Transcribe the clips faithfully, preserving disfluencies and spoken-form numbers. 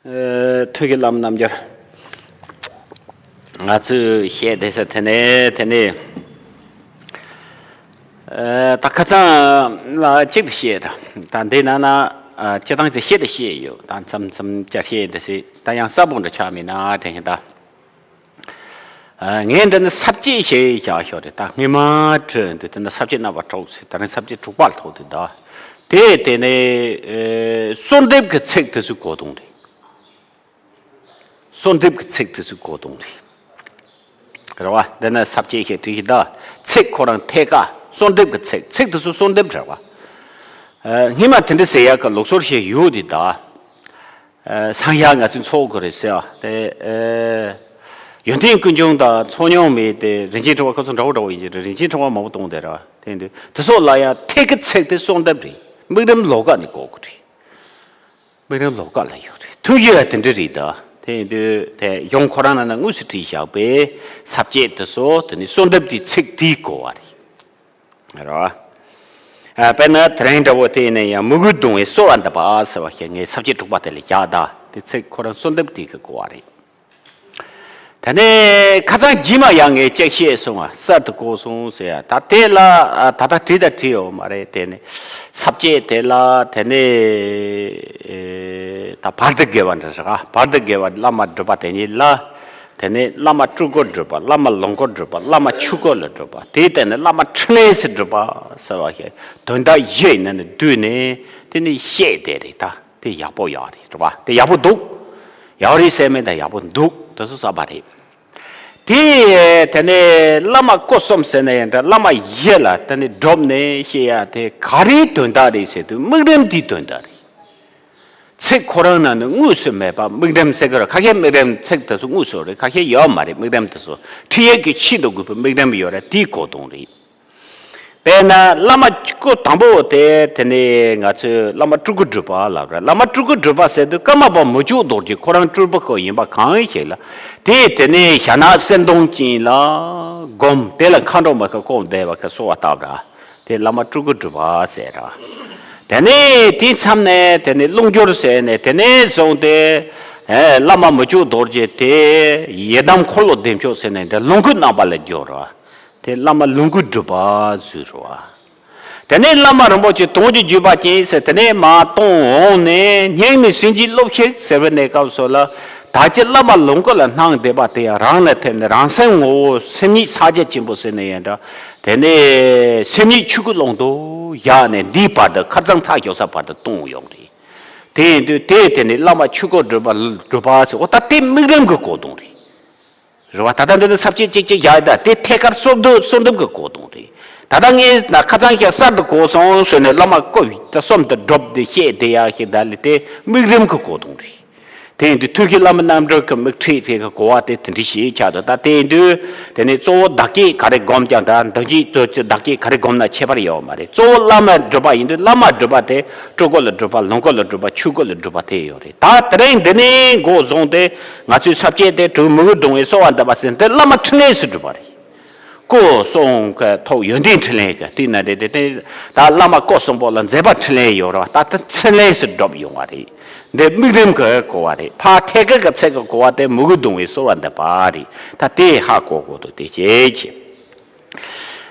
ཨ། ཐུགས་ཀྱི་བླ་མ་རྣམ་འགྱུར། ང་ཚོས་བཤད་བསྡད་ས་དེ་ནས་དེ་ནས། ཨ། ད་ཁ་སང་ལ་གཅིག་ཏུ་བཤད་ར། ད་འདི་ན་ན། ཨ། སྤྱི་བཏང་དེ་བཤད་དེ་བཤད་ཡོད། ད་མཚམས་མཚམས་བསྐྱར་བཤད་དེ་སྲིད་ད་ཡང་གསལ་པོ་འདྲ་ཆགས་མེད་ན་དྲན་ཤིང་ད། ཨ། ངས་འདི་ནི་ས་བཅད་ཞེས་བཞག་ཞོར་རེད། ད་སྔས་མ་བྲིས་འདུག་དེ་ནི་ས་བཅད་རྣམ་པ་དྲུག་ཟེར། ད་རིང་ས་བཅད་དྲུག་པ་ལ་ཐུག་འདུག་ད་དེ་དེ་ནས། ཨེ། གསོལ་འདེབས་ཀྱི་ཚིག་དེ་ཚོའི་གོ་དོན་རེད། གསོལ་འདེབས་ཀྱི་ཚིག་དེ་ཚོའི་གོ་དོན་རེད། རེད་བ། འདི་ནི་ས་བཅད་ཞེས་བྲིས་ཤིང་ད་ཚིག་ཁོ་རང་ཐད་ཀ་གསོལ་འདེབས་ཀྱི་ཚིག་ཚིག་དེ་ཚོ་གསོལ་འདེབས་རེད་བ། ཨེ། སྔས་མ་དེ་འདྲ་ཟེར་ཡག་གི་ལུགས་སྲོལ་ཞིག་ཡོད་དེ་ད། ཨ། སངས་རྒྱས་ང་ཚོས་འཚོགས་དགོས་རེད་ཟེར་བ་དེ། ཨ། ཡོན་ཏན་ཀུན་འབྱུང་དང་ཚོགས་མྱོང་མེད་དེ་རིན་ཆེན་ཕྲེང་བ་ཁོ་ཚོ་འདྲ་བོ་འདྲ་བོ་ཡིན་གྱི་རེད། རིན་ཆེན་ཕྲེང་བ་མང་པོ་གཏོང་བསྡད་ར། དེ་འདུག་དེ་སོགས་ལ་ཡང་ཐད་ཀའི་ཚིག་དེ་གསོལ་འདེབས་རེད། དམིགས་རིམ་ལོགས་ཀ་ནས་གོ་དགོས་རེད། དམིགས་རིམ་ལོགས་ཀ་ལ་ཡོད་རེད། ཐུགས་རྒྱུད་ཡང་དེ་འདྲ་རེད་ད། དེ་འདུག་དེ་གཞུང་ཁོ་རང་ནང་ན་དངོས་སུ་བྲིས་བཞག་པའི་ས་བཅད་དེ་ཚོ་དེ་ནི་གསོལ་འདེབས་དེའི་ཚིག་དེའི་གོ་བ་རེད། རོ། ཨ། དཔེར་ན་དེ་རིང་འདྲ་བོ་དེ་ནས་ཡང་མོས་གུས་གདུང་བས་གསོལ་བ་འདེབས་པ་ཟེར་བ་ཞིག་ངས་ས་བཅད་དྲུག་པ་དེ་ལ་བཞག་ད། དེ་ཚིག་ཁོ་རང་གསོལ་འདེབས་དེ་གི་གོ་བ་རེད། དེ་ནས་ཁ་སང་རྗེས་མ་ཡང་ངས་གཅིག་བཤད་སོང་བ། གསར་དུ་གོ་སོང་ཟེར་ཡ། ད་དེ་ལ། ཨ། ད་ལྟ་བྲིས་ད་བྲིས་ཡོད་མ་རེད། དེ་ནས་ས་བཅད་དེ་ལ་དེ་ནས། ཨེ། ད་བར་དུ་དགེ་བ་འདྲ་ཟེར་ག་བར་དུ་དགེ་བ་བླ་མ་སྒྲུབ་པ་དེ་ཉིད་ལ། དེ་ནས་བླ་མ་སྤྲུལ་སྐུ་སྒྲུབ་པ། བླ་མ་ལོངས་སྐུ་སྒྲུབ་པ། བླ་མ་ཆོས་སྐུ་ལ་སྒྲུབ་པ། དེའི་སྟེང་ནས་བླ་མ་འཕྲིན་ལས་སུ་སྒྲུབ་པ་ཟེར་བ་ཞིག་དོན་དག་བཞི་ཡི་ནང་ནས་བསྡུས་ནས་དེ་ནས་བཤད་བསྡད་རེད་ད། དེ་ཡག་པོ་ཡོད་རེད། རེད་པ། དེ་ཡག་པོ་འདུག་ཡག་རེད་ཟེར་མིན་ད་ཡག་པོ་འདུག་དེ་ཚོ་གསར་པ་རེད། དེ་དེ་ནས་བླ་མ་སྐུ་གསུམ་ཟེར་ན་ཡང་འདྲ། བླ་མ་བཞི་ལ་དེ་ནས་སྒྲུབ་ནས་བཤད་ཡ་དེ་ག་རེའི་དོན་དག་རེད་ཟེར་དུས་དམིགས་རིམ་དེའི་དོན་དག་རེད། ཚིག་ཁོ་རང་ནང་ནས་དངོས་སུ་མེད་པ་དམིགས་རིམ་ཟེར་གི་རེད། ཁ་ཤས་དམིགས་རིམ་ཚིག་དེ་ཚོ་དངོས་སུ་རེད། ཁ་ཤས་ཡོད་མ་རེད། དམིགས་རིམ་དེ་ཚོ་ཁྲིད་ཡིག་གི་ཤིན་ཏུ་དགོས་པའི་དམིགས་རིམ་ཡོད་རེད། དེའི་གོ་དོན་རེད། དཔེར་ན་བླ་མ་སྐུ་དང་པོ་དེ་དེ་ནས་ང་ཚོས་བླ་མ་སྤྲུལ་སྐུ་སྒྲུབ་པ་ལབ་རེད། བླ་མ་སྤྲུལ་སྐུ་སྒྲུབ་པ་ཟེར་དུས་ཀརྨ་པ་མི་བསྐྱོད་རྡོ་རྗེ་ཁོ་རང་སྤྲུལ་པ་སྐུ་ཡིན་པ་གང་ཞིག་ལ། དེ་དེ་ནས་ཞྭ་ནག་གསེར་མདོངས་ཅན་ལ་བསྒོམ། དེ་ལ་མཁའ་འགྲོ་མ་ཁ་བསྐོར་བསྡད་པ་ཁ་གསོལ་བ་བཏབ་ར། དེ་བླ་མ་སྤྲུལ་སྐུ་སྒྲུབ་པ་ཟེར་ར། དེ་ནས་དེའི་མཚམས་ནས་དེ་ནས་རླུང་སྦྱོར་ཟེར་ནས་དེ་ནས་བཟུང་སྟེ། ཨེ། བླ་མ་མི་བསྐྱོད་རྡོ་རྗེ་དེ་ཡི་དམ་འཁོར་ལོ་བདེ་མཆོག་ཟེར་ནས་དེ་ལོངས་སྐུའི་རྣམ་པ་ལ་སྦྱོར་ར། དེ་བླ་མ་ལོངས་སྐུ་སྒྲུབ་པ་ཟེར་ར། དེ་ནས་བླ་མ་རིན་པོ་ཆེ་དུང་གི་བརྒྱུད་པ་ཅན་ཟེར་དེ་ནས་མར་གཏོང་འོང་ནས་སྙིང་ནས་སེམས་ཀྱི་སློབ་ཞིག་ཟེར་བའི་གནས་སྐབས་སུ་ལ། ད་ཅི་བླ་མ་ལོངས་སྐུ་ལ་སྣང་བསྡད་པ་དེ་ཡང་རང་ལ་ཐེབས་ནས་རང་སེམས་ངོ་བོ་སེམས་ཉིད་ཕྱག་རྒྱ་ཆེན་པོ་ཟེར་ནས་ཡང་འདྲ། དེ་ནས་སེམས་ཉིད་ཆོས་སྐུའི་ཀློང་དུ་བཞག་ནས་འདིའི་བར་དུ་ཁ་སང་ཐག་ཆོད་ས་བར་དུ་གཏོང་ཡོང་རེད། དེ་ཡིན་དུས་དེ་དེ་ནས་བླ་མ་ཆོས་སྐུ་སྒྲུབ་པ་སྒྲུབ་པ་ཟེར། འོ་ད་དེ་དམིགས་རིམ་གྱི་གོ་དོན་རེད། རེད་བ། ད་ལྟ་འདི་ནི་ས་བཅད་གཅིག་གཅིག་བཞག་ཡོད། ད་དེ་ཐད་ཀར་གསོལ་འདེབས་གསོལ་འདེབས་ཀྱི་གོ་དོན་རེད། ད་ལྟ་ངས་ན་ཁ་སང་ཞིག་གསར་དུ་གོ་སོང་ཟེར་ནས་བླ་མ་སྐུ་ད་གསུམ་དུ་སྒྲུབ་སྟེ་བཤད་བསྡད་ཡག་ཞིག་ད་ལས་དེ་དམིགས་རིམ་གྱི་གོ་དོན་རེད། དེ་ཡིན་དུས་ཐུགས་ཀྱི་བླ་མ་རྣམ་འགྲེལ་གྱི་དམིགས་ཁྲིད་དེ་གི་གོ་བ་དེ་དེ་འདྲ་ཞིག་ཆགས་འདུག་ད་དེ་ཡིན་དུས་དེ་ནས་གཙོ་བོ་བདག་བསྐྱེད་ག་རེ་སྒོམ་ཀྱང་འདྲ། མདོ་རྒྱུད་དུ་བདག་བསྐྱེད་ག་རེ་སྒོམ་ན་ཁྱད་པར་ཡོད་མ་རེད། གཙོ་བོ་བླ་མ་སྒྲུབ་པ་ཡིན་དུས་བླ་མ་སྒྲུབ་པ་དེ་སྤྲུལ་སྐུ་ལ་སྒྲུབ་པ། ལོངས་སྐུ་ལ་སྒྲུབ་པ། ཆོས་སྐུ་ལ་སྒྲུབ་པ་དེ་ཡོད་རེད། ད་དེ་རིང་འདི་ནས་འགོ་བཟུང་སྟེ་ང་ཚོའི་ས་བཅད་དེ་དྲུག་མོས་གུས་གདུང་བས་གསོལ་བ་འདེབས་པ་ཟེར་འདི་བླ་མ་འཕྲིན་ལས་སུ་སྒྲུབ་པ་རེད། སྐུ་གསུམ་གྱི་ཐོག་ཡོན་ཏན་འཕྲིན་ལས་ཀྱི་དེ་ན་རེད་དེ། དེ་ད་བླ་མ་སྐུ་གསུམ་པོ་ལ་མཛད་པ་འཕྲིན་ལས་ཡོད་རེད་བ། ད་ལྟ་འཕྲིན་ལས་སུ་སྒྲུབ་ཡོང་བ་རེད། འདི་དམིགས་རིམ་གྱི་གོ་བ་རེད། ཕར་ཐད་ཀའི་གི་ཚིག་གི་གོ་བ་དེ་མོས་གུས་གདུང་བས་གསོལ་བ་འདེབས་པ་རེད། ད་དེ་ཧ་གོ་དགོས་འདུག་དེ་བྱས་ཀྱི།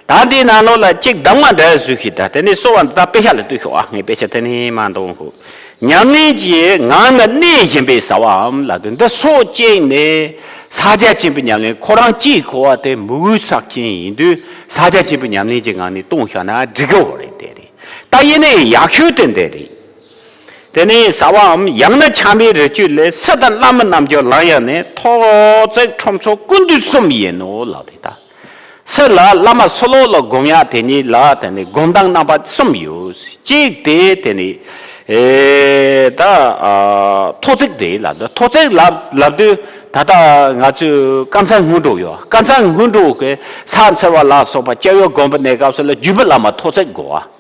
ད་འདི་ནང་ལོགས་ལ་གཅིག་གདམས་ངག་འདྲ་བཟོས་ཤིག་ད་དེ་ནས་གསོལ་བ་འདི་དག་དཔེ་ཆ་ལ་ལྟོས་ཤོག་ཨ། ངས་དཔེ་ཆ་དེ་ནས་མ་འདོན་ཤོག་ཉམས་ལེན་གྱི་ངང་ལ་གནས་བཞིན་པས་ཟབ་བམ་ལབ་དུས་འདི་སོ་གཅིག་ནས་ཕྱག་རྒྱ་ཆེན་པོའི་ཉམས་ལེན་ཁོ་རང་གཅིག་གོ་བ་དེ་མོས་གུས་ཕྱག་ཆེན་ཡིན་དུས་ཕྱག་རྒྱ་ཆེན་པོའི་ཉམས་ལེན་གྱི་ངང་ནས་གཏོང་བཞག་ན་འགྲིག་གི་ཡོད་རེད། དེ་རེད། ད་ཡིན་ནའི་ཡག་ཤོས་དེ་འདི་རེད། དེ་ནས་ཟབ་བམ་ཡང་ན་ཆགས་མེད་རི་ཆོས་ལས། སྲིད་དང་བླ་མའི་རྣལ་འབྱོར་ལམ་ཡང་ནི། ཐོག་བརྩེགས་ཁྲོམ་ཚོགས་ཀུན་འདུས་གསུམ་ཡིན་ནོ་ལབ་རེད་ད། སྲིད་ལ་བླ་མ་ཕྱི་ལོགས་ལ་སྒོམ་ཡག་དེ་ཉིད་ལ་དེ་ནི་སྒོམ་སྟངས་རྣམ་པ་གསུམ་ཡོད། གཅིག་དེ་དེ་ནི་ཨེ་ད་ཨ་ཐོག་བརྩེགས་དེ་ལབ་འདུག་ཐོག་བརྩེགས་ལབ་ལབ་དུས་ད་ལྟ་ང་ཚོས་སྐར་མཚར་སྔོན་འགྲོ་ཡོད། སྐར་མཚར་སྔོན་འགྲོ་གི་ཕྱག་འཚལ་བ་ལ་སོགས་པ་སྐྱབས་ཡུལ་སྒོམ་པའི་གནས་སྐབས་སུ་ལ་བརྒྱུད་པའི་བླ་མ་ཐོག་བརྩེགས་དགོས་པ།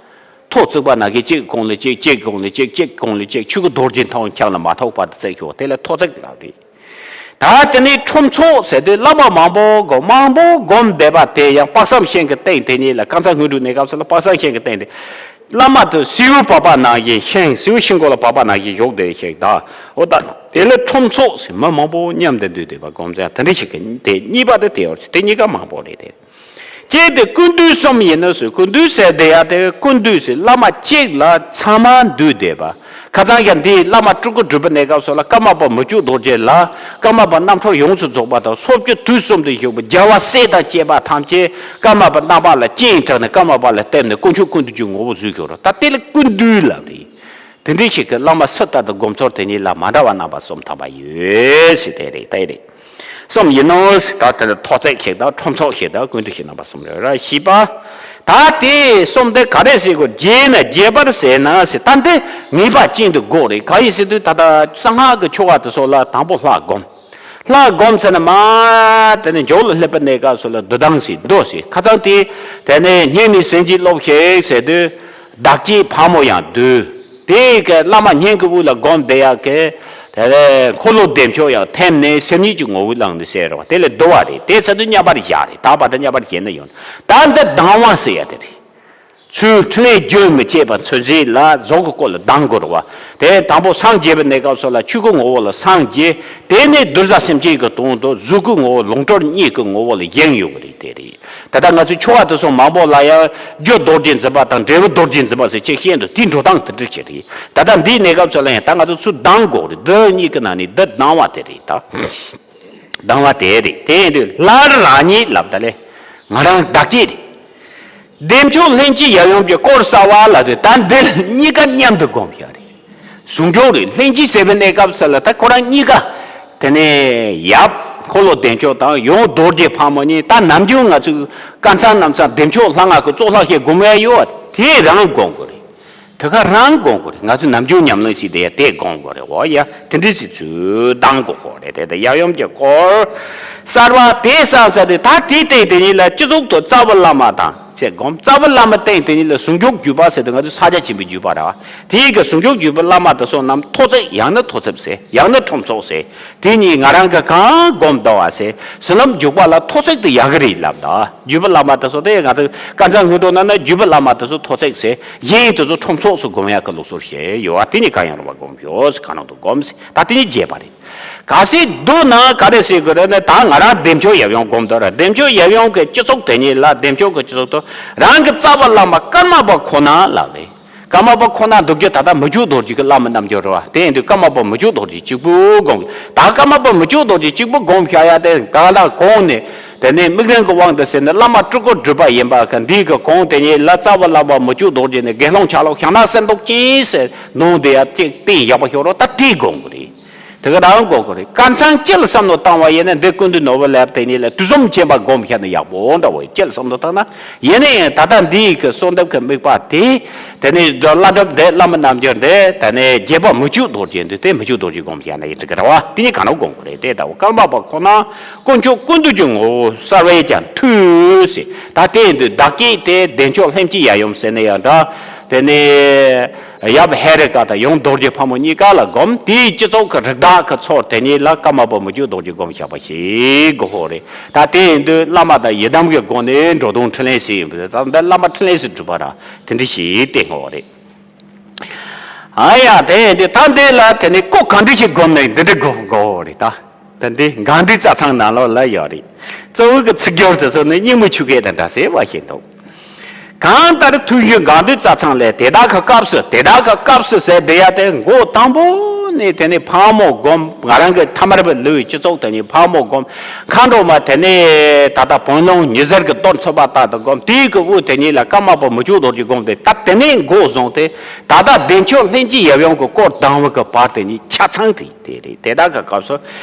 ཐོག་བརྩེགས་པ་ན་གི་གཅིག་གོང་ལ་གཅིག་གཅིག་གོང་ལ་གཅིག་གཅིག་གོང་ལ་གཅིག་ཆོས་སྐུ་རྡོ་རྗེ་མཐོང་ཁྱབ་ལ་མ་ཐོགས་པར་དུ་བརྩེགས་ཤོག་དེ་ལ་ཐོག་བརྩེགས་ལབ་རེད། ད་དེ་ནས་ཁྲོམ་ཚོགས་ཟེར་དུས་བླ་མ་མང་པོ་སྒོམ་མང་པོ་སྒོམ་བསྡད་པ་དེ་ཡང་དཔག་བསམ་ཤིང་གི་སྟེང་དེ་ཉིད་ལ་སྐར་མཚར་སྔོན་འགྲོའི་གནས་སྐབས་སུ་ལ་དཔག་བསམ་ཤིང་གི་སྟེང་དེ་ བླ་མ་དེ་སེའུ་བག་པ་ནང་བཞིན་ཤིང་སེའུ་ཤིང་གོ་ལ་བག་པ་ནང་བཞིན་བཞུགས་བསྡད་ཤིག་ད། འོ་ད་དེ་ལས་ཁྲོམ་ཚོགས་ཟེར་མི་མང་པོ་མཉམ་དུ་འདུས་བསྡད་པ་སྒོམ་ཚེ་དེ་འདྲ་ཞིག་གི་དེ་གཉིས་པ་དེ་དེ་ཡོད་དེ་གཉིས་ཀ་མང་པོ་རེད་དེ། ཅེས་དེ་ཀུན་འདུས་གསུམ་ཡིན་ནོ་ཟེར། ཀུན་འདུས་ཟེར་དེ་ཡང་དེ་ཀུན་འདུས་ཟེར་བླ་མ་གཅིག་ལ་ཚང་མ་འདུས་བསྡད་པ། ཁ་སང་ཀྱང་འདིའི་བླ་མ་སྤྲུལ་སྐུ་སྒྲུབ་པའི་གནས་སྐབས་སོགས་ལ་ཀརྨ་པ་མི་བསྐྱོད་རྡོ་རྗེ་ལ་ཀརྨ་པ་རྣམ་འཕྲུལ་ཡོངས་སུ་རྫོགས་པ་དང་སོ་བརྒྱད་དུས་གསུམ་དུ་བཞུགས་པའི་རྒྱལ་བ་སྲས་དང་བཅས་པ་ཐམས་ཅད་ཀརྨ་པ་རྣམ་པ་ལ་སྤྱན་དྲངས་ནས་ཀརྨ་པ་ལ་བསྟིམ་ནས་དཀོན་མཆོག་ཀུན་འདུས་ཀྱི་ངོ་བོ་བཟོས་ཤོག་རོགས། ད་དེ་ལ་ཀུན་འདུས་ལབ་རེད། དེ་འདྲའི་ཞིག་གི་བླ་མ་སུ་ལྟར་དུ་སྒོམ་ཚུལ་དེ་ཉིད་ལ་མ་འདྲ་བ་རྣམ་པ་གསུམ་ཐམ་པ་ཡོད་ཟེར་དེ་རེད་དེ་རེད། གསུམ་ཡིན་ནོ་ཟེར། ད་དེ་ལ་ཐོ་ཚིགས་ཤིག་དང་ཁྲོམ་ཚོགས་ཤིག་དང་ཀུན་འདུས་ཤིག་རྣམ་པ་གསུམ་རེད་ར། བཞི་པ། ད་དེ་གསུམ་དེ་ག་རེ་ཟེར་དགོས། རྒྱས་ན་རྒྱས་པར་ཟེར་ན་ཟེར། ད་འདི་ངེས་པ་ཅན་དུ་དགོས་རེད། གང་ཡིན་ཟེར་དུས་ད་ལྟ་གསང་སྔགས་ཀྱི་ཆོ་ག་དེ་ཚོ་ལ་དང་པོ་ལྷ་སྒོམ། ལྷ་སྒོམ་ཚར་ན་མ་དེ་ནས་མཇུག་ལ་སླེབས་པའི་གནས་སྐབས་སུ་ལ་བསྡུ་ལྡང་ཟེར་མདོ་ཟེར། ཁ་སང་དེ་དེ་ནས་སྙན་མི་ཟིན་གྱི་སློབ་ཞིག་ཟེར་དུས་བདག་བསྐྱེད་ཕག་མོ་ཡང་བསྡུས། དེ་གི་བླ་མ་སྙན་གྱི་དབུས་ལ་སྒོམ་བསྡད་ཡག་གི་དེ་ལས་འཁོར་ལོ་བདེ་མཆོག་ཡང་ཐེམ་ནས་སེམས་ཉིད་ཀྱི་ངོ་བོ་བླངས་ནས་ཟེར་རོ། དེ་ལས་བསྡུ་བ་རེད། དེ་ཚར་དུས་མཉམ་པར་བཞག་རེད། དག་པ་དང་མཉམ་པར་བཞག་ན་ཡོང་། ད་འདི་ལྡང་བ་ཟེར་ཡ་དེ་རེད། ཚུར་འཕྲིན་ལས་རྒྱུན་མི་འཆད་པ་ཚུན་ཆད་ལ་གཟུགས་ཀྱི་སྐུ་ལ་ལྡང་དགོས་རེད་བ། དེ་དང་པོ་སངས་རྒྱས་པའི་གནས་སྐབས་སུ་ལ་ཆོས་སྐུའི་ངོ་བོ་ལ་སངས་རྒྱས། དེ་ནས་གདུལ་བྱ་སེམས་ཅན་གྱི་དོན་དུ་གཟུགས་སྐུའི་ངོ་བོ་ལུང་དྲངས་ཉིད་ཀྱི་ངོ་བོ་ལ་བཞེངས་ཡོད་པ་རེད། དེ་རེད། ད་ལྟ་ང་ཚོའི་ཆོ་ག་དེ་ཚོ་མང་པོ་ལ་ཡང་རྒྱུ་རྡོ་རྗེ་འཛིན་པ་དང་འབྲས་བུ་རྡོ་རྗེ་འཛིན་པ་ཟེར་ཅིག་བཤད་འདུག་དེའི་འགྲོ་སྟངས་དེ་འདྲ་ཞིག་རེད། ད་ལྟ་འདིའི་གནས་སྐབས་སུ་ལ་ཡང་ད་ང་ཚོ་ཚུར་ལྡང་དགོས་རེད། འདི་གཉིས་ཀྱི་ནང་ནས་འདི་ལྡང་བ་དེ་རེད་ད། ལྡང་བ་དེ་རེད། དེ་ཡིན་དུས་སླར་རང་ཉིད་ལབ་ད་ལས་ང་རང་བདག་བསྐྱེད་རེད། བདེ་མཆོག་ལྷན་ཅིག་ཡབ་ཡུམ་གྱི་སྐོར་གསར་བ་ལ་དེ་ད་འདི་གཉིས་ཀ་མཉམ་དུ་སྒོམ་བཞག་རེད། ཟུང་འཇུག་རེད། ལྷན་ཅིག་ཟེར་བའི་གནས་སྐབས་སུ་ལ་ད་ཁོ་རང་གཉིས་ཀ་དེ་ནས་ཡབ་འཁོར་ལོ་བདེ་མཆོག་དང་ཡུམ་རྡོ་རྗེ་ཕག་མོ་གཉིས་ད་ནམ་རྒྱུན་ང་ཚོས་དཀར་ཚང་ནམ་ཚང་བདེ་མཆོག་ལྷ་སྔགས་ཀྱི་གཙུག་ལག་ཞིག་སྒོམ་ཡ་ཡོད་པ་དེ་རང་སྒོམ་དགོས་རེད། དེ་ག་རང་སྒོམ་དགོས་རེད། ང་ཚོས་ནམ་རྒྱུན་ཉམས་ལེན་བྱེད་དེ་ཡ་དེ་སྒོམ་དགོས་རེད། འོ་ཡ་དེ་འདྲ་ཞིག་ཚུལ་བཏང་དགོས་ཁོ་རེད། དེ་ལྟ་ཡབ་ཡུམ་གྱི་སྐོར་གསར་བ་དེ་བསམ་ས་དེ་ད་དེའི་སྟེང་དེ་ཉིད་ལ་སྤྱི་གཙུག་ཏུ་རྩ་བའི་བླ་མ་དང་ཅེས་སྒོམ། རྩ་བའི་བླ་མ་སྟེང་དེ་ཉིད་ལ་ཟུང་འཇུག་བརྒྱུད་པ་ཟེར་དུས་ང་ཚོས་ཕྱག་རྒྱ་ཆེན་པོའི་བརྒྱུད་པ་རེད་བ། དེའི་གི་ཟུང་འཇུག་བརྒྱུད་པའི་བླ་མ་དེ་ཚོ་རྣམས་ཐོ་ཚིགས་ཡང་ན་ཐོ་ཚིགས་ཟེར་ཡང་ན་ཁྲོམ་ཚོགས་ཟེར། དེ་གཉིས་ང་རང་གི་གང་སྒོམ་འདུག་བ་ཟེར། བསོད་ནམས་འཇུག་པ་ལ་ཐོ་ཚིགས་དེ་ཡག་གི་རེད་ལབ་ད། བརྒྱུད་པའི་བླ་མ་དེ་ཚོ་དེ་ང་ཚོ་དཀར་ཚང་སྔོན་འགྲོ་ན་ན་བརྒྱུད་པའི་བླ་མ་དེ་ཚོ་ཐོ་ཚིགས་ཟེར། གཞན་དེ་ཚོ་ཁྲོམ་ཚོགས་སུ་སྒོམ་ཡག་གི་ལུགས་སྲོལ་ཞིག་ཡོད་བ། དེ་གཉིས་གང་ཡང་རུང་བ་སྒོམ་ཤོག་ཟེར། གང་རུང་དུ་སྒོམ་ཟེར། ད་དེ་གཉིས་རྒྱས་པ་རེད། གལ་སྲིད་བསྡུ་ན་ག་རེ་ཟེར་དགོས་རེད་ན། ད་ང་རང་བདེ་མཆོག་ཡབ་ཡུམ་སྒོམ་འདོད་ར། བདེ་མཆོག་ཡབ་ཡུམ་གྱི་སྤྱི་གཙུག་དེ་ཉིད་ལ་བདེ་མཆོག་གི་སྤྱི་གཙུག་ཏུ་རང་གི་རྩ་བའི་བླ་མ་ཀརྨ་པ་ཁོ་ན་ལབ་རེད། ཀརྨ་པ་ཁོ་ན་འདུག་རྒྱུ་ད་ལྟ་མི་བསྐྱོད་རྡོ་རྗེ་གི་བླ་མ་རྣམ་འགྱུར་རེད་བ། དེ་ཡིན་དུས་ཀརྨ་པ་མི་བསྐྱོད་རྡོ་རྗེ་གཅིག་པུ་སྒོམ། ད་ཀརྨ་པ་མི་བསྐྱོད་རྡོ་རྗེ་གཅིག་པུ་སྒོམ་བཞག་ཡ་དེ་ག་ལ་གོང་ནས་དེ་ནས་དམིགས་རིམ་གྱི་དབང་དུ་ཟེར་ནས་བླ་མ་སྤྲུལ་སྐུ་སྒྲུབ་པ་ཡིན་པ་ག་འདི་གི་གོང་དེ་ཉིད་ལ་རྩ་བའི་བླ་མ་མི་བསྐྱོད་རྡོ་རྗེ་ནས་དགེ་སློང་ཆ་ལོག་བྱང་ན་གསེར་མདོག་ཅན་ཟེར་ནོངས་དེ་ཡ་གཅིག་བསྟན་ཡག་པོ་ཤོར་རོ། ད་དེ་སྒོམ་དགོས་རེད། དེ་ག་རང་དགོས་ཀྱི་རེད། དཀར་ཚང་སྤྱི་ལ་བསམ་བློ་བཏང་བ་ཡིན་ན་འདི་ཀུན་འདུས་ནོར་བུ་ལབ་དེ་ཉིད་ལ་དུས་གསུམ་མཁྱེན་པ་སྒོམ་བཞག་ན་ཡག་པོ་འདྲ་བོ་སྤྱི་ལ་བསམ་བློ་བཏང་ན། ཡིན་ན་ཡང་ད་ལྟ་འདིའི་གི་གསོལ་འདེབས་ཀྱི་དམིགས་པ་དེ། དེ་ནས་བླ་སྒྲུབ་འདི་བླ་མ་རྣམ་འགྱུར་འདི་དེ་ནས་རྒྱས་པ་མི་བསྐྱོད་རྡོ་རྗེ་འདི་དེ་མི་བསྐྱོད་རྡོ་རྗེ་སྒོམ་བཞག་ན་ཡིན་གྱི་རེད་བ། དེ་ཉིད་གང་རུང་སྒོམ་དགོས་རེད། དེ་ལྟ་བུ་ཀརྨ་པ་ཁོ་ན་དཀོན་མཆོག་ཀུན་འདུས་ཀྱི་ངོ་བོ་གསར་བས་ཀྱང་ཐུལ་ཟེར། ད་དེ་ཡིན་དུས་བདག་བསྐྱེད་དེ་བདེ་མཆོག་ལྷན་སྐྱེས་ཡབ་ཡུམ་ཟེར་ན་ཡང་འདྲ། དེ་ནས་ཡབ་ཧེ་རུ་ཀ་དང་ཡུམ་རྡོ་རྗེ་ཕག་མོ་གཉིས་ཀ་ལ་སྒོམ། དེའི་སྤྱི་གཙུག་གི་རིགས་བདག་གི་ཚོགས་དེ་ཉིད་ལ་ཀརྨ་པ་མི་བསྐྱོད་རྡོ་རྗེ་སྒོམ་བཞག་པ་ཞིག་དགོས་ཧོ་རེད། ད་དེ་ཡིན་དུས་བླ་མ་དང་ཡི་དམ་གྱི་སྒོ་ནས་འགྲོ་དོན་འཕྲིན་ལས་སུ་ཡིན་པ་དང་། ད་བླ་མ་འཕྲིན་ལས་སུ་སྒྲུབ་པ་ར་དེ་འདྲ་ཞིག་བསྟན་ཧོ་རེད། ཨ་ཡ། དེ་ཡིན་དུས་ད་འདི་ལ་དེ་ནས་སྐོར་གང་འདྲ་ཞིག་སྒོམ་ན་འདི་འདྲ་སྒོམ་དགོས་ཧོ་རེད་ད། ད་འདི་དགའ་ལྡན་རྩྭ་ཚང་ནང་ལོགས་ལ་ཡོད་རེད། གཙོ་བོ་གི་ཚིག་སྦྱོར་དེ་ཚོ་ནི་སྙིང་མོ་ཆུ་སྐད་དང་འདྲ་ཟེར་བ་ཞིག་འདུག་གང་ལྟར་ཐུན་བཞི་དགའ་ལྡན་རྩྭ་ཚང་ལས་དེ་དག་གི་སྐབས་སུ་དེ་དག་གི་སྐབས་སུ་ཟེར་དེ་ཡ་དེ་མགོ་དང་པོ་ནས་དེ་ནས་ཕག་མོ་སྒོམ། ང་རང་གི་ཐ་མལ་པའི་ལུས་སྤྱི་གཙུག་དེ་ནས་ཕག་མོ་སྒོམ། མཁའ་འགྲོ་མ་དེ་ནས་ད་ལྟ་བོན་ལུང་ཉི་ཟེར་གྱི་གཏོར་མཚོན་པ་ལྟར་དུ་སྒོམ། དེའི་གི་དབུ་དེ་ཉིད་ལ་ཀརྨ་པ་མི་བསྐྱོད་རྡོ་རྗེ་སྒོམ་སྟེ། ད་དེ་ནས་མགོ་བཟུང་སྟེ་ད་ལྟ་བདེ་མཆོག་ལྷན་སྐྱེས་ཡབ་ཡུམ་གྱི་སྐོར་ལྡང་བ་གི་བར་དེ་ཉིད་ཆ་ཚང་དེ། དེ་རེད། དེ་དག་གི་སྐབས་སུ་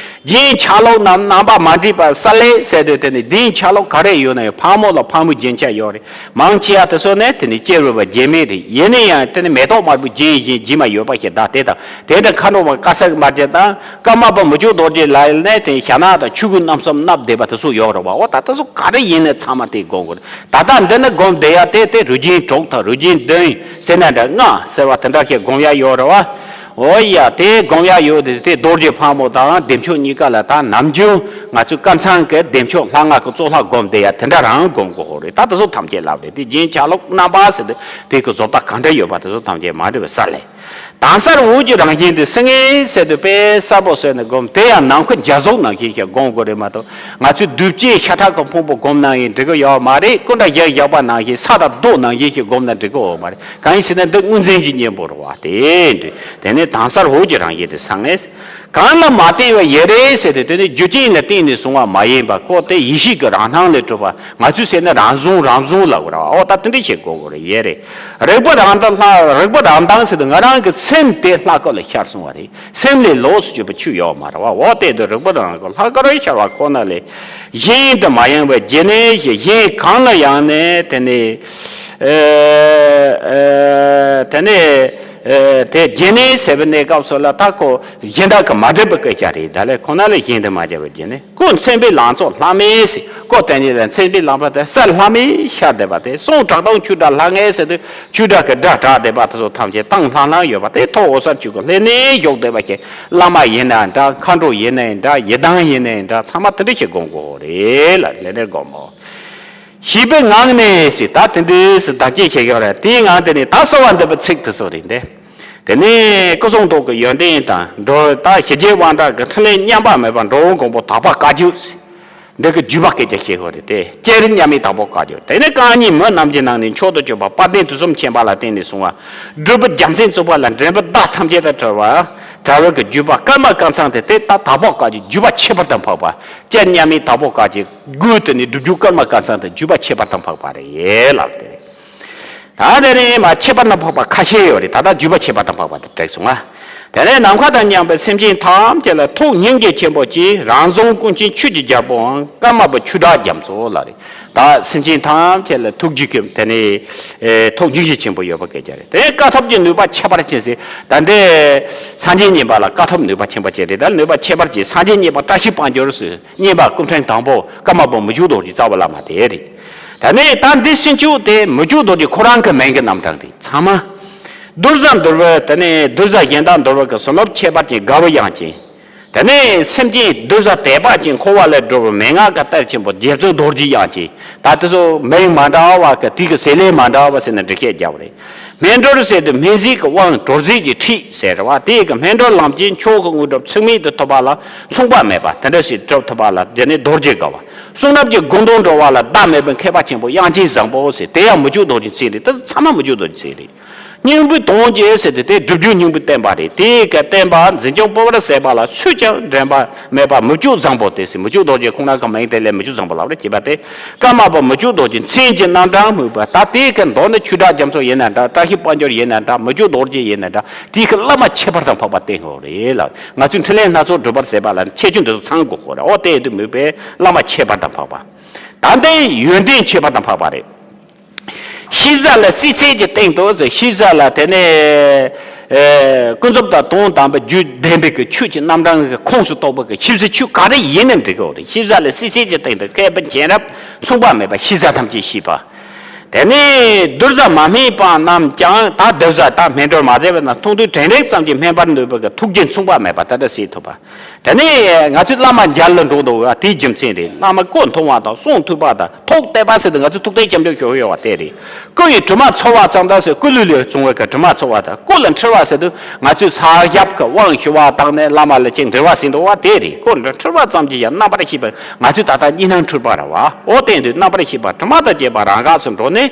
རྒྱན་ཆ་ལུགས་རྣམས་རྣམ་པ་མ་འདྲེས་པ་གསལ་ལེ་གསལ་དུ་དེ་ནི་རྒྱན་ཆ་ལུགས་ག་རེ་ཡོད་ན་ཡང་ཕག་མོ་ལ་ཕག་མོའི་རྒྱན་ཆ་ཡོད་རེད། མང་ཆེ་བ་དེ་ཚོ་ནི་དེ་ནི་སྐྱེ་རུས་པ་རྒྱན་མེད་རེད། ཡིན་ན་ཡང་དེ་ནི་མེ་ཏོག་དམར་པོའི་རྒྱན་ཡིན་རྗེས་མ་ཡོད་པ་ཞིག་གདའ། དེ་དང་དེ་འདྲ་མཁའ་འགྲོ་མ་དཀར་གསལ་དམར་རྒྱན་དང་ཀརྨ་པ་མི་བསྐྱོད་རྡོ་རྗེ་ལ་ནི་དེ་ཞྭ་ནག་དང་ཆོས་གོས་རྣམ་གསུམ་མནབས་བསྡད་པ་དེ་ཚོ་ཡོད་རེད་བ། འོ་ད་དེ་ཚོ་ག་རེ་ཡིན་ན་ཚང་མ་དེ་སྒོམ་དགོས་རེད། ད་ལྟ་འདི་ནི་སྒོམ་བསྡད་ཡ་དེ་དེ་རུས་རྒྱན་དྲུག་དང་རུས་རྒྱན་བདུན་ཟེར་ན་འདྲ་ལྔ་ཟེར་བ་དེ་འདྲ་ཞིག་སྒོམ་ཡ་ཡོད་རེད་བ། འོ་ཡ། དེ་སྒོམ་ཡ་ཡོད་དེ། དེ་རྡོ་རྗེ་ཕག་མོ་དང་བདེ་མཆོག་གཉིས་ཀ་ལ། ད་ནམ་རྒྱུན་ང་ཚོས་སྐལ་བཟང་གི་བདེ་མཆོག་ལྷ་ལྔ་གི་གཙོ་ལྷ་སྒོམ་བསྡད་ཡ་དེ་འདྲ་རང་སྒོམ་དགོས་ཧོ་རེད། ད་དེ་ཚོ་ཐམས་ཅད་ལབ་རེད། དེ་རྒྱན་ཆ་ལུགས་རྣམ་པ་ཟེར་དུས་དེ་གི་བཟོ་ལྟ་གང་འདྲ་ཡོད་པ་དེ་ཚོ་ཐམས་ཅད་མ་འདྲ་བའི་ས་ལས། དྭངས་གསལ་འོད་ཀྱི་རང་བཞིན་དེ་སེང་གེ་ཟེར་དུས་དཔེ་གསལ་པོ་བཟོས་ནས་སྒོམ། དེ་ཡང་ནམ་མཁའ་འཇའ་ཟུག་ནང་བཞིན་ཞིག་སྒོམ་དགོས་རེད་མ་གཏོགས། ང་ཚོས་མདུད་ཅན་ཤ་ཁྲག་གི་ཕུང་པོ་སྒོམ་ན་ཡང་འགྲིག་གི་ཡོད་མ་རེད། སྐུ་འདྲ་བཞག་བཞག་པ་ནང་བཞིན་ས་དང་རྡོ་ནང་བཞིན་ཞིག་སྒོམ་ན་འགྲིག་གི་ཡོད་མ་རེད། གང་ཡིན་ཟེར་ན་འདི་དངོས་འཛིན་གྱི་གཉེན་པོ་རེད་བ། དེ་འདྲ། དེ་ནས་དྭངས་གསལ་འོད་ཀྱི་རང་བཞིན་དེ་སེང་གེ། གང་ལ་མ་བརྟེན་པའི་ཡེ་རེ་ཟེར་ཏེ། དེ་ནི་རྒྱུ་རྐྱེན་ལ་བརྟེན་ནས་བྱུང་བ་མ་ཡིན་པ། ཁོ་དེ་ཡེ་ཤེས་ཀྱི་རང་སྣང་ལས་གྲུབ་པ། ང་ཚོས་ཟེར་ན་རང་བྱུང་རང་བྱུང་ལབ་དགོས་རེད་བ། འོ་ད་དེ་འདྲ་ཞིག་གོ་དགོས་རེད། ཡེ་རེ། རིག་པ་རང་དང་ལྷ། རིག་པ་རང་དང་ཟེར་དུས་ང་རང་གི་སེམས་དེ་ལྷ་སྐུ་ལ་ཤར་སོང་བ་རེད། སེམས་ལས་ལོགས་སུ་གྱུར་པ་ཆོས་ཡོད་མ་རེད་བ། འོ་དེ་དུས་རིག་པ་རང་སྐུ་ལྷ་སྐུ་རུ་ཤར་བ་ཁོ་ན་ལས། གཞན་དུ་མ་ཡེངས་པའི་བརྒྱུད་ནས་ཞེས། གཞན་གང་ལ་ཡང་ནས་དེ་ནས། ཨ་ཨ་དེ་ནས་ཨ་དེ་བརྒྱུད་ནས་ཟེར་བའི་གནས་སྐབས་སུ་ལ། ད་ཁོ་གཞན་དག་གི་མ་འདྲེས་པའི་སྐད་ཆ་རེད། ད་ལས་ཁོ་ན་ལས་གཞན་དུ་མ་གྱུར་པའི་བརྒྱུད་ནས། སྐུ་མཚན་དཔེའི་ལང་ཚོ་ལྷམ་མེ་ཟེར། སྐུ་དེ་ཉིད་ལ་མཚན་དཔེའི་ལང་ཚོ་དེ་གསལ་ལྷམ་མེ་ཤར་བསྡད་པ་དེ། གསུང་གྲགས་སྟོང་ཆོས་སྒྲ་ལྷང་ངེ་ཟེར་དུས་ཆོས་སྒྲ་གི་སྒྲ་གྲགས་བསྡད་པ་དེ་ཚོ་ཐམས་ཅད་དྭངས་ལྷང་ལྷང་ཡོད་པ་དེ། ཐོག་འོད་གསལ་ཆོས་སྐུ་ལྷན་ནེ་བཞུགས་བསྡད་པ་ཞིག་བླ་མ་ཡིན་ནའང་འདྲ། མཁའ་འགྲོ་ཡིན་ནའང་འདྲ། ཡི་དམ་ཡིན་ནའང་འདྲ། ཚང་མ་དེ་འདྲ་ཞིག་སྒོམ་དགོས་རེད་ལ། ལྷན་ནེ་སྒོམ་མོ། ཞེས་པའི་ངང་ནས་ཟེར། ད་དེ་འདྲ་ཟེར་བདག་བསྐྱེད་བྱེད་ཀྱི་ཡོད་རེད། དེའི་ངང་དེ་ནས་ད་གསོལ་བ་འདེབས་པའི་ཚིག་དེ་ཚོ་རེད་འདི། དེ་ནས་སྐུ་གསུང་ཐུགས་ཀྱི་ཡོན་ཏན་དང་འགྲོ། ད་ཞི་རྒྱས་དབང་དྲག་གི་ཕྲིན་ལས་མཉམ་པ་མེད་པ་འགྲོ་བའི་མགོན་པོ་དག་པ་བཀའ་བརྒྱུད། འདི་གི་བརྒྱུད་པ་སྐད་ཆ་བཤད་དགོས་རེད་དེ། ལྕགས་རི་མཉམ་མེད་དྭགས་པོ་བཀའ་བརྒྱུད། དེ་ནས་རྐང་གཉིས་མི་རྣམས་ཀྱི་ནང་ནས་མཆོག་ཏུ་གྱུར་པ་དཔལ་ལྡན་དུས་གསུམ་མཁྱེན་པ་ལ་བརྟེན་ནས་བྱུང་བ། སྒྲུབ་པའི་རྒྱལ་མཚན་བཙུགས་པ་ལ་འདྲེན་པའི་བདག་ཐམས་ཅད་དང་བྲལ་བ། བྲལ་བའི་གི་བརྒྱུད་པ་ཀརྨ་ཀཾ་ཚང་དེ། དེ་ད་དྭགས་པོ་བཀའ་བརྒྱུད་བརྒྱུད་པ་ཁྱད་པར་དུ་འཕགས་པ། ལྕགས་རི་མཉམ་མེད་དྭགས་པོ་བཀའ་བརྒྱུད་དགོས། དེ་ནི་སྒྲུབ་བརྒྱུད་ཀརྨ་ཀཾ་ཚང་དེ་བརྒྱུད་པ་ཁྱད་པར་དུ་འཕགས་པ་རེད་ལབ་དེ་རེད། ད་དེ་ནས་མ་ཁྱད་པར་དུ་འཕགས་པ་ཁ་ཤས་ཡོད་རེད། ད་ལྟ་བརྒྱུད་པ་ཁྱད་པར་དུ་འཕགས་པ་དེ་དྲན་སོང་ང་། དེ་ནས་ནམ་མཁའ་དང་མཉམ་པའི་སེམས་ཅན་ཐམས་ཅད་ལ་ཐུགས་སྙིང་རྗེ་ཆེན་པོ་གྱིས། རང་བྱུང་ཀུན་མཁྱེན་ཆོས་ཀྱི་རྒྱལ་པོའམ་ཀརྨ་པའི་ཆོས་སྒྲ་རྒྱ་མཚོ་ལ་རེད། ད་སེམས་ཅན་ཐམས་ཅད་ལ་ཐུགས་རྗེ་གི་དེ་ནས་ཨེ་ཐུགས་སྙིང་རྗེ་ཆེན་པོ་ཡོད་པ་སྐད་ཆ་རེད། དེ་ནས་བཀའ་ཐུབ་ཀྱི་ནུས་པ་ཁྱད་པར་ཅན་ཟེར། ད་འདི་སངས་རྒྱས་མཉན་པ་ལ་བཀའ་ཐུབ་ནུས་པ་ཆེན་པོ་ཅན་རེད། ད་ནུས་པ་ཁྱད་པར་ཅན། སངས་རྒྱས་མཉན་པ་བཀྲ་ཤིས་དཔལ་འབྱོར་ཟེར། མཉན་པ་སྐུ་ཕྲེང་དང་པོ་ཀརྨ་པ་མི་བསྐྱོད་རྡོ་རྗེ་རྩ་བའི་བླ་མ་དེ་རེད། ད་ནི་ད་འདི་ཕྱིན་ཆད་དེ་མི་བསྐྱོད་རྡོ་རྗེ་ཁོ་རང་གི་མིང་གི་རྣམ་གྲངས་རེད། ཚང་མ་གདུལ་བྱ་འདུལ་བའི། དེ་ནས་གདུལ་བྱ་གཞན་དག་འདུལ་བའི་གི་བྱིན་རླབས་ཁྱད་པར་ཅན་དགའ་བའི་དབྱངས་ཅན། དེ་ནས་སེམས་ཅན་གདུལ་བྱ་དད་པ་ཅན་འཁོར་བ་ལས་སྒྲོལ་བའི་མན་ངག་གི་གཏེར་ཆེན་པོ་རྗེ་བཙུན་རྡོ་རྗེ་དབྱངས་ཅན། ད་དེ་ཚོ་མིང་མ་འདྲ་བ་གི་དེ་གི་ཟེར་ལས་མ་འདྲ་བ་ཟེར་ནས་འགྲེལ་བཤད་རྒྱབ་པ་རེད། སྨིན་གྲོལ་ཟེར་དུས་སྨིན་བྱེད་ཀྱི་དབང་གྲོལ་བྱེད་ཀྱི་ཁྲིད་ཟེར་བ། དེ་གི་སྨིན་གྲོལ་ལམ་གྱི་མཆོག་གི་དངོས་གྲུབ་ཚུལ་མིན་དུ་ཐོབ་པ་ལ་མཚུངས་པ་མེད་པ་དེ་འདྲ་ཞིག་གྲུབ་ཐུབ་པ་ལ་དེ་ནི་རྡོ་རྗེ་དགའ་བ། གསུང་རབ་ཀྱི་དགོངས་དོན་འགྲོ་བ་ལ་ཟླ་མེད་པའི་མཁས་པ་ཆེན་པོ་དབྱངས་ཅན་བཟང་པོ་ཟེར། དེ་ཡང་མི་བསྐྱོད་རྡོ་རྗེ་མཚན་རེད། དེ་ཚང་མ་མི་བསྐྱོད་རྡོ་རྗེ་མཚན་རེད། སྙིང་པོའི་དོན་བཅས་ཟེར་དུས་དེ་སྒྲུབ་བརྒྱུད་སྙིང་པོའི་བསྟན་པ་རེད། དེ་གི་བསྟན་པ་འཛིན་སྐྱོང་སྤེལ་བར་མཛད་པ་ལ་སུས་ཀྱང་འགྲན་པ་མེད་པ་མི་བསྐྱོད་བཟང་པོ་དེ་ཟེར། མི་བསྐྱོད་རྡོ་རྗེ་ཁོང་རང་གི་མིང་དེ་ལས་མི་བསྐྱོད་བཟང་པོ་ལབ་རེད། ཅེས་པ་དེ་ཀརྨ་པ་མི་བསྐྱོད་རྡོ་རྗེ་མཚན་གྱི་རྣམ་གྲངས་སྨོས་པ། ད་དེ་གི་མདོ་ནི་ཆོས་སྒྲ་རྒྱ་མཚོ་ཡིན་ན་འདྲ། བཀྲ་ཤིས་དཔལ་འབྱོར་ཡིན་ན་འདྲ། མི་བསྐྱོད་རྡོ་རྗེ་ཡིན་ན་འདྲ། དེ་གི་བླ་མ་ཁྱད་པར་དུ་འཕགས་པ་བསྟེན་དགོས་རེད་ལ། ང་ཚོས་འཕྲིན་ལས་སྣ་ཚོགས་སྒྲུབ་པར་ཟེར་བ་ལ་ཁྱད་ཆོས་འདི་ཚོ་ཚང་དགོས་ཁོ་རེད། འོ་དེ་ཡིན་དུས་མོས་པའི་བླ་མ་ཁྱད་པར་དུ་འཕགས་པ། ད་ལྟའི་ཡོན་ཏན་ཁྱད་པར་དུ་འཕགས་པ་རེད། ཤེས་བྱ་ལ་སྲིད་རྩེ་གི་སྟེང་དུ་ཟེར། ཤེས་བྱ་ལ་དེ་ནས་ཨེ་ཀུན་རྫོབ་དང་དོན་དམ་པའི་རྒྱུད་བདེན་པའི་གི་ཆོས་ཀྱི་རྣམ་གྲངས་ཀྱི་ཁོངས་སུ་གཏོགས་པའི་གི་ཤེས་བྱ་ཆོས་ག་རེ་ཡིན་ནའང་འགྲིག་གི་རེད། ཤེས་བྱ་ལ་སྲིད་རྩེ་གི་སྟེང་དུ་བསྐལ་པ་བྱེ་རབས་མཚུངས་པ་མེད་པ་ཤེས་བྱ་ཐམས་ཅད་ཤེས་པ། དེ་ནས་གདུལ་བྱ་མ་སྨིན་པ་རྣམས་ཀྱང་། ད་གདུལ་བྱ་ད་སྨིན་གྲོལ་མ་མཛད་པ་རྣམས་མཐོང་ཐོས་དྲན་རེག་ཙམ་གྱིས་སྨིན་པར་ནུས་པའི་གི་ཐུགས་རྗེ་མཚུངས་པ་མེད་པ་དེ་འདྲ་སྲིད་ཐུབ་པ། དེ་ནས་ང་ཚོས་བླ་མ་མཇལ་ལ་འགྲོ་འདུག་བ་དེའི་རྒྱུ་མཚན་རེད། བླ་མ་སྐུ་མཐོང་བ་དང་གསུང་ཐོས་པ་དང་ཐུགས་གཏད་པ་ཟེར་དུས་ང་ཚོས་ཐུགས་གཏད་རྐྱབ་འཇུག་ཞུ་གི་ཡོད་པ་དེ་རེད། སྐུ་ཡི་དྲི་མ་ཚོར་བ་ཙམ་དང་ཟེར། སྐུ་ལུས་ལས་བྱུང་བའི་གི་དྲི་མ་ཚོར་བ་དང་། སྐུ་ལ་འཁྲུལ་བ་ཟེར་དུས་ང་ཚོས་ས་ཞབས་ཀྱི་དབང་ཞུ་བ་དང་ནས་བླ་མ་ལ་ཅིག་འབྲེལ་བ་ཟིན་འདུག་བ་དེ་རེད། སྐུ་ལ་འཁྲུལ་བ་ཙམ་གྱིས་ཀྱང་རྣམ་པར་ཤེས་པ། ང་ཚོས་ད་ལྟ་གཉིས་སྣང་འཁྲུལ་པ་རེད་བ། འོ་དེ་དུས་རྣམ་པར་ཤེས་པ་དྲི་མ་དང་བཅས་པ་རང་འགགས་སུ་འགྲོ་ནས།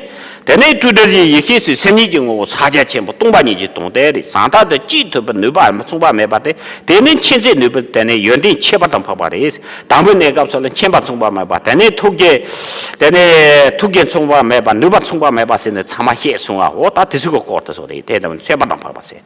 དེ་ནས་སྤྲོས་བྲལ་གྱི་ཡེ་ཤེས་སུ་སེམས་ཉིད་ཀྱི་ངོ་བོ་ཕྱག་རྒྱ་ཆེན་པོ་སྟོང་པ་ཉིད་ཀྱི་དོན་དེ་རེད། ཟང་ཐལ་དུ་གཅིག་ཐུབ་པའི་ནུས་པ་མཚུངས་པ་མེད་པ་དེ། དེ་ནི་མཁྱེན་བརྩེ་ནུས་པའི་དེ་ནས་ཡོན་ཏན་ཁྱད་པར་དུ་འཕགས་པ་རེད། དང་པོའི་གནས་སྐབས་སུ་ལ་མཁྱེན་པ་མཚུངས་པ་མེད་པ། དེ་ནས་ཐུགས་རྗེ། དེ་ནས་ཐུགས་རྗེ་མཚུངས་པ་མེད་པ། ནུས་པ་མཚུངས་པ་མེད་པ་ཟེར་ནས་ཚང་མ་བཤད་སོང་ང་། འོ་ད་དེ་ཚོ་གི་སྐོར་དུ་སོགས་རེད། དེ་དང་ཁྱད་པར་དུ་འཕགས་པ་ཟེར།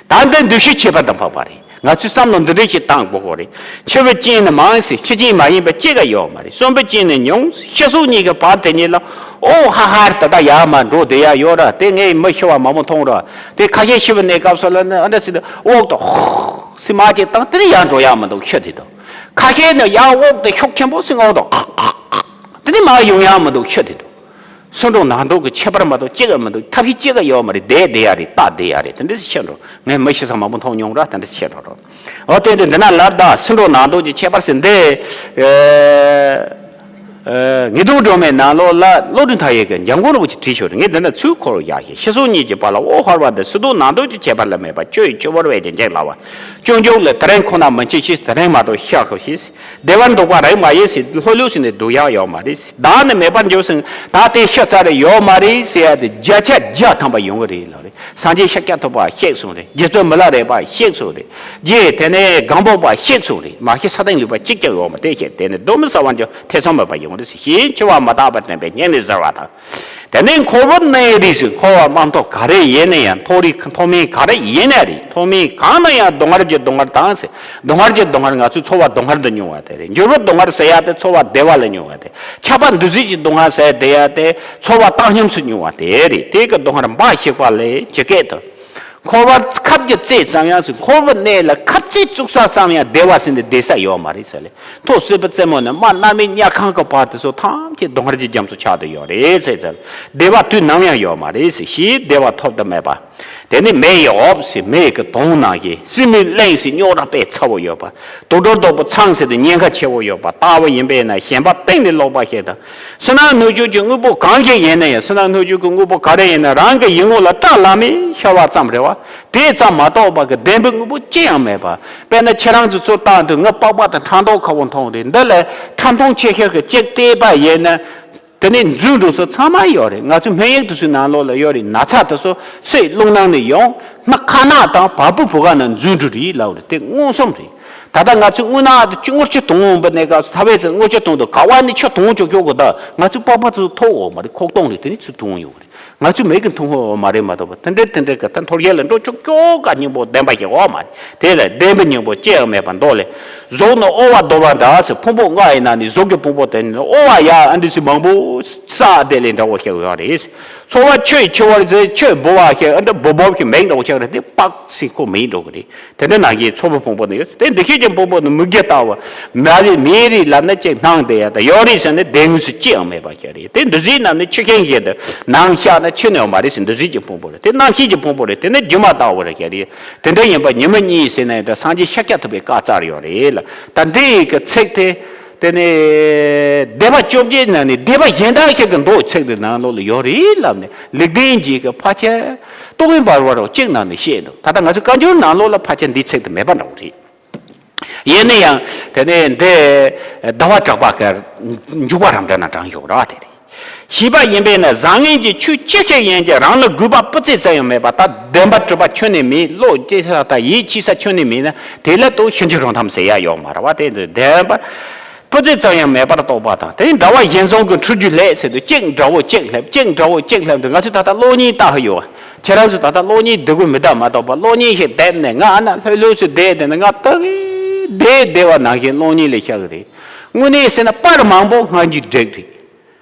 ད་འདི་འདུ་ཤེས་ཁྱད་པར་དུ་འཕགས་པ་རེད། ང་ཚོས་བསམ་བློ་འདི་འདྲ་ཞིག་བཏང་དགོས་ཀྱི་རེད། འཆི་བའི་རྐྱེན་ནི་མང་ཞིང་། འཆི་རྐྱེན་མ་ཡིན་པ་གཅིག་ཀྱང་ཡོད་མ་རེད། གསོན་པོའི་རྐྱེན་ནི་ཉུང་ཞིང་། སྐྱེ་སོགས་གཉིས་ཀྱི་བར་དེ་ཉིད་ལ། ཨོ་ཧ་ཧ། ད་ལྟ་ཡར་མར་འགྲོ་བསྡད་ཡ་ཡོད་ར། དེ་ངས་མི་ཤི་བ་མང་པོ་མཐོང་ར། དེ་ཁ་ཤས་ཤི་བའི་གནས་སྐབས་སུ་ལ་ནི་ཨ་འདྲ་ཟེར་ཏེ་འོག་ཏུ་ཧོ་ཟེར་མར་ཅིག་བཏང་། དེ་ནས་ཡར་འགྲོ་ཡ་མི་འདུག་ཤི་དེ་འདུག་ཁ་ཤས་ནི་ཡར་འོག་ཏུ་ཤུགས་ཆེན་པོ་ཟེར་འོག་ཏུ་ཁག་ཁག་ཁག་དེ་ནས་མར་ཡོང་ཡ་མི་འདུག་ཤི་དེ་འདུག་སུ་འགྲོ་ནང་ལྡོག་གི་ཁྱད་པར་མ་གཏོགས་གཅིག་ཡང་མི་འདུག་ཐབས་ཤེས་གཅིག་ཡང་ཡོད་མ་རེད། བསྡད་བསྡད་ཡ་རེད། ལྟ་བསྡད་ཡ་རེད། དེ་འདྲ་ཞིག་ཤེས་འགྲོ། ངས་མི་ཤི་ས་མང་པོ་མཐོང་མྱོང་ར། དེ་འདྲ་ཞིག་ཤེས་འགྲོ་རོགས། འོ་དེ་འདི་འདི་ན་ལར་ད་སུ་འགྲོ་ནང་ལྡོག་གི་ཁྱད་པར་ཟེར་འདི། ཨེ། ཨེ། ངེས་དོན་སྒྲོན་མེའི་ནང་ལོགས་ལ་བློ་གྲོས་མཐའ་ཡས་ཀྱིས་འཇམ་མགོན་རིན་པོ་ཆེས་བྲིས་ཤོག་རེད། ངས་འདི་ན་ཚུར་འཁོར་ཡག་ཞེས། ཤེས་སོགས་གཉིས་ཀྱི་བར་ལ་དབུ་ཧར་བ་འདི་སུ་འགྲོ་ནང་ལྡོག་གི་ཁྱད་པར་ལ་མེད་པ། ཆོས་ཡི་ཆོས་བར་བས་ཀྱང་འཇིག་སླ་བ། སྤྱོད་འཇུག་ལ་དེ་རིང་ཁོ་ན་མི་འཆི་ཞེས། དེ་རིང་མ་གཏོགས་ཤི་དགོས་ཞེས། བདེ་བར་འདུག་པ་རིག་མ་ཡིན་ཟེར། ལྷོད་ལྷོད་ཟེར་ནས་འདུག་ཡག་ཡོད་མ་རེད། བདག་ནི་མེད་པར་འགྱུར་ཟེར། ད་དེ་ཤི་ཚར་རེ་ཡོད་མ་རེད་ཟེར་ཡ་དེ་བརྒྱ་ཆ་བརྒྱ་ཐམ་པ་ཡོང་གི་རེད་ལབ་རེད། སངས་རྒྱས་ཤཱཀྱ་ཐུབ་པ་གཤེགས་སོང་རེད། རྗེ་བཙུན་མི་ལ་རས་པ་གཤེགས་སོང་རེད། རྗེ་དེ་ནས་སྒམ་པོ་པ་གཤེགས་སོང་རེད། མ་གཤེགས་ས་སྟེང་ལུས་པ་གཅིག་ཀྱང་ཡོད་མ་རེད། དེ་ཤེས། དེ་ནི་གདོན་མི་ཟ་བར་འགྱུར། ཐེ་ཚོམ་མེད་པར་ཡོང་རེད་ཟེར། ཞེས་འཆི་བ་མི་རྟག་པ་དྲན་པས་སྙིང་ནས་གཟིར་བ་དང་། དེ་ནས་འཁོར་བའི་གནས་རིས་སུ། འཁོར་བ་དམག་འཐབ་ག་རེ་ཡིན་ན་ཡང་། མཐོ་རིས་མཐོ་དམན་ག་རེ་ཡིན་ན་རེད། མཐོ་དམན་གང་ན་ཡང་སྡུག་བསྔལ་གྱི་སྡུག་བསྔལ་དང་ཟེར། སྡུག་བསྔལ་གྱི་སྡུག་བསྔལ། ང་ཚོས་ཚོར་བ་སྡུག་བསྔལ་དུ་མྱོང་བ་དེ་རེད། འགྱུར་བའི་སྡུག་བསྔལ་ཟེར་ཡ་དེ་ཚོར་བ་བདེ་བ་ལ་མྱོང་བ་དེ། ཆགས་པ་འདུ་བྱེད་ཀྱི་སྡུག་བསྔལ་ཟེར་བསྡད་ཡ་དེ་ཚོར་བ་བཏང་སྙོམས་སུ་མྱོང་བ་དེ་རེད། དེ་གི་སྡུག་བསྔལ་འབའ་ཞིག་པ་ལས་ཇི་སྐད་དུ། འཁོར་བར་ཁབ་ཀྱིས་བཙེས་ཙམ་ཡང་ཟེར། འཁོར་བའི་གནས་ལ་ཁབ་ཙེ་བཙུགས་ས་ཙམ་ཡང་བདེ་བ་ཟེར་ནས་བསྡད་ས་ཡོད་མ་རེད་ཟེར་ལེ། མཐོ་སྲིད་པའི་རྩེ་མོ་ནས་དམའ་མནར་མེད་དམྱལ་ཁམས་ཀྱི་བར་དུ་སོགས་ཐམས་ཅད་སྡུག་བསྔལ་གྱི་རྒྱ་མཚོ་ཆགས་བསྡད་ཡོད་རེད་ཟེར་ཟེར། བདེ་བ་དུས་ནམ་ཡང་ཡོད་མ་རེད་ཟེར། ཞེས་བདེ་བ་ཐོབ་ཏུ་མེད་པ། དེ་ནི་མེ་ཡིས་འོབས་ཟེར། མེ་གི་དོང་ནང་བཞིན། སྲིན་མོས་གླེངས་ཟེར། རྙོག་དྲ་དཔེ་ཚ་བོ་ཡོད་པ། དུག་སྦྲུལ་རྡོག་པོ་ཚང་ཟེར་དུས་ཉེན་ཁ་ཆེ་བོ་ཡོད་པ་ལྟ་བུ་ཡིན་པས་ན། ཞེན་པ་གཏིང་ནས་ལོག་པ་ཞིག་དང་། བསོད་ནམས་སྣོད་བཅུད་ཀྱི་དངོས་པོ་གང་ཞིག་ཡིན་ན་ཡང་། བསོད་ནམས་སྣོད་བཅུད་ཀྱི་དངོས་པོ་ག་རེ་ཡིན་ན་རང་གི་ཡིད་ངོ་ལ་བཀྲ་ལམ་མེར་ཤར་བ་ཙམ་རེད་བ། དེ་ཙམ་མ་གཏོགས་པ་གི་བདེན་པའི་དངོས་པོ་ཅི་ཡང་མེད་པ། དཔེར་ན་ཁྱེད་རང་ཚོ་ཚུར་བལྟ་དུས་ང་པགས་པ་དང་ཕྲང་ཐོག་ཁ་བོ་མཐོང་རེད། འདི་ལས་ཕྲ་མཐོང་ཆེ་ཤོས་ཀྱི་གཅིག་བལྟས་པ་ཡིན་ན། དེ་ནས་འཛུལ་འགྲོ་ས་ཚང་མ་ཡོད་རེད། ང་ཚོའི་སྨན་ཡིག་དེ་ཚོའི་ནང་ལོགས་ལ་ཡོད་རེད། ན་ཚ་དེ་ཚོ་སོས་རླུང་ནང་ནས་ཡོང་། སྣ་ཁ་ནག་དང་བ་སྤུ་བུ་ག་ནང་འཛུལ་འགྲོ་རེད་ལབ་རེད། དེ་མངོན་སུམ་རེད། ད་ལྟ་ང་ཚོས་དངོས་གནས་དེ་ཆུ་དངུལ་ཆུ་དུང་འོང་པ་ནས་ག་ཚ་བའི་ཚེ་དངུལ་ཆུ་དུང་དུ་ག་བ་ནས་ཆུ་དུང་ཅོག་ཅོག་གོ། ད་ང་ཚོའི་པགས་པ་ཚོ་ཐོག་འོག་མ་རེད། ཁོག་སྟོང་རེད། དེ་ནས་ཆུ་དུང་ཡོང་རེད། ང་ཚོས་མེད་ཀྱི་མཐོང་ཧོ་མ་རེད་མ་གཏོགས་པ། དེ་འདྲའི་དེ་འདྲའི་གི་ད་འཐོར་ཞིག་ལ་འགྲོ་ཆོག་ཆོག་ག་སྙིང་པོ་བདེན་པ་ཞིག་འོག་མ་རེད། དེ་ལ་བདེན་པའི་སྙིང་པོ་ཅི་ཡང་མེད་པར་མདོ་ལས། གཟུགས་ནི་དབུལ་བ་འདོར་བ་འདྲ་ཟེར། ཕུང་པོ་ལྔ་ཡི་ནང་ནས་གཟུགས་ཀྱི་ཕུང་པོ་དེ་ནི་དབུལ་བ་ཡ་ཨ་འདྲ་ཟེར་མང་པོ་བསགས་བསྡད་ལས་འདྲ་བོ་ཞིག་ཡོད་རེད། ཚོར་བ་ཆུ་ཡིས་འཁྱུ་བར་ཟེར། ཆུ་འབུ་བ་ཞིག་ཨ་འདྲ་འབུ་འབུབ་ཞིག་མིག་འདྲ་བོ་ཞིག་རེད། དེ་པགས་ཟེར་ཁོ་མིག་འདྲ་བོ་རེད། དེ་འདྲ་ནང་བཞིན་ཚོར་བའི་ཕུང་པོ་ནི་ཡོད། དེ་འདུ་ཤེས་ཀྱི་ཕུང་པོ་ནི་མིག་རྒྱུ་ལྟ་བུ། མ་རེད་མེད་རེད་ལབ་ན་ཅིག་སྣང་བསྡད་ཡ་དང་། ཡོད་རེད་ཟེར་ན་བདེན་དངོས་སུ་ཅི་ཡང་མེད་པ་ཞིག་རེད། དེ་འདུ་བྱེད་རྣམས་ནི་ཆུ་ཤིང་བཞིན་དུ། ནམ་བཞག་ན་ཆུ་ནི་ཡོད་མ་རེད་ཟེར། འདུ་བྱེད་ཀྱི་ཕུང་པོ་རེད། དེ་རྣམ་ཤེས་ཀྱི་ཕུང་པོ་རེད། དེ་ནི་སྒྱུ་མ་ལྟ་བུ་རེད་ཞིག་རེད། དེ་འདྲ་ཡིན་པ་ཉི་མ་གཉིས་ཟེར་ན་ཡང་ད་སངས་རྒྱས་ཤཱཀྱ་ཐུབ་པའི་བཀའ་རྩ་ཡོད་རེད་ལ། ད་འདི་གི་ཚིག་དེ། དེ་ནས་སྡེ་པ་བཅོ་བརྒྱད་ནང་ནས་སྡེ་པ་གཞན་དག་ཞིག་གི་མདོ་ཚིག་དེ་ནང་ལོགས་ལ་ཡོད་རེད་ལབ་ནས། ལེགས་ལྡན་འབྱེད་ཀྱི་ཕལ་ཆེར་ཏོག་དབྱིབས་འབར་བ་རོ་གཅིག་ནང་ནས་བཤད་འདུག་ད་ལྟ་ང་ཚོའི་བཀའ་འགྱུར་ནང་ལོགས་ལ་ཕལ་ཆེར་འདིའི་ཚིག་དེ་མེད་པ་འདྲ་བོ་རེད། ཡིན་ན་ཡང་དེ་ནས་འདི་ཟླ་བ་གྲགས་པ་གི་འཇུག་པ་རང་འགྲེལ་ན་དྲངས་ཡོད་ར། དེ་རེད། ཞེས་པ་ཡིན་པས་ན། བཟང་ངན་གྱི་ཆོས་ཅི་ཞིག་ཡིན་ཀྱང་རང་ལ་གུས་པ་སྤུ་རྩེ་ཙམ་ཡང་མེད་པ། ད་བདེན་པ་གྲུབ་པ་ཁྱོན་ནས་མེད། བློ་གཏད་ས་དང་ཡིད་ཆེས་ས་ཁྱོན་ནས་མེད་ན། དེ་ལ་ལྟོས་ཕྱིན་ཅི་རང་ཐམ་ཟེར་ཡ་ཡོད་མ་རེད་བ། དེ་འདི་བདེན་པ་སྤུ་རྩེ་ཙམ་ཡང་མེད་པར་རྟོགས་པ་དང་། དེ་འདྲ་བ་གཞན་བཟང་གི་འཁྲུལ་རྒྱུ་ལས་ཟེར་དུས། གཅིག་འདྲ་བོ་གཅིག་སླེབས། གཅིག་འདྲ་བོ་གཅིག་སླེབས་དུས། ང་ཚོས་ད་ལྟ་གློག་བརྙན་ལྟ་ཧ་ཡོད་བ། ཁྱེད་རང་ཚོས་ད་ལྟ་གློག་བརྙན་འདི་དགོས་མི་འདུག་མ་གཏོགས་པ། གློག་བརྙན་ཞིག་བསྡད་ནས་ང་ཨ་ན་ལྷོད་ལྷོད་ཚོས་བསྡད་བསྡད་ནས་ང་ལྟ་གི་བསྡད་བསྡད་པ་ནང་བཞིན་གློག་བརྙན་ལས་ཤར་གི་རེད། དངོས་གནས་ཟེར་ན་པར་མང་པོ་སྔར་གྱི་བསྒྲིགས་རེད།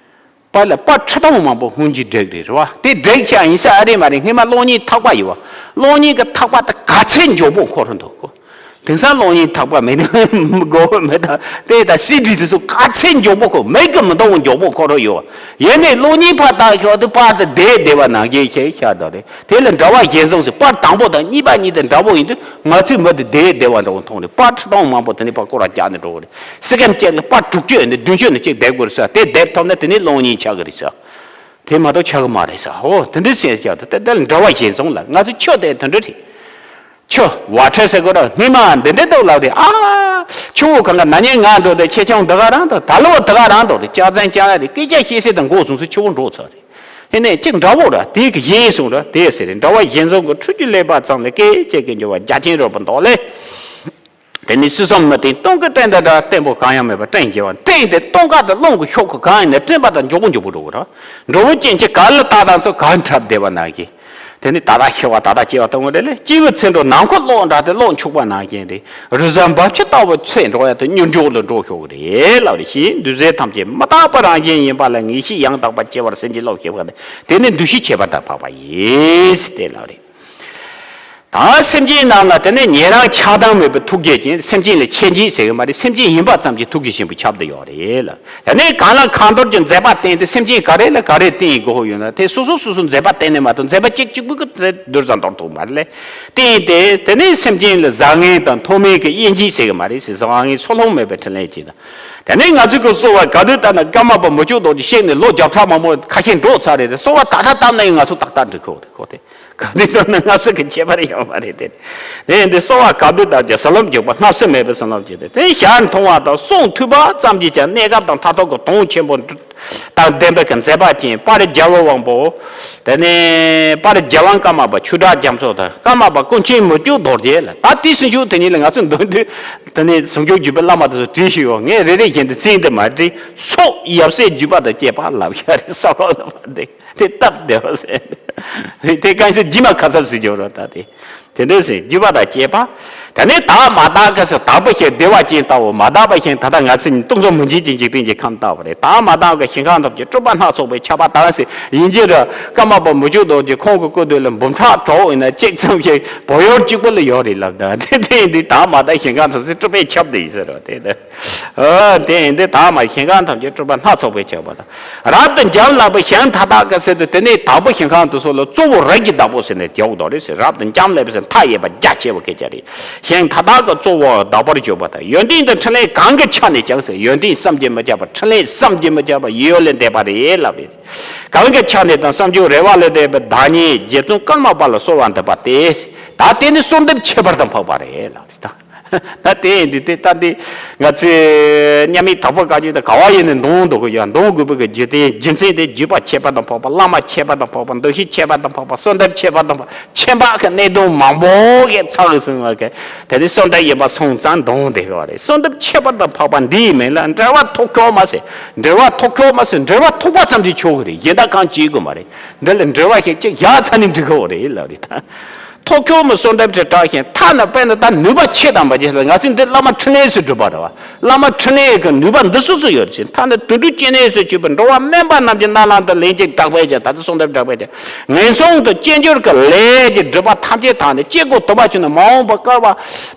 པར་ལ་པར་ཁྲི་སྟོང་མང་པོ་སྔོན་གྱི་བསྒྲིགས་རེད། རེད་བ། དེ་བསྒྲིགས་ཤག་ཡིན་ས་ཨ་རེ་མ་རེད། སྔོན་མ་གློག་བརྙན་ཐག་པ་ཡོད་བ། གློག་བརྙན་གྱི་ཐག་པ་དེ་ག་ཚད་མགྱོགས་པོ་འཁོར་རུ་འདུག་གོ། དེང་སང་གློག་བརྙན་ཐག་པ་མེད་ན་དགོས་མེད་ད། དེ་ད་སི་ཌི་དེ་ཚོ་ག་ཚད་མགྱོགས་པོ་འཁོར། མིག་གིས་མི་མཐོང་བ་མགྱོགས་པོ་འཁོར་རུ་ཡོད་བ། ཡིན་ནའི་གློག་བརྙན་ཕར་བཏང་ཤོག་དུས་པར་དེ་བསྡད་བསྡད་པ་ནང་བཞིན་ཞིག་ཤར་འདུག་རེད། དེ་ལ་འདྲ་བ་གཞན་བཟང་ཟེར། པར་དང་པོ་དང་གཉིས་པ་གཉིས་དེ་འདྲ་བོ་ཡིན་དུས། ང་ཚོའི་མི་དེ་བསྡད་བསྡད་པ་འདྲ་བོ་མཐོང་རེད། པར་ཁྲི་སྟོང་མང་པོ་དེ་ནས་ཕར་སྐོར་ར་རྒྱག་ནས་འགྲོ་གི་རེད། སི་ཀེན་གཅིག་ལ་པར་དྲུག་ཅུ་ཡོད་ནས་བདུན་ཅུ་ནས་གཅིག་བསྡད་དགོས་རེད་ཟེར། དེ་བསྡད་ཐུབ་ན་དེ་ནས་གློག་བརྙན་ཆགས་གི་རེད་ཟེར། དེ་མ་གཏོགས་ཆགས་གི་མ་རེད་ཟེར། ཨོ་དེ་འདྲ་ཟེར་ཀྱང་དེ་དེ་ལ་འདྲ་བ་གཞན་བཟང་ལ། ང་ཚོ་ཆུ་དེ་དེ་འདྲ་རེད། ཆུ་ཝ་ཊར་ཟེར་དགོས་ར། སྔོན་མ་འདི་འདྲ་འདུག་ལབ་རེད། ཨ་ཆུ་བོ་གང་ག་ན་ཉིན་ང་འགྲོ་དེ་ཆེ་ཆུང་འདི་ག་རང་འདུག་ད་ལོ་འདི་ག་རང་འདུག་རེད། ལྕགས་ཚན་ལྕགས་ར་རེད། སྐད་ཆ་བཤད་སྲིད་དང་མགོ་བཟུང་སྲིད་ཆུ་བོ་འགྲོ་ཚར་རེད། ཧེ་ནས་གཅིག་འདྲ་བོ་ར་དེ་གི་གཞན་སོང་ར་དེ་ཟེར་རེད། འདྲ་བ་གཞན་བཟང་གི་འཁྲུལ་རྒྱུ་ལས་པ་ཙམ་ལས། སྐད་ཅིག་གིས་འགྱུར་བ་རྒྱ་ཆེན་རོལ་པའི་མདོ་ལས། དེ་ནི་སྲིད་གསུམ་མི་མཐུན་སྟོང་གི་སྤྲིན་དེ་འདྲ། བརྟན་པོ་གང་ཡང་མེད་པར་སྤྲིན་བྱེ་བ། སྤྲིན་དེ་སྟོང་ཁ་དང་རླུང་གི་ཤུགས་ཀྱིས་གང་ཡིན་ནས་སྤྲིན་པ་དང་མགྱོགས་པོ་མགྱོགས་པོ་འགྲོ་གི་ར། འགྲོ་བོ་སྐྱེ་འཆི་ག་ལ་ལྟ་དང་ཚོ་ག་འཁྲབ་བསྡད་པ་ནང་བཞིན། དེ་ནི་ད་ལྟ་ཤི་བ་ད་ལྟ་སྐྱེ་བ་གཏོང་གི་རེད་ལས། སྐྱེས་བུ་ཚེ་འགྲོ་ནམ་མཁའ་གློག་འདྲ་སྟེ། གློག་འཁྱུག་པ་ནང་བཞིན་རེད། རི་གཟར་འབབ་ཆུ་ལྟ་བུ་ཚེ་འགྲོ་ཡ་དེ་མྱུར་མགྱོགས་ལ་འགྲོ་ཤོག་གི་རེད་ལབ་རེད། ཞེས་འདུས་བྱས་ཐམས་ཅད་མི་རྟག་པའི་རང་བཞིན་ཡིན་པ་ལ་ངེས་ཤེས་ཡང་དག་པར་སྐྱེ་བར་སེམས་ཀྱིས་བློ་ཞིག་པ་ནི། དེ་ནི་འདུ་ཤེས་ཁྱད་པར་དུ་འཕགས་པ་ཡིན་ཏེ་ལབ་རེད། ད་སེམས་ཅན་རྣམས་ལ་དེ་ནས་ཉན་རང་ཆགས་སྡང་མེད་པའི་ཐུགས་རྗེ་ཅན། སེམས་ཅན་ལ་ཆད་མཁན་ཟེར་གི་མ་རེད། སེམས་ཅན་ཡིན་པ་ཙམ་གྱི་ཐུགས་རྗེ་ཆེན་པོ་ཁྱབ་བསྡད་ཡོད་རེད་ལ། དེ་ནས་གང་ལ་གང་འདུལ་གྱི་མཛད་པ་བསྟན་ཏེ། སེམས་ཅན་ག་རེ་ལ་ག་རེ་བསྟན་དགོས་ཡོད་ན། དེ་སོ་སོ་སོ་སོ་མཛད་པ་བསྟན་ནས་མ་གཏོགས། མཛད་པ་གཅིག་གཅིག་པུ་གི་དེ་འདུལ་ས་འདོར་ཐུབ་མ་རེད་ལ། བསྟན་ཏེ་དེ་ནས་སེམས་ཅན་ལ་བཟང་ངན་དང་མཐོ་དམན་གྱི་དབྱེ་འབྱེད་ཟེར་གི་མ་རེད། ཟེར་བཟང་ངན་ཚུལ་ལྷུང་མེད་པའི་འཕྲིན་ལས་ཅིག་དང་། དེ་ནས་ང་ཚོ་གི་གསོལ་བ་ག་དུས་བཏབ་ན། ཀརྨ་པ་མི་བསྐྱོད་རྡོ་རྗེ་གཤེགས་ནས་ལོ་བརྒྱ་ཕྲག་མང་པོ་ཁ་ཤས་འགྲོ་ཚར་རེད་དེ། གསོལ་བ་ད་ལྟ་བཏབ་ན་ཡང་ང་ཚོ་ཏག་ཏག་འགྲིག་གི་ཡོད་རེད་ཁོ་དེ། ག་དུས་བཏབ་ན་ང་ཚོ་གི་ཁྱད་པར་ཡོད་མ་རེད་དེ། དེ་ཡིན་དུས་གསོལ་བ་ག་དུས་བཏབ་ཀྱང་ཟི་ལིང་འཇུག་པ། སྣང་སྲིད་མེད་པའི་ཟི་ལིང་འཇུག་སྟེ། དེ་ཞལ་མཐོང་བ་དང་གསུང་ཐོས་པ་ཙམ་གྱིས་ཀྱང་གནས་སྐབས་དང་མཐར་ཐུག་གི་དོན་ཆེན་པོ་དང་ལྡན་པའི་གི་མཛད་པ་ཅན་དཔལ་རྒྱལ་བའི་དབང་པོ། དེ་ནས་དཔལ་རྒྱལ་དབང་ཀརྨ་པ་ཆོས་གྲགས་རྒྱ་མཚོ་དང་། ཀརྨ་པ་ཀུན་མཁྱེན་མི་བསྐྱོད་རྡོ་རྗེ་ལ། ད་དེའི་ཟུང་འཇུག་དེ་ཉིད་ལ་ང་ཚོས་འདོན་དུས། དེ་ནས་ཟུང་འཇུག་བརྒྱུད་པའི་བླ་མ་དེ་ཚོ་བྲིས་ཤིག་ཡོད། ངས་རེ་རེ་བཞིན་དུ་མཚན་དེ་མ་བྲིས། སོགས་ཡབ་སྲས་བརྒྱུད་པ་དང་བཅས་པ་ལབ་ཡ་རེད། ས་ལོག་ལབ་པ་དེ་དེ་སྟབས་བདེ་བ་ཟེར། དེ་གང་ཞིག་ཇི་མ་ཁ་གསབ་ཟེར་རྒྱུ་རོ། ད་དེ་དེ་འདྲ་ཟེར། བརྒྱུད་པ་དང་བཅས་པ། དེ་ནས་དག་མ་དག་གི་ཟེར། དག་པའི་ཞིང་བདེ་བ་ཅན་ལྟ་བུ། མ་དག་པའི་ཞིང་ད་ལྟ་ང་ཚོས་སྟོང་གསུམ་མུན་འཁྱུད་ཀྱི་འཇིག་རྟེན་གྱི་ཁམས་ལྟ་བུ་རེད། དག་མ་དག་གི་ཞིང་ཁམས་ཐམས་ཅད་སྤྲུལ་པ་སྣ་ཚོགས་པས་ཁྱབ་པ་དང་ཟེར་ཡིན་གྱི་རེད། ཀརྨ་པ་མི་བསྐྱོད་རྡོ་རྗེ་ཁོང་གི་སྐུ་མདུན་ལ་འབུམ་ཕྲག་དྲུག་ཡིན་ན་གཅིག་ཙམ་ཞིག་བོད་ཡུལ་གཅིག་པུ་ལ་ཡོད་རེད་ལབ། ད་དེ་དེ་ཡིན་དུས་དག་མ་དག་ཞིང་ཁམས་ཐམས་ཅད་སྤྲུལ་པས་ཁྱབ་བསྡད་ཡིན་ཟེར་རོ། དེ་ད། ཨ། དེ་ཡིན་དུས་དག་མ་ཞིང་ཁམས་ཐམས་ཅད་སྤྲུལ་པ་སྣ་ཚོགས་པས་ཁྱབ་པ་དང་། རབ་ཏུ་འབྱམས་ལ་བབ་པའི་ཞིང་མཐའ་དག་གི་ཟེར་དུས། དེ་ནས་དྭགས་པོ་ཞིང་ཁམས་དེ་ཚོ་ལ་གཙོ་བོ་རིགས་ཀྱི་བདག་པོ་ཟེར་ནས་རྒྱག་དགོས་རེད་ཟེར། རབ་ཏུ་འབྱམས་ལ་བབ་པའི་ཟེར། མཐའ་ཡས་པ་རྒྱ་ཆེ་བ་སྐད་ཆ་རེད། ཞིང་མཐའ་དག་གི་གཙོ་བོ་བདག་པོར་གྱུར་པ་དང་། ཡོན་ཏན་དང་འཕྲིན་ལས་གང་གི་ཆ་ནས་ཀྱང་ཟེར། ཡོན་ཏན་བསམ་གྱིས་མི་ཁྱབ་པ། འཕྲིན་ལས་བསམ་གྱིས་མི་ཁྱབ་པ་ཡིད་ལ་འདེབས་པ་རེད་ལབ་རེད། གང་གི་ཆ་ནས་དང་བསམ་བརྗོད་རེ་བ་ལས་འདས་པའི་བདག་ཉིད་རྗེ་བཙུན་ཀརྨ་པ་ལ་གསོལ་བ་འདེབས་པ་སྟེ། ད་དེ་ནི་གསོལ་འདེབས་ཁྱད་པར་དུ་འཕགས་པ་རེད་ལབ་རེད་ད། ད་དེ་ཡིན་དུས་དེ་ལྟ་འདི་ང་ཚོས་མཉམ་མེད་དྭགས་པོ་བཀའ་བརྒྱུད་དེ་ག་བ་ཡིན་ནས་འདོན་འདོད་ཀྱི་ཡོད། འདོན་དགོས་པའི་གི་རྒྱུ་དེ་རྒྱུ་མཚན་དེ་བརྒྱུད་པ་ཁྱད་པར་དུ་འཕགས་པ། བླ་མ་ཁྱད་པར་དུ་འཕགས་པ། འདུ་ཤེས་ཁྱད་པར་དུ་འཕགས་པ། གསོལ་འདེབས་ཁྱད་པར་དུ་འཕགས་པ། ཁྱད་པར་གྱི་གནད་དོན་མང་པོ་གི་ཚང་གི་སོང་བ་གི། དེ་ནི་གསོལ་འདེབས་ཡིན་པ་སོང་ཙང་འདོན་བསྡད་ཀྱི་ཡོད་རེད། གསོལ་འདེབས་ཁྱད་པར་དུ་འཕགས་པ་འདིའི་མིང་ལ་འབྲེལ་བ་ཐོགས་ཁྱོག་མ་ཟེར། འབྲེལ་བ་ཐོགས་ཁྱོག་མ་ཟེར། འབྲེལ་བ་ཐོགས་པ་ཙམ་གྱིས་ཆོག་གི་རེད། གཞན་དག་གང་བྱེད་དགོས་མ་རེད། འདི་ལ་འབྲེལ་བ་ཞིག་ཅིག་བཞག་ཚར་ནས་འགྲིག་གི་ཡོད་རེད་ལབ་རེད་ད། ཐོགས་ཁྱོག་མི་གསོལ་འདེབས་དེ་དྲག་ཞིང་ཐ་ན། དཔེར་ན་ད་ནུས་པ་ཆེ་དང་མ་ཆེ་ལ། ང་ཚོས་འདི་བླ་མ་འཕྲིན་ལས་སུ་སྒྲུབ་པ་རེད་བ། བླ་མ་འཕྲིན་ལས་ཀྱི་ནུས་པ་འདི་སོ་སོ་ཡོད་ཅིང་། ཐ་ན་དུད་འགྲོ་སྐྱེ་གནས་སུ་གྱུར་པའི་འགྲོ་བ་དམན་པ་རྣམས་ཀྱི་རྣ་ལམ་དུ་ལན་གཅིག་གྲགས་པས་ཀྱང་། ད་ལྟ་གསོལ་འདེབས་གྲགས་པས་ཀྱང་། ངན་སོང་དུ་སྐྱེ་འགྱུར་གྱི་ལས་ཀྱི་སྒྲིབ་པ་ཐམས་ཅད་དག་ནས་སྐྱེ་དགུ་དུ་མ་བྱུང་ནས། མ་འོངས་པ་བསྐལ་པ་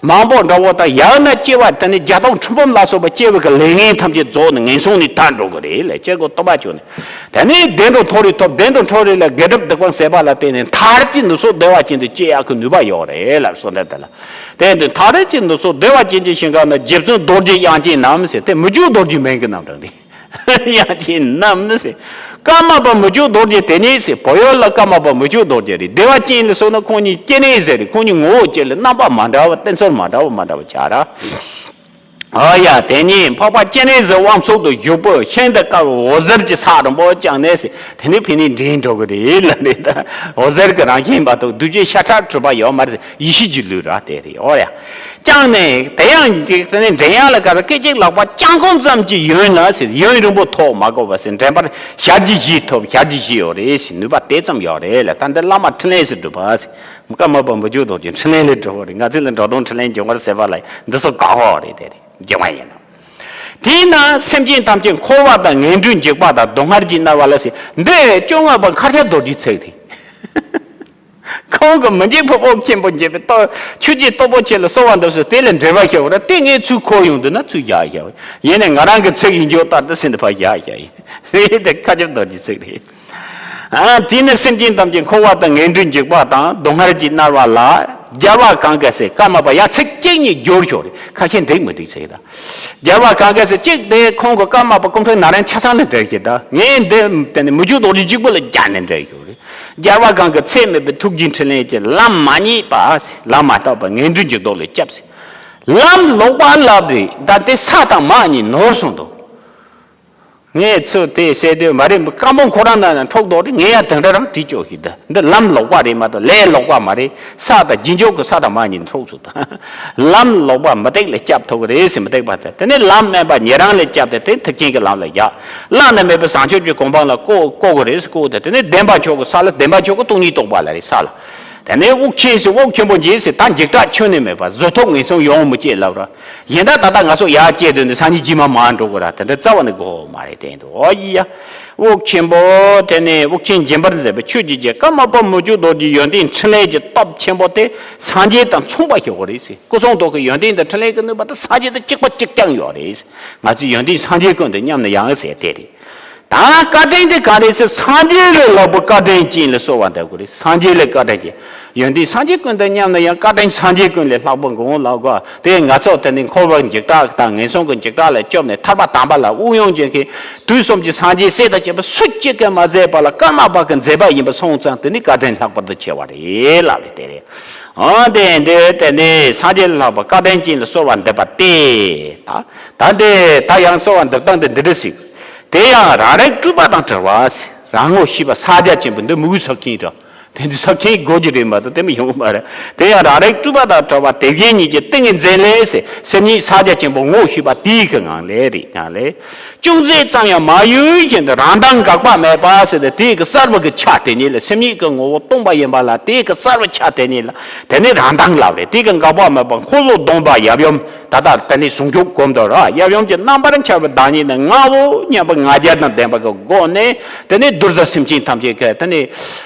མང་པོ་འདྲ་བོ་དང་། ཡང་ན་སྐྱེ་བ་དེ་ནི་བརྒྱ་སྟོང་ཁྲི་འབུམ་ལ་སོགས་པ་སྐྱེ་བའི་གི་ལས་ངན་ཐམས་ཅད་རྫོགས་ནས་ངན་སོང་ནས་ཐར་འགྲོ་གི་རེད་ལ། སྐྱེ་དགུ་དུ་མ་བྱུང་ནས། དེ་ནས་བདེ་འགྲོ་མཐོ་རིས་ཐོབ། བདེ་འགྲོ་མཐོ་རིས་ལ་དགེ་སྒྲུབ་སྡིག་པ་བསགས་པ་ལ་བརྟེན་ནས་མཐར་གྱིས་ནུབ་སོགས་བདེ་བ་ཅན་དུ་སྐྱེ་ཡག་གི་ནུས་པ་ཡོད་རེད་ལབ། གསོལ་འདེབས་དེ་ལ། དེ་ཡིན་དུས་མཐར་གྱིས་ནུབ་སོགས་བདེ་བ་ཅན་གྱི་ཞིང་ཁམས་ན། རྗེ་བཙུན་རྡོ་རྗེ་དབྱངས་ཅན་ནམ་ཟེར། དེ་མི་བསྐྱོད་རྡོ་རྗེའི་མིང་གི་རྣམ་གྲངས་རེད། དབྱངས་ཅན་ནམ་ཟེར། ཀརྨ་པ་མི་བསྐྱོད་རྡོ་རྗེ་དེ་ཉིད་ཟེར། བོད་ཡུལ་ལ་ཀརྨ་པ་མི་བསྐྱོད་རྡོ་རྗེ་རེད། བདེ་བ་ཅན་ལ་སོགས་ན་ཁོང་གཉིས་སྐྱེ་གནས་ཟེར་རེད། ཁོང་གཉིས་ངོ་བོ་གཅིག་ལ་རྣམ་པ་མ་འདྲ་བ། རྟེན་ཚུལ་མ་འདྲ་བ་མ་འདྲ་བ་ཆགས་ར། ཨ་ཡ། དེ་ཉིད་འཕགས་པ་སྤྱན་རས་གཟིགས་དབང་ཕྱུག་ཏུ་བཞུགས་པའི་ཤིན་ཏུ་དཀར་བའི་འོད་ཟེར་གྱི་ས་རིང་པོ་བརྐྱངས་ནས་ཟེར། དེ་ནས་ཕན་ནུས་འདྲེན་འགྲོ་གི་རེད་ལབ་རེད་ད། འོད་ཟེར་གྱི་རང་བཞིན་མ་གཏོགས་གདུལ་བྱའི་ཤ་ཁྲག་འཁྲུལ་པ་ཡོད་མ་རེད། ཡེ་ཤེས་ཀྱི་ལུས་ར་དེ་རེད། ཨོ་ཡ། བརྐྱངས་ནས་དེ་ཡང་འཇིག་དེ་ནས་འདྲེན་ཡག་ལ་ག་རེ། སྐད་ཅིག་ལག་པ་བརྐྱང་བསྐུམ་ཙམ་གྱི་ཡུན་ལ་ཟེར། ཡུན་རིང་པོ་ཐོགས་མ་དགོས་པ་ཟེར། འདྲེན་པར་ཞལ་གྱིས་བཞེས་ཐུབ། ཞལ་གྱིས་བཞེས་ཡོད་རེད་ཟེར། ནུས་པ་དེ་ཙམ་ཡོད་རེད་ལ། ད་འདི་བླ་མ་འཕྲིན་ལས་སུ་སྒྲུབ་པ་ཟེར། ཀརྨ་པ་མི་བསྐྱོད་རྡོ་རྗེ་འཕྲིན་ལས་ལས་སྒྲུབ་པ་རེད། ང་ཚོ་ལ་འགྲོ་དོན་འཕྲིན་ལས་འབྱུང་བར་ཟེར་བ་ལ་འདི་ཚོ་དགག་པ་རེད། དེ་རེད། སྦྱོང་བ་ཡིན་ནོ། དེས་ན་སེམས་ཅན་ཐམས་ཅད་འཁོར་བ་དང་ངན་འགྲོའི་འཇིགས་པ་དང་སྡུག་བསྔལ་གྱིས་མནར་བ་ལ་ཟེར། འདི་བཅོ་ལྔ་པ་མཁར་ཆགས་རྡོ་རྗེའི་ཚིག་རེད། ཁོང་གིས་མི་འཇིགས་ཕུང་པོ་མཁྱེན་པར་བྱེད་པའི་སྟོབས། ཆོས་ཀྱི་སྟོབས་པོ་ཆེ་ལ་གསོལ་བ་འདེབས་སོ། དེ་ལ་འབྲེལ་བ་ཞིག་ཡོད་ར། དེ་ངས་ཚུར་འཁོར་ཡོང་འདུག་ན་ཚུར་བཞག་བཞག་ཡིན་ནས་ང་རང་གི་ཚིག་ཡིན་ཆོག་ལྟར་དུ་ཟིན་དུ་ཕར་བཞག་བཞག་ཡིན། རེད་དེ་མཁར་ཆགས་རྡོ་རྗེའི་ཚིག་རེད། ཨ། དེས་ན་སེམས་ཅན་ཐམས་ཅད་འཁོར་བ་དང་ངན་འགྲོའི་འཇིགས་པ་དང་སྡུག་བསྔལ་གྱིས་མནར་བ་ལ། རྒྱལ་བ་གང་ག་ཟེར། ཀརྨ་པ་ཡ་ཚིག་གཅིག་གཉིས་བསྒྱུར་ཤོག་རེད། ཁ་ཤས་འགྲིག་མི་འགྲིག་ཟེར་ད། རྒྱལ་བ་གང་ག་ཟེར་གཅིག་དེ་ཁོང་གི་ཀརྨ་པ་སྐུ་ཕྲེང་ན་རིམ་ཆ་ཚང་ལ་འགྲེལ་ཞིག་ད། ངས་འདི་དེ་ནི་མི་བསྐྱོད་རྡོ་རྗེ་གཅིག་པུ་ལ་སྦྱར་ནས་འགྲེལ་ཞོག་རེད། རྒྱལ་བ་གང་གི་ཚད་མེད་པའི་ཐུགས་རྗེའི་འཕྲིན་ལས་ཀྱིས། ལམ་མ་རྙེད་པ་ཟེར། ལམ་མ་བཏགས་པ་ངན་འགྲོའི་འཇིགས་སྡུག་ལས་སྐྱབས་ཟེར། ལམ་ལོག་པ་ལབ་རེད། ད་དེ་ས་དང་མ་གཉིས་ནོར་སོང་འདུག་ངས་ཚུར་དེ་བཤད་དུས་མ་རེད། སྐམ་པོ་ཁོ་རང་ན་ན་འཕྲོག་དོག་རེད། ངས་ཡང་དེ་འདྲ་རང་བྲིས་ཆོག་ཞིག་ད། འདི་ལམ་ལོག་པ་རེད་མ་གཏོགས་ལས་ལོག་པ་མ་རེད། ས་དང་རྗེས་འཇུག་གི་ས་དང་མ་གཉིས་འཕྲོག་ཚུལ་དང་། ལམ་ལོག་པ་མུ་སྟེགས་ལས་སྐྱབས་ཐུབ་ཀྱི་རེད་ཟེར། མུ་སྟེགས་པ་དེ་དེ་ནས་ལམ་དམན་པ་ཉན་རང་ལས་སྐྱབས་ཏེ། དེ་ཐེག་ཆེན་གྱི་ལམ་ལ་བཞག་བླ་ན་མེད་པའི་བྱང་ཆུབ་ཀྱི་གོ་འཕང་ལ་བཀོད་བཀོད་དགོས་རེད་ཟེར། བཀོད་དེ་དེ་ནས་བདེན་པ་མཆོག་གི་ས་ལ། བདེན་པ་མཆོག་གི་སྟོང་ཉིད་རྟོགས་པ་ལ་རེད། ས་ལ། དེ་ནས་དབུགས་ཆེན་ཟེར་དབུགས་ཆེན་པོ་འབྱིན་ཟེར། ད་འཇིགས་སྐྲག་ཁྱོན་ནས་མེད་པ། བཟོད་ཐོབ་ངན་སོང་ཡོང་མི་བྱེད་ལབ་ར། གཞན་དག་ད་ལྟ་ང་ཚོ་ཡར་བསྐྱལ་དུས་ནི་སངས་རྒྱས་རྗེས་མ་མར་འགྲོ་དགོས་ར། དེ་འདྲ་རྩ་བ་ནས་དགོས་མ་རེད། དེ་འདུག་ཨོ་ཡི་ཡ། དབུགས་ཆེན་པོ། དེ་ནས་དབུགས་ཆེན་འབྱིན་པར་མཛད་པའི་ཆོས་ཀྱི་རྒྱལ་ཀརྨ་པ་མི་བསྐྱོད་རྡོ་རྗེའི་ཡོན་ཏན་འཕྲིན་ལས་ཀྱི་སྟོབས་ཆེན་པོ་དེ་སངས་རྒྱས་དང་མཚུངས་པ་ཞིག་དགོས་རེད་ཟེར། སྐུ་གསུང་ཐུགས་ཀྱི་ཡོན་ཏན་དང་འཕྲིན་ལས་ཀྱི་ནུས་པ་དེ་སངས་རྒྱས་དང་གཅིག་པ་གཅིག་རྐྱང་ཡོད་རེད། ང་ཚོའི་ཡོན་ཏན་སངས་རྒྱས་ཀུན་ཏུ་མཉམ་ན་ཡང་ཟེར་དེ་རེད། ད་བཀའ་དྲིན་དེ་ག་རེ་ཟེར། སངས་རྒྱས་ལས་ལྷག་པའི་བཀའ་དྲིན་ཅན་ལ་གསོལ་བ་འདེབས་དགོས་རེད། སངས་རྒྱས་ལས་བཀའ་དྲིན་ཅན། ཡོན་ཏན་སངས་རྒྱས་ཀུན་དང་མཉམ་ན་ཡང་། བཀའ་དྲིན་སངས་རྒྱས་ཀུན་ལས་ལྷག་པའི་མགོན་ལ་གོ། དེ་ང་ཚོ་དེ་ནི་འཁོར་བའི་འཇིགས་སྐྲག་དང་ངན་སོང་གི་འཇིགས་སྐྲག་ལས་སྐྱོབ་ནས་ཐར་པ་དམ་པ་ལ་དབུགས་དབྱུང་བྱེད་མཁན། དུས་གསུམ་གྱི་སངས་རྒྱས་སྲས་དང་བཅས་པ་སུ་གཅིག་གིས་མ་མཛད་པ་ལ་ཀརྨ་པ་གིས་མཛད་པ་ཡིན་པ་སོང་ཙང་དེ་ནི་བཀའ་དྲིན་ལྷག་པར་དུ་ཆེ་བ་རེད་ལབ་རེད། དེ་རེད། འོ་དེ་འདི་དེ་ནི་སངས་རྒྱས་ལས་ལྷག་པའི་བཀའ་དྲིན་ཅན་ལ་གསོལ་བ་འདེབས་པ་སྟེ། ད་ད་འདི་ད་ཡང་གསོལ་བ་འདེབས་སྟངས་འདི་འདི་འདྲ་ཞིག་དེ་ཡང་རང་རིག་སྤྲུལ་པ་དང་བྲལ་བ་ཟེར། རང་ངོ་ཤེས་པ་ཕྱག་རྒྱ་ཆེན་པོ་འདི་མི་གུ་ས་ཁྱིན་ར། དེ་འདི་ས་ཁྱིན་དགོས་ཀྱི་རེད་མ་གཏོགས་དེ་མི་ཡོང་གི་མ་རེད། དེ་ཡང་རང་རིག་སྤྲུལ་པ་དང་བྲལ་བ་དེ་བཞིན་ཉིད་ཀྱི་ཏིང་ངེ་འཛིན་ལས་ཟེར། སེམས་ཉིད་ཕྱག་རྒྱ་ཆེན་པོ་ངོ་ཤེས་པ་དེའི་གི་ངང་ལས་རེད། ངང་ལས། ཅུང་ཟད་ཙམ་ཡང་མ་གཡོས་བཞིན་དུ་རང་མདངས་འགག་པ་མེད་པ་ཟེར་ཏེ། དེའི་གི་གསལ་བ་གི་ཆ་དེ་ཉིད་ལ། སེམས་ཉིད་ཀྱི་ངོ་བོ་སྟོང་པ་ཡིན་པ་ལ། དེའི་གི་གསལ་བའི་ཆ་དེ་ཉིད་ལ་དེ་ནི་རང་མདངས་ལབ་རེད། དེའི་གི་འགག་པ་མེད་པ། འཁོར་ལོ་སྡོམ་པ་ཡབ་ཡུམ། ད་ལྟ་དེ་ནི་ཟུང་འཇུག་སྒོམ་དུ་ར། ཡབ་ཡུམ་གྱི་རྣམ་པར་འཆར་བའི་བདག་ཉིད་ནི་ངའོ་སྙམ་པའི་ང་རྒྱལ་དང་ལྡན་པ་གི་སྒོ་ནས། དེ་ནི་གདུལ་བྱ་སེམས་ཅན་ཐམས་ཅད་ཀྱི་དེ་ནི་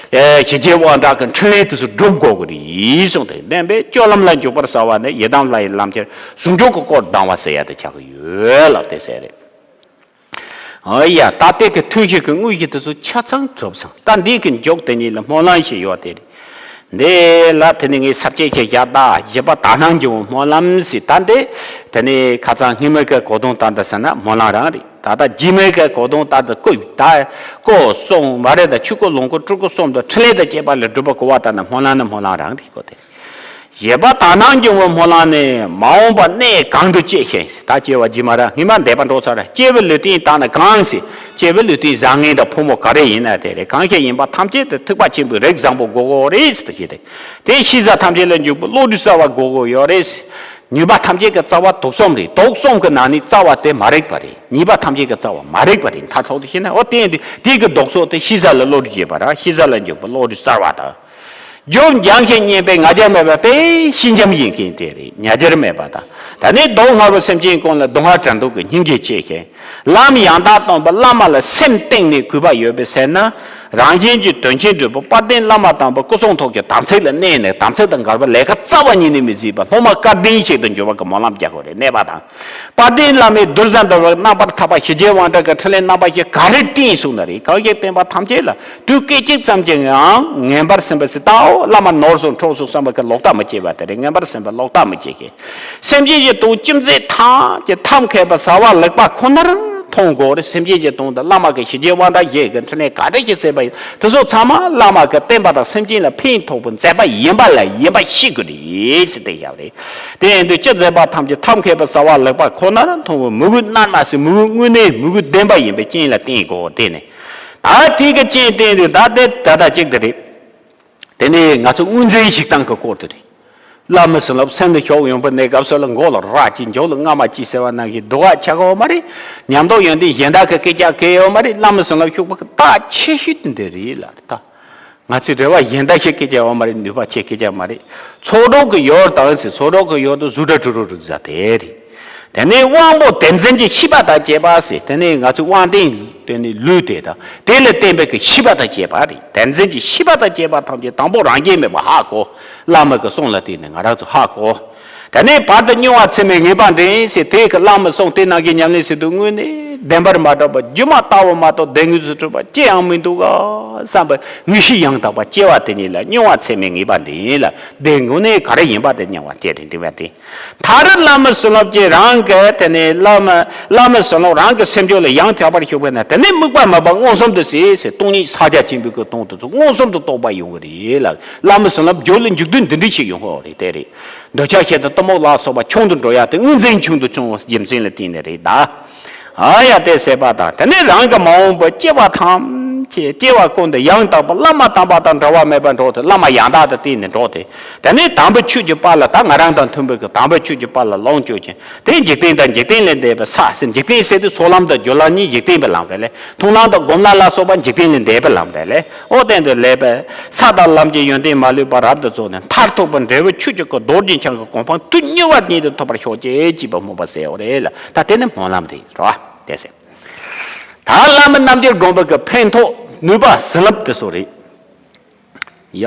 ཞི་རྒྱས་དབང་དྲག་གི་འཕྲིན་ལས་དེ་ཚོ་སྒྲུབ་དགོས་ཀྱི་རེད་གསུངས་ཏེ། བདེན་པའི་སྤྱོད་ལམ་ལ་འཇུག་པར་བྱ་བ་ནི་ཡི་དམ་ལྷ་ཡི་ལམ་ཁྱེར་ཟུང་འཇུག་གི་སྐོར་ལྡང་བ་ཟེར་ཡ་དེ་ཆགས་ཀྱི་ཡོད་ལབ་དེ་ཟེར་རེད། ཨོ་ཡ། ད་ལྟའི་གི་ཐུན་བཞི་གི་དངོས་གཞི་དེ་ཚོ་ཆ་ཚང་གྲུབ་སོང་། ད་འདི་གི་མཇུག་དེ་ཉིད་ལ་སྨོན་ལམ་ཞིག་ཡོད་དེ་རེད། འདི་ལ་དེ་ནི་ངས་ས་བཅད་ཆེ་བཞག་ད་བཞི་པ་དག་སྣང་འབྱུང་བའི་སྨོན་ལམ་ཟེར། ད་འདི་དེ་ནི་ཁ་སང་སྔོན་མའི་གི་གོ་དོན་ལྟར་དུ་ཟེར་ན་སྨོན་ལམ་རང་རེད། ད་ལྟ་རྗེས་མའི་གི་གོ་དོན་ལྟར་དུ་སྐུ་ད་སྐུ་གསུང་མ་རེད། ད་ཆོས་སྐུ་ལོངས་སྐུ་སྤྲུལ་སྐུ་གསུམ་དང་འཕྲིན་ལས་དང་བཅས་པ་ལས་སྒྲུབ་པར་གོ་བ་ལྟར་ན་སྨོན་ལམ་ནི་སྨོན་ལམ་རང་རེད་གོ། དེ་བཞི་པ་དག་སྣང་འབྱུང་བའི་སྨོན་ལམ་ནི། མ་འོངས་པ་གནས་གང་དུ་སྐྱེ་ཞིང་ཟེར། ད་སྐྱེ་བ་རྗེས་མ་ར་སྔོན་མ་འདས་པ་འགྲོ་ཚར་ར། སྐྱེ་བའི་ལུས་རྟེན་དག་ནི་གང་ཟེར། སྐྱེ་བའི་ལུས་རྟེན་བཟང་ངན་དང་ཕོ་མོ་ག་རེ་ཡིན་ན་དེ་རེད། གང་ཞིག་ཡིན་པ་ཐམས་ཅད་དུ་ཐེག་པ་ཆེན་པོའི་རིགས་བཟང་པོ་དགོས་དགོས་རེད་ཟེར་དུ་བྱེད་དེ། དེ་ཤེས་བྱ་ཐམས་ཅད་ལ་འཇུག་པའི་བློ་གྲོས་གསར་བ་དགོས་དགོས་ཡོད་རེད། ནུས་པ་ཐམས་ཅད་ཀྱི་རྩ་བ་དུག་གསུམ་རེད། དུག་གསུམ་གྱི་ནང་ནས་རྩ་བ་དེ་མ་རིག་པ་རེད། ནུས་པ་ཐམས་ཅད་ཀྱི་རྩ་བ་མ་རིག་པ་རེད། མཐར་ཐུག་ཏུ་ཤེས་ན། འོ་དེ་ཡིན་དུས་དེ་གི་དུག་གསོ་དེ་ཤེས་བྱ་ལ་བློ་གྲོས་བྱེད་པ་ར། ཤེས་བྱ་ལ་འཇུག་པའི་བློ་གྲོས་གསར་བ་དང་། རྒྱུ་འབྱང་ཞིང་བསྙེན་པའི་ང་རྒྱལ་མེད་པ་དེ་ཤིན་འཇམ་ཡིན་མཁན་དེ་རེད། ང་རྒྱལ་མེད་པ་དང་། ད་ནི་སྡུག་བསྔལ་བའི་སེམས་ཅན་ཀུན་ལ་སྡུག་བསྔལ་བྲལ་འདོད་ཀྱི་སྙིང་རྗེ་སྐྱེ་མཁན། ལམ་ཡང་དག་སྟོན་པའི་བླ་མ་ལ་སེམས་གཏིང་ནས་གུས་པ་ཡོད་པའི་ཚེ་ན། རང་གཞན་གྱི་དོན་ཆེན་སྒྲུབ་པའི་དཔལ་ལྡན་བླ་མ་དམ་པའི་སྐུ་གསུང་ཐུགས་ཀྱི་དམ་ཚིག་ལ་གནས་ནས། དམ་ཚིག་དང་འགལ་བའི་ལས་ཀ་རྩ་བ་ཉིད་ནས་མི་བྱེད་པ་སློབ་མ་བཀའ་དྲིན་ཞིག་ཏུ་འགྱུར་བ་གི་སྨོན་ལམ་རྒྱག་དགོས་རེད། གནས་པ་དང་། དཔལ་ལྡན་བླ་མའི་གདུལ་བྱ་འདུལ་བའི་རྣམ་པར་ཐར་པ་ཞི་རྒྱས་དབང་དྲག་གི་འཕྲིན་ལས་རྣམ་པ་བཞི་ག་རེ་བསྟན་གསུངས་ན་རེད། གང་ཞིག་བསྟན་པ་ཐམས་ཅད་ལ་དུས་སྐད་ཅིག་ཙམ་གྱི་ངང་ངན་པར་སེམས་པ་ཟེར། ད་འོ་བླ་མ་ནོར་སོང་འཕྲོག་སོང་བསམ་པ་གི་ལོག་ལྟ་མི་བྱེད་པ་དེ་རེད། ངན་པར་སེམས་པ་ལོག་ལྟ་མི་བྱེད་མཁན། སེམས་ཅན་གྱི་དོན་ཅི་མཛད་ཐམས་ཅད་ཐབས་མཁས་པ་བྱ་བ་ལེགས་པ་ཁོ་ནར་མཐོང་དགོས་རེད། སེམས་ཅན་གྱི་དོན་དུ་བླ་མ་གི་ཞི་རྒྱས་དབང་དྲག་བཞི་གི་འཕྲིན་ལས་ག་རེ་ཞིག་བྱས་པ་ཡིན། དེ་ཚོ་ཚང་མ་བླ་མ་གི་བསྟན་པ་དང་སེམས་ཅན་ལ་ཕན་ཐོགས་པའི་མཛད་པ་ཡིན་པ་ལ་ཡིན་པ་ཤེས་དགོས་རེད་ཟེར་དེ་བཞག་རེད། དེ་ཡིན་དུས་ཅི་མཛད་པ་ཐམས་ཅད་ཐབས་མཁས་པའི་བྱ་བ་ལེགས་པ་ཁོ་ནར་མཐོང་བའི་མོས་གུས་རྣལ་མ་ཟེར། མོས་གུས་དངོས་གནས་མོས་གུས་ལྡན་པ་ཡིན་པའི་རྐྱེན་ལ་བརྟེན་དགོས། དེ་ནི་ད་དེ་གི་རྐྱེན་བརྟེན་ཏེ་ད་དེ་ད་ལྟ་གཅིག་དེ་རེད། དེ་ནས་ང་ཚོ་དངོས་འཛིན་ཞིག་བཏང་གི་སྐོར་དེ་རེད། བླ་མའི་བྱིན་རླབས་སེམས་ལ་ཞུགས་ཡོང་པའི་གནས་སྐབས་སུ་ལ་མགོ་ལ་རྭ་གཅིག་མཇུག་ལ་རྔ་མ་གཅིག་ཟེར་བ་ནང་བཞིན་སྡུག་ག་ཆགས་ཡོད་མ་རེད། ཉམས་རྟོགས་ཡོན་ཏན་གཞན་དག་གི་སྐད་ཆ་གང་ཡོད་མ་རེད། བླ་མའི་བྱིན་རླབས་ཞུགས་པ་གི་རྟགས་ཆེ་ཤོས་དེ་འདི་རེད་ལ། ད་ང་ཚོའི་རེ་བ་གཞན་དག་ཞིག་སྐད་ཆ་ཡོད་མ་རེད། ནུས་པ་ཆེ་སྐད་ཆ་མ་རེད། ཚོགས་དྲུག་གི་ཡུལ་དང་ཟེར། ཚོགས་དྲུག་གི་ཡུལ་དུ་གཟུགས་སྒྲ་དྲི་རོ་རེག་བྱ་དེ་རེད། དེ་ནས་དབང་པོ་བདེན་འཛིན་གྱི་ཤེས་པ་དང་བཅས་པ་ཟེར། དེ་ནས་ང་ཚོའི་དབང་རྟེན་དེ་ནི་ལུས་དེ་དང་དེ་ལས་བརྟེན་པའི་གི་ཤེས་པ་དང་བཅས་པ་རེད། བདེན་འཛིན་གྱི་ཤེས་པ་དང་བཅས་པ་ཐམས་ཅད་དང་པོ་རང་རྒྱལ་མེད་པ་ཧ་གོ། བླ་མ་གི་གསུང་ལ་བརྟེན་ནས་ང་རང་ཚོ་ཧ་གོ། དེ་ནས་བར་དུ་མྱོང་བ་ཚད་མས་ངེས་པ་འདྲེན་ཟེར། དེ་གི་བླ་མའི་གསུང་དེ་ནང་གི་ཉམས་ལེན་བྱེད་དུས་དངོས་གནས་བདེན་པར་མ་གྲུབ་པ་སྒྱུ་མ་ལྟ་བུ་མ་གཏོགས་བདེན་དངོས་སུ་གྲུབ་པ་ཅི་ཡང་མི་འདུག་ག་བསམ་པའི་ངེས་ཤེས་ཡང་དག་པ་སྐྱེ་བ་དེ་ཉིད་ལ་མྱོང་བ་ཚད་མས་ངེས་པ་འདྲེན་ལ། བདེན་དངོས་གནས་ག་རེ་ཡིན་པ་དེ་མྱོང་བ་སྐྱེ་དེ་འདྲེན་པ་དེ། མཐར་བླ་མའི་བྱིན་རླབས་ཀྱིས་རང་གི་དེ་ནས་བླ་མ་བླ་མའི་བྱིན་རླབས་རང་གི་སེམས་རྒྱུད་ལ་ཡང་དག་པར་ཞུགས་པས་ན། དེ་ནས་དམིགས་པ་མེད་པར་མངོན་སུམ་དུ་གཟིགས་ཟེར། སྟོང་ཉིད་ཕྱག་རྒྱ་ཆེན་པོའི་གི་དོན་དུ་མངོན་སུམ་དུ་རྟོགས་པ་ཡོང་གི་རེད་ལ། བླ་མའི་བྱིན་རླབས་རྒྱུད་ལ་འཇུག་དུས་འདི་འདྲ་ཞིག་ཡོང་གི་རེད། དེ་རེད། འདོད་ཆགས་ཞེ་སྡང་གཏི་མུག་ལ་སོགས་པ་ཆུང་དུ་འགྲོ་ཡ་དེ་དངོས་འཛིན་ཆུང་དུ་བྱུང་བའི་རྒྱུ་མཚན་ལ་བརྟེན་ནས་རེད་ད། ཨ་ཡ་དེ་ཟེར་བ་དང་། དེ་ནས་རང་གི་མ་འོངས་པའི་སྐྱེ་བ་ཐམས་ ཅེས། སྐྱེ་བ་ཀུན་ཏུ་ཡང་དག་པར། བླ་མ་དམ་པ་དང་འབྲལ་བ་མེད་པར་འགྲོགས་ཏེ། བླ་མ་ཡང་དག་ཏུ་བསྟེན་ནས་འགྲོགས་ཏེ། དེ་ནས་དམ་པའི་ཆོས་ཀྱི་དཔལ་ལ། ད་ང་རང་དང་མཐུན་པའི་གི་དམ་པའི་ཆོས་ཀྱི་དཔལ་ལ་ལོངས་སྤྱོད་ཅིང་། དེ་འཇིག་རྟེན་དང་འཇིག་རྟེན་ལས་འདས་པའི་ས་ཟེར། འཇིག་རྟེན་ཟེར་དུས་ཚོགས་ལམ་དང་སྦྱོར་ལམ་གཉིས། འཇིག་རྟེན་པའི་ལམ་རེད་ལས། མཐོང་ལམ་དང་སྒོམ་ལམ་ལ་སོགས་པ་འཇིག་རྟེན་ལས་འདས་པའི་ལམ་རེད་ལས། འོ་དེ་འདི་ལས་པའི་ས་དང་ལམ་གྱི་ཡོན་ཏན་མ་ལུས་པ་རབ་ཏུ་རྫོགས་ནས། མཐར་ཐུག་པ་འབྲས་བུ་ཆོས་ཀྱི་སྐུ་རྡོ་རྗེ་འཆང་གི་གོ་འཕང་དུས་གཉིས་པ་ཉིད་དུ་ཐོབ་པར་ཤོག་ཅེས་བགྱིས་པ་སྨོན་པ་ཟེར་བ་རེད་ལ། ད་དེ་ནི་སྨོན་ལམ་དེ་ཡིན་རོ། དེ་ཟེར། ད་བླ་མ་རྣམས་ཀྱི་དགོངས་པ་གི་ཕན་ཐོགས་ནུས་པ་བྱིན་རླབས་དེ་ཚོ་རེད། ཡ།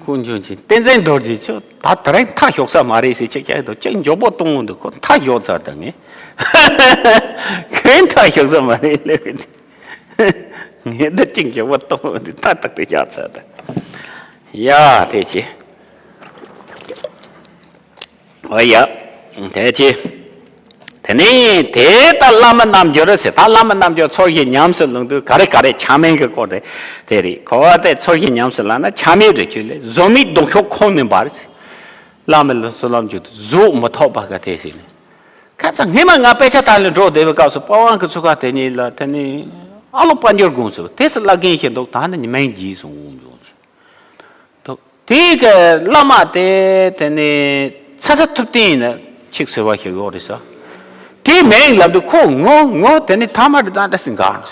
ཁོང་ཆུང་ཆེ་བསྟན་འཛིན་རྡོ་རྗེ་ཁྱོད་ད་དེ་རིང་མཐའ་ཞོག་ས་མ་རེད་ཟེར། ཅིག་ཅིག་དང་ཅིག་མགྱོགས་པོ་གཏོང་འོང་དུས་ཁོ་མཐའ་ཞོག་ཚར་ད་ངས། ཁོས་མཐའ་ཞོག་ས་མ་རེད་ལབ་གི་འདུག་ངས་ད་ཅིག་མགྱོགས་པོ་གཏོང་འོང་དུས་མཐའ་ཏག་ཏག་བཞག་ཚར་ད། ཡ། དེ་ཅི། ཨོ་ཡ། དེ་ཅི། དེ་ནས་དེ་ལྟར་བླ་མ་རྣམ་འགྱུར་ཟེར། ད་བླ་མ་རྣམ་འགྱུར་ཚོར་ཞིང་ཉམས་སུ་ལེན་དུས། ག་རེ་ག་རེ་ཆགས་མེད་ཀྱི་སྐོར་དེ་དེ་རེད། གོ་བ་དེ་ཚོར་ཞིང་ཉམས་སུ་ལེན་ན་ཆགས་མེད་རེ་ཆོད་ལས། བཟོད་མེད་སྡུག་ཤོས་ཁོང་ནས་འབར་ཟེར། བླ་མ་ལ་བསོད་ནམས་བྱུང་དུས་གཟུགས་མི་ཐོགས་པ་ག་དེ་ཟེར་ནས། ཁ་ཚ་སྔས་མ་ང་དཔེ་ཆ་དག་ལ་འགྲོ་བསྡད་པའི་སྐབས་སུ་པ་ཝང་གི་ཚུགས་ཁ་དེ་ཉིད་ལ་དེ་ནས་ཨ་ལོ་དཔལ་འབྱོར་དགོངས་སུ་དེ་སུ་བླ་རྒན་ཞིག་འདུག་ད་ནི་ཉི་མའི་རྗེས་སུ་འོང་འཇོག་འདུག་དེའི་གི་བླ་མ་དེ་དེ་ནས་ཚ་ཚ་ཐུབ་བསྟན་ཡིན་ན་ཆིག་ཟེར་བ་ཞིག་ཡོད་རེད་ས། དེའི་མིང་ལབ་དུས་ཁོ་ངོ་ངོ་དེ་ནས་ཐ་མ་རི་དང་འདྲ་སེ་འགག་ནས།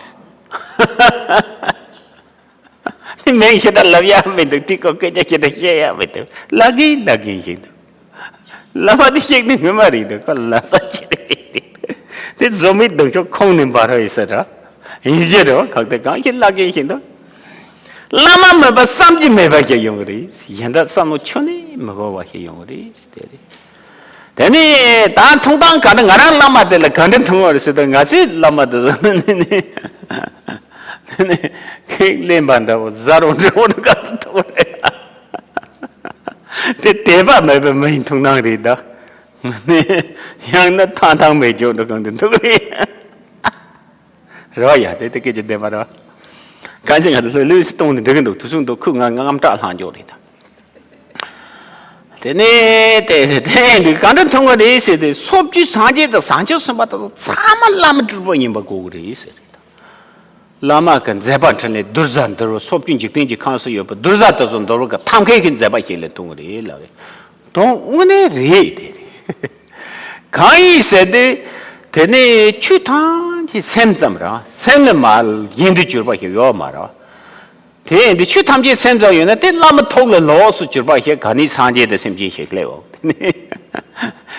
དེ་མིང་ཞེ་དྲག་ལབ་ཡག་མི་འདུག་དེ་ཁོ་སྐད་ཆ་ཞེ་དྲག་བཤད་ཡག་མི་འདུག་བླ་རྒན་བླ་རྒན་ཞིག་འདུག་བླ་མ་དེ་ཞིག་ནི་ངོ་མ་རེད་འདུག་ཁོ་ལབ་ས་ཆེ་རེད། དེ་བཟོད་མེད་སྡུག་ཤོས་ཁོང་ནས་འབར་བ་ཡོད་ས་ར། ཡིན་གྱི་རེད་བ། གང་ལྟར་གང་ཞིག་བླ་རྒན་ཞིག་འདུག་བླ་མ་མེད་པ་བསམ་གྱིས་མེད་པ་ཞིག་ཡོང་གི་རེད། གཞན་དག་བསམ་བློ་ཁྱོན་ནས་མི་འཁོར་བ་ཞིག་ཡོང་གི་རེད། དེ་རེད། དེ་ནས་ད་མཐོང་སྟངས་ག་འདྲ། ང་རང་བླ་མ་དེ་ལ་ག་འདྲ་མཐོང་བ་རེད་ཟེར་ད། ང་ཚོའི་བླ་མ་དེ་ཚོ་ནི་ནི་ནི་ཁེག་ལེན་པ་འདྲ་བོ་ཟ་རོ་འདྲ་བོ་འདྲ་ག་ཚོད་མཐོང་རེད། དེ་དད་པ་མེད་པའི་མི་ཡི་མཐོང་སྣང་རེད་ད། ནི་ཡང་ན་ཐང་ཐང་མེད་འཇོག་འདྲ་གང་དུ་འདུག་རེད། རེད་བ་ཡ། དེ་དེ་སྐད་ཆ་བདེན་པ་རེད་བ། གང་ཅི་ང་ཚོ་ལྷོད་ལྷོད་སུ་གཏོང་ནས་འགྲིག་གི་འདུག་དུས་སུ་འདུག་ཁོས་ང་ང་དངངས་སྐྲག་ལྷང་འཇོག་རེད་ད། དེ་ནས་དེ་དེ་འདི་ག་འདྲ་མཐོང་གི་རེད་ཟེར་ཏེ། སོ་བཅུའི་སངས་རྒྱས་དང་བྱང་ཆུབ་སེམས་དཔའ་དག་ཚང་མ་བླ་མ་སྤྲུལ་པ་ཡིན་པ་གོ་གི་རེད་ཟེར་རེད་ད། བླ་མ་གི་མཛད་པ་འཕྲིན་ལས་གདུལ་བྱ་འདུལ་བ། སོ་བཅུ་འཇིག་རྟེན་གྱི་ཁམས་སུ་ཡོད་པའི་གདུལ་བྱ་དེ་ཚོ་འདུལ་བ་གི་ཐབས་མཁས་ཀྱི་མཛད་པ་ཞིག་ལ་མཐོང་གི་རེད་ལབ་རེད། དོན་དངོས་གནས་རེད་དེ་རེད། གང་ཡིན་ཟེར་ཏེ། དེ་ནས་ཆོས་ཐམས་ཅད་སེམས་ཙམ་རེད། སེམས་ལས་མར་གཞན་དུ་གྱུར་པ་ཞིག་ཡོད་མ་རེད། དེ་ཡིན་དུས་ཆོས་ཐམས་ཅད་སེམས་ཙམ་ཡོད་ན་དེ་བླ་མ་ཐུགས་ལ་ལོགས་སུ་གྱུར་པ་ཞིག་ག་ནི་སངས་རྒྱས་དང་སེམས་ཅན་ཞིག་སླེབས་འོང་།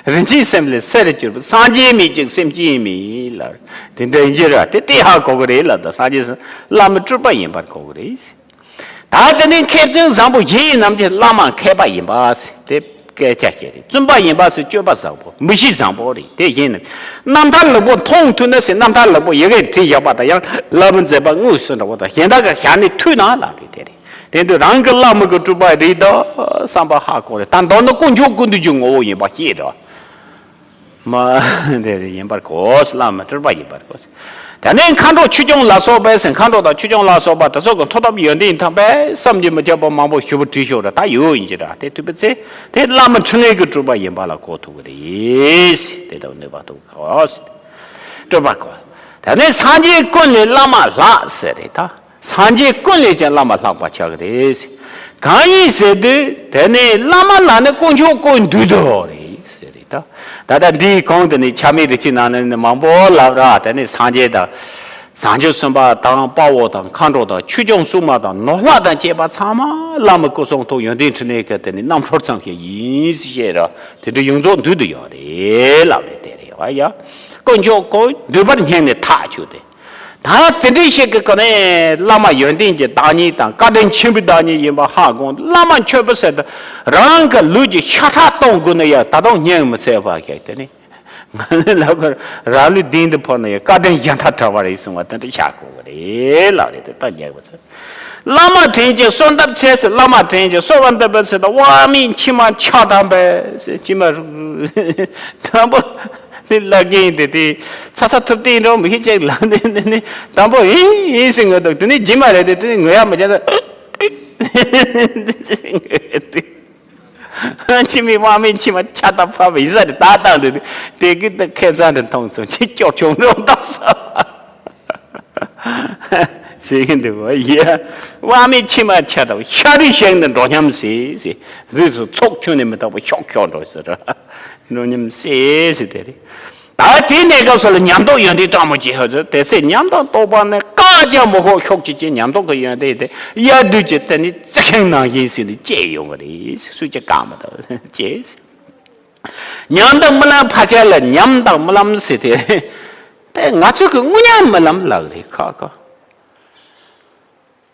རིན་ཆེན་སེམས་ལས་གསེར་གྱུར་པ། སངས་རྒྱས་མེད་ཅིང་སེམས་ཅན་མེད་ལ། དེ་འདྲ་ཡིན་གྱི་རེད། དེ་དེ་ཧ་གོ་གི་རེད་ལབ་ད། སངས་རྒྱས་བླ་མ་སྤྲུལ་པ་ཡིན་པར་གོ་གི་རེད། ད་དེ་ནས་མཁས་བཙུན་བཟང་པོ་བཞི་ཡི་རྣམ་འབྱེད། བླ་མ་མཁས་པ་ཡིན་པ་ཟེར་དེ་སྐད་ཆ་བཤད་རེད། བཙུན་པ་ཡིན་པ་ཟེར་སྤྱོད་པ་བཟང་པོ། མི་གཤིས་བཟང་པོ་རེད། དེ་བཞིན་རྣམ་ཐར་ལེགས་པོ་མཐོང་ཐུབ་ན་ཟེར། རྣམ་ཐར་ལེགས་པོ་ཡི་གེར་བྲིས་བཞག་པ་དང་། ཡང་བསླབ་པའི་མཛད་པ་དངོས་སུ་འདྲ་བོ་དང་། གཞན་དག་གི་ཞལ་ནས་ཐོས་ན་ལབ་རེད། དེ་རེད། དེ་དུས་རང་གི་བླ་མ་གི་སྤྲུལ་པ་རེད་ད་བསམ་པ་ཧ་གོ་རེད། ད་མདོར་ན་དཀོན་མཆོག་ཀུན་འདུས་ཀྱི་ངོ་བོ་ཡིན་པ་ཤེས་རེད། མ་དེ་ཡིན་པར་གོ། བླ་མ་སྤྲུལ་པ་ཡིན་པར་གོ། དེ་ནས་མཁའ་འགྲོ་ཆོས་སྐྱོང་ལ་སོགས་པས་ཟེར། མཁའ་འགྲོ་དང་ཆོས་སྐྱོང་ལ་སོགས་པ་དེ་ཚོ་གི་མཐུ་སྟོབས་ཡོན་ཏན་དང་པས་བསམ་གྱིས་མི་ཁྱབ་པ་མང་པོ་ཞེ་པོ་བྲིས་ཤོག་ར། ད་ཡོད་ཡིན་གྱི་ར། དེ་ཐུབ་པའི་ཚེ་དེ་བླ་མ་འཕྲིན་ལས་ཀྱི་སྤྲུལ་པ་ཡིན་པ་ལ་གོ་ཐུབ་ཀྱི་རེད། དེ་ལྟ་བུ་ནུས་པ་ཐོབ་གོ། སྤྲུལ་པ་གོ། དེ་ནས་སངས་རྒྱས་ཀུན་ལས་བླ་མ་ལྷག་ཟེར་རེད་ད། སངས་རྒྱས་ཀུན་ལས་ཀྱང་བླ་མ་ལྷག་པ་ཆགས་ཀྱི་རེད། གང་ཡིན་ཟེར་དུས་དེ་ནི་བླ་མ་ལ་ནི་དཀོན་མཆོག་ཀུན་འདུས་དོ་རེད་ཟེར་རེད་ད། ད་ལྟ་འདིའི་གོང་དུ་ནི་ཆགས་མེད་རིགས་ཀྱི་ནང་ནས་ནི་མང་པོ་ལབ་ར། དེ་ནི་སངས་རྒྱས་དང་བྱང་ཆུབ་སེམས་དཔའ་དང་དཔའ་བོ་དང་མཁའ་འགྲོ་དང་ཆོས་སྐྱོང་སྲུང་མ་དང་ནོར་ལྷ་དང་བཅས་པ་ཚང་མ་བླ་མའི་སྐུ་གསུང་ཐུགས་ཡོན་ཏན་འཕྲིན་ལས་ཀྱི་དེ་ནི་རྣམ་འཕྲུལ་ཙམ་ཞིག་ཡིན་ཞེས་ར། དེ་འདྲ་ཡོངས་རྫོགས་འདུས་དུ་ཡོད་རེད་ལབ་རེད། དེ་རེད་བ་ཡ། དཀོན་མཆོག་ཀུན་འདུས་པར་སྙམ་ནས་ཐག་ཆོད་དེ། ད་དེ་འདྲའི་ཞིག་གི་ག་ནས་བླ་མ་ཡོན་ཏན་གྱི་བདག་ཉིད་དང་བཀའ་དྲིན་ཆེན་པོའི་བདག་ཉིད་ཡིན་པ་ཧ་གོ། བླ་མ་མཆོད་པ་ཟེར་དུས་རང་གི་ལུས་ཀྱི་ཤ་ཁྲག་གཏོང་དགོས་ན་ཡང་ད་དུང་སྙིང་མི་ཚད་པ་ཞིག་དེ་ནི་ང་ནི་ལབ་དགོས། རང་ལུས་གདན་དུ་ཕབ་ན་ཡང་བཀའ་དྲིན་གཞན་དག་བྲལ་བ་རེད་གསུང་བ་དེ་འདྲ་ཆགས་དགོས་ཀྱི་རེད་ལབ་རེད། དེ་ལྟ་ཉེ་བ་ཚོ། བླ་མ་དྲིན་ཅན་གསོལ་འདེབས་ཆེ་ཟེར། བླ་མ་དྲིན་ཅན་གསོལ་བ་འདེབས་པའི་ཚེ་དང་དབང་མེད་མཆི་མ་ཆགས་དང་པས་ཟེར། མཆི་མ་དང་པོ་ནི་བླ་རྒན་དེ་དེ་ཚ་ཚ་ཐུབ་བསྟན་འགྲོ་མི་ཤེས་ཅིག་ལ་ནི་ནི་ནི་དང་པོ་ཨེ་ཨེ་ཟེར་ངོ་འདུག་དེ་ནི་རྗེས་མ་རེད་དེ་དེ་ནི་ངོ་ཡ་མི་བྱ་ད། མཆི་མའི་དབང་མེད་མཆི་མ་ཆ་ད་ཕབ་ཡིན་ས་རེད། ད་ལྟ་འདི་དེ་གི་ད་ཁེ་ཚང་དུ་མཐོང་སོང་ཅི་སྐྱོ་ཆུང་རོགས་ད་ས། ཟེར་གྱིན་འདུག་པ་ཡ། དབང་མེད་མཆི་མ་ཆ་དང་ཤ་རུས་བཞིན་དུ་འགྲོ་སྙམ་ཟེར་ཟེར། རུས་སུ་ཚོགས་ཆུང་ནས་མི་རྟག་པ་ཤོག་ཤོག་འགྲོ་ཟེར། འགྲོ་སྙམ་ཟེར་ཟེར་དེ་རེད། ད་དེ་གནས་སྐབས་སུ་ལ་ཉམས་རྟོགས་ཡོན་ཏན་སྤྲང་མོ་ཅིག་ཧ་ཟེར། དེ་ཚེ་ཉམས་དང་རྟོགས་པ་ནི་བཀག་རྒྱ་མི་ཤོག་ཤོག་ཅིག་ཅིག་ཉམས་རྟོགས་ཀྱི་ཡོན་ཏན་དེ་དབྱར་དུས་ཀྱི་དེ་ནི་རྩི་ཤིང་ནང་བཞིན་ཟེར་ནས་སྐྱེས་ཡོང་གི་རེད། སུས་ཀྱང་བཀག་མི་ཐུབ་ཅེས། ཉམས་དང་རྨི་ལམ་ཕལ་ཆེར་ལ་ཉམས་དང་རྨི་ལམ་ཟེར་དེ། དེ་ང་ཚོས་ཀྱི་དངོས་ཉམས་རྨི་ལམ་ལབ་རེད་ཁ་ཁ།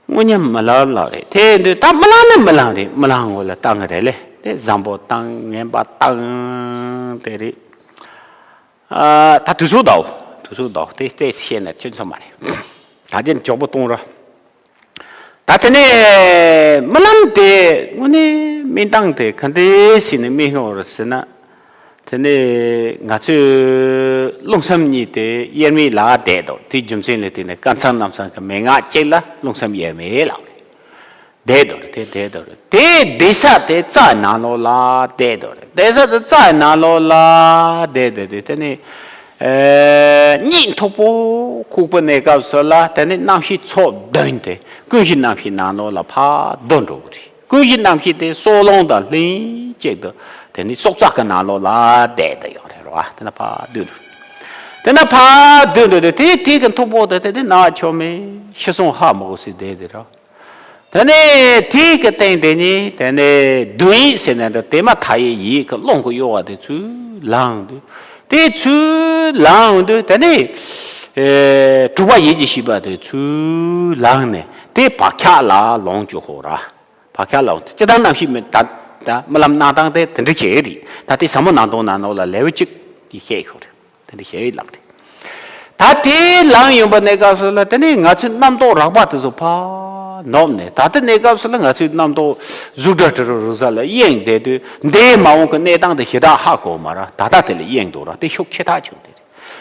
དངོས་ཉམས་རྨི་ལམ་ལབ་རེད། དེ་འདུག་ད་རྨི་ལམ་ནི་རྨི་ལམ་རེད། རྨི་ལམ་ངོ་ལ་བཏང་གི་རེད་ལེ། དེ་བཟང་པོ་བཏང་ངན་པ་བཏང་དེ་རེད། ཨ་ད་དུས་ཚོད་འདའོ། དུས་ཚོད་འདའོ། དེ་དེ་བཤད་ན་ཁྱོད་ཚོ་མ་རེད། ད་ཅི་མགྱོགས་པོ་གཏོང་ར། ད་དེ་ནས་རྨི་ལམ་དེ་དངོས་གནས་རྨི་སྟངས་དེ་ག་འདྲ་ཞིག་ནས་རྨི་ཡོང་བ་རེད་ཟེར་ན། དེ་ནས་ང་ཚོའི་རླུང་གསུམ་གཉིས་དེ་དབྱེར་མེད་ལ་བསྡད་འདུག་དེའི་རྒྱུ་མཚན་ལ་བརྟེན་ནས་སྐར་མཚམས་གནམ་མཚམས་ཀྱི་མན་ངག་ཅིག་ལ་རླུང་གསུམ་དབྱེར་མེད་ལབ་རེད། བསྡད་འདུག་རེད། དེ་བསྡད་འདུག་རེད། དེ་བསྡད་ས་དེ་རྩ་ནང་ལོགས་ལ་བསྡད་འདུག་རེད། བསྡད་ས་དེ་རྩ་ནང་ལོགས་ལ་བསྡད་བསྡད་དེ་དེ་ནས། ཨེ། གཉིད་མཐུག་པོ་ཁུག་པའི་གནས་སྐབས་སུ་ལ་དེ་ནས་རྣམ་ཤེས་ཚོགས་བདུན་དེ་ཀུན་གཞི་རྣམ་ཤེས་ནང་ལོགས་ལ་ཕར་བསྡུ་འགྲོ་གི་རེད། ཀུན་གཞི་རྣམ་ཤེས་དེ་སྲོག་རླུང་དང་ལྷན་ཅིག་ཏུ་དེ་ནས་སྲོག་རྩ་གི་ནང་ལོགས་ལ་བསྡད་དེ་ཡོད་རེད་རོ། དེ་ན་ཕར་བསྡུ་འགྲོ། དེ་ན་ཕར་བསྡུ་འགྲོ་དུས་དེ་དེ་གི་མཐུག་པོ་དེ་དེ་དེ་ནག་ཆོ་མེད་ཤི་སོང་ཧ་མ་གོ་སྲིད་བསྡད་དེ་རོ། དེ་ནས་དེ་གི་སྟེང་དེ་ནས་དེ་ནས་དོན་ཡིད་ཟེར་ནས་འདྲ་དེ་མ་ཐག་ཡི་ཡིད་ཀྱི་རླུང་གི་གཡོ་བ་དེ་ཚུར་ལངས་དུས། དེ་ཚུར་ལངས་དུས་དེ་ནས་ཨེ་དྲུག་པ་ཡིད་ཀྱི་ཤེས་པ་དེ་ཚུར་ལངས་ནས་དེ་བག་ཆགས་ལ་ལོངས་སྤྱོད་ཧོ་ར། བག་ཆགས་ལ་ལོངས་ཅི་ལྟར་རྣམ་ཤེས་མི་ད་ད་རྨི་ལམ་སྣང་སྟངས་དེ་དེ་འདྲ་བྱེད་རེད། ད་དེ་ཟབ་མོ་སྣང་སྟོང་ནང་ནོ་ལ་ལེའུ་གཅིག་གིས་བཤད་ཡོད་རེད། དེ་འདྲ་བཤད་ཡོད་ལབ་རེད། ད་དེ་ལངས་ཡོང་པ་གནས་སྐབས་སུ་ལ་དེ་ནས་ང་ཚོའི་རྣམ་རྟོག་རགས་པ་དེ་ཚོ་ཕར་ནུབ་ནས། ད་ལྟ་གནས་སྐབས་སུ་ལ་ང་ཚོའི་རྣམ་རྟོག་གཟུགས་སྒྲ་དྲི་རོ་རེག་བྱ་ལ་གཡེངས་བསྡད་དུས་འདས་མ་འོངས་ཀྱི་གནས་སྟངས་དེ་ཞེ་དྲག་ཧ་གོ་མ་ར། ད་ལྟ་དེ་ལ་གཡེངས་འདུག་ར། དེ་ཤུགས་ཆེ་ཐག་ཆོད་དེ་རེད།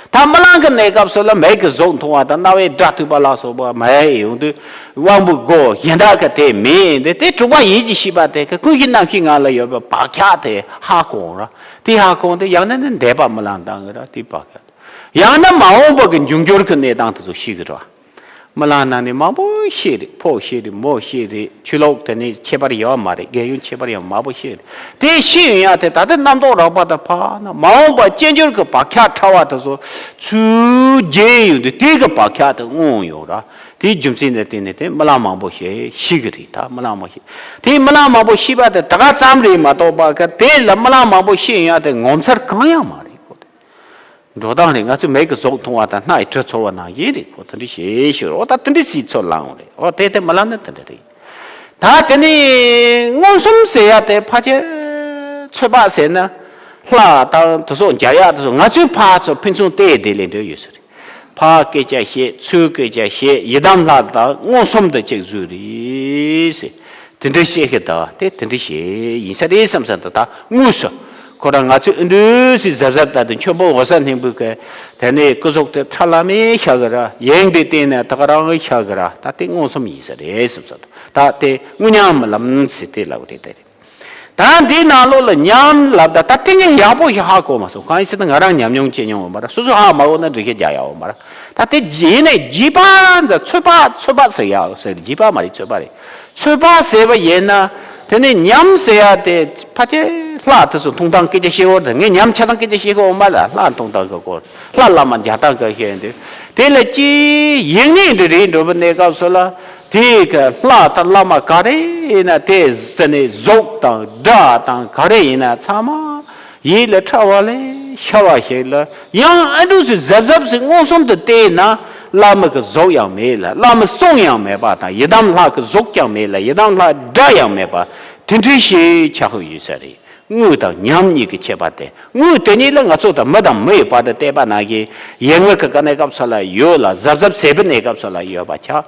ད་རྨི་ལམ་གྱི་གནས་སྐབས་སུ་ལ་མིག་གིས་གཟུགས་མཐོང་བ་དང་རྣ་བས་སྒྲ་ཐོས་པ་ལ་སོགས་པ་མ་ཡོང་དུས་དབང་པོའི་སྒོ་གཞན་དག་གི་དེ་མེད་འདི་དེ་དྲུག་པ་ཡིད་ཀྱི་ཤེས་པ་དེ་གི་ཀུན་གཞི་རྣམ་ཤེས་ངང་ལ་ཡོད་པའི་བག་ཆགས་དེ་ཧ་གོ་ར། དེ་ཧ་གོ་དུས་ཡང་ན་ནི་འདས་པ་རྨི་ལམ་ལྟ་གི་ར། དེ་བག་ཆགས་ཡང་ན་མ་འོངས་པ་གི་འབྱུང་འགྱུར་གྱི་གནས་སྟངས་དེ་ཚོ་ཤེས་གི་ར། རྨི་ལམ་ནང་ནས་མང་པོ་ཤེས་རེད། ཕོ་ཤེས་རེད། མོ་ཤེས་རེད། ཆོས་ལུགས་དེ་ནས་ཁྱད་པར་ཡོད་མ་རེད། རྒན་ཡོལ་ཁྱད་པར་ཡོད་མང་པོ་ཤེས་རེད། དེ་ཤེས་ཡོང་ཡ་དེ་ད་ལྟ་རྣམ་རྟོག་རགས་པ་དང་ཕར་ན་མ་འོངས་པ་སྐྱེ་འགྱུར་གྱི་བག་ཆགས་ཕྲ་བ་དེ་ཚོ་ཚུར་རྒྱས་ཡོང་དུས་དེ་གི་བག་ཆགས་དེ་མངོན་ཡོང་ར། དེའི་རྒྱུ་མཚན་ནི་དེ་ནི་དེ་རྨི་ལམ་མང་པོ་ཤེས་ཤེས་གི་རེད། ད་རྨི་ལམ་མང་པོ་ཤེས། དེ་རྨི་ལམ་མང་པོ་ཤེས་པ་དེ་ད་ག་ཙམ་རེད་མ་གཏོགས་པ་ག་དེ་ལ་རྨི་ལམ་མང་པོ་ཤེས་ཡོང་ཡ་དེ་ངོ་མཚར་གང་ཡང་མ་རེད་གོ། འགྲོ་སྟངས་རེད། ང་ཚོས་མིག་གིས་གཟུགས་མཐོང་བ་དང་སྣ་ཡིས་དྲི་ཚོར་བ་ནང་བཞིན་རེད་གོ། དེ་འདྲ་ཞེས་ཤོད་རོགས། ད་དེ་འདྲ་སྲིད་ཚོར་ལངས་རེད། འོ་དེ་དེ་རྨི་ལམ་ནི་དེ་འདྲ་རེད། ད་དེ་ནི་མངོན་སུམ་ཟེར་ཡ་དེ་ཕལ་ཆེར་ཚོད་དཔག་ཟེར་ན་ལྷ་དང་དེ་ཚོ་མཇལ་ཡ་དེ་ཚོ་ང་ཚོའི་ཕར་ཚུར་ཕུན་སུམ་དེ་དེ་ལས་འདྲ་ཡོད་ས་རེད། ཕར་སྐད་ཆ་བཤད། ཚུར་སྐད་ཆ་བཤད། ཡི་དམ་ལྷ་དང་མངོན་སུམ་དུ་གཅིག་བཟོས་རེད་ཟེར། དེ་འདྲ་བཤད་གི་ད་དེ་དེ་འདྲ་བཤད་ཡིན་ས་རེད་བསམ་ས་འདུག་ད་དངོས་སུ་ཁོ་རང་ང་ཚོས་ཨ་འདྲ་སེ་གཟབ་གཟབ་ལྟ་དུས་མཆོད་འབུལ་འོད་གསལ་སྙིང་པོའི་གི་དེ་ནས་སྐུ་གཟུགས་དེ་ཁྲ་ལམ་མེ་ཤར་གི་ར། ཡེངས་པའི་སྟེང་ནས་ད་ག་རང་ཤར་གི་ར། ད་དེ་མངོན་སུམ་ཡིན་ས་རེད་བསམ་ས་འདུག་ད་དེ་དངོས་ཉམས་རྨི་ལམ་ཟེར་དེ་ལབ་རེད། དེ་རེད། ད་འདི་ནང་ལོགས་ལ་ཉམས་ལབ་ད་ད་དེ་ངས་ཡག་པོ་ཞིག་ཧ་གོ་མ་སོང་། གང་ཡིན་ཟེར་ན་ང་རང་ཉམས་མྱོང་སྐྱེ་མྱོང་ཡོད་མ་རེད། སོ་སོ་ཧ་མ་གོ་ན་འགྲེལ་བཤད་རྒྱག་ཡག་ཡོད་མ་རེད། ད་དེ་ཡིན་ནའི་རྗེས་དཔག་འདི་ཚོད་དཔག་ཚོད་དཔག་ཟེར་ཡག་ཟེར། རྗེས་དཔག་མ་རེད། ཚོད་དཔག་རེད། ཚོད་དཔག་ཟེར་བ་ཡིན་ན་དེ་ནི་ཉམས་ཟེར་ཡག་དེ་ཕལ་ཆེར་ལྷ་དེ་ཚོ་མཐོང་སྟངས་སྐད་ཆ་བཤད་འོར་དེ་ངས་ཉམས་ཆ་ཚང་སྐད་ཆ་བཤད་གི་ཡོད་མ་རེད། ལྷ་མཐོང་སྟངས་གི་སྐོར་ལྷ་བླ་མ་མཇལ་སྟངས་གི་བཤད་འདུག་དེ་ལ་ཅི་ཡིན་ནའི་འདི་རེད་འགྲོ་བའི་གནས་སྐབས་སུ་ལ། དེའི་གི་ལྷ་དང་བླ་མ་ག་རེ་ཡིན་ན་དེ་ཟེར་ནས་གཟུགས་དང་སྒྲ་དང་ག་རེ་ཡིན་ན་ཚང་མ་ཡིད་ལ་ཕྲ་བ་ལས་ཤར་བ་ཞིག་ལ་ཡང་ཨ་འདྲུ་ཟིག་གཟབ་གཟབ་ཟིག་མངོན་སུམ་དུ་བལྟས་ན་བླ་མ་གི་གཟུགས་ཡང་མེད་ལ། བླ་མའི་གསུང་ཡང་མེད་པ་དང་། ཡི་དམ་ལྷ་གི་གཟུགས་ཀྱང་མེད་ལ། ཡི་དམ་ལྷ་སྒྲ་ཡང་མེད་པ་དེ་འདྲ་ཞིག་ཆགས་ཀྱི་ཡོད་ས་རེད། དངོས་དང་ཉམས་གཉིས་ཀྱི་ཁྱད་པར་ཏེ། དངོས་དེ་ཉིད་ལ་ང་ཚོ་དང་མི་དང་མི་ཡི་བར་དུ་བལྟས་པ་ན་གི་ཡུལ་དངོས་ཀྱི་གནས་སྐབས་སུ་ལ་ཡོད་ལ། གཟབ་གཟབ་བྱེད་པའི་གནས་སྐབས་སུ་ལ་ཡོད་པ་ཆགས།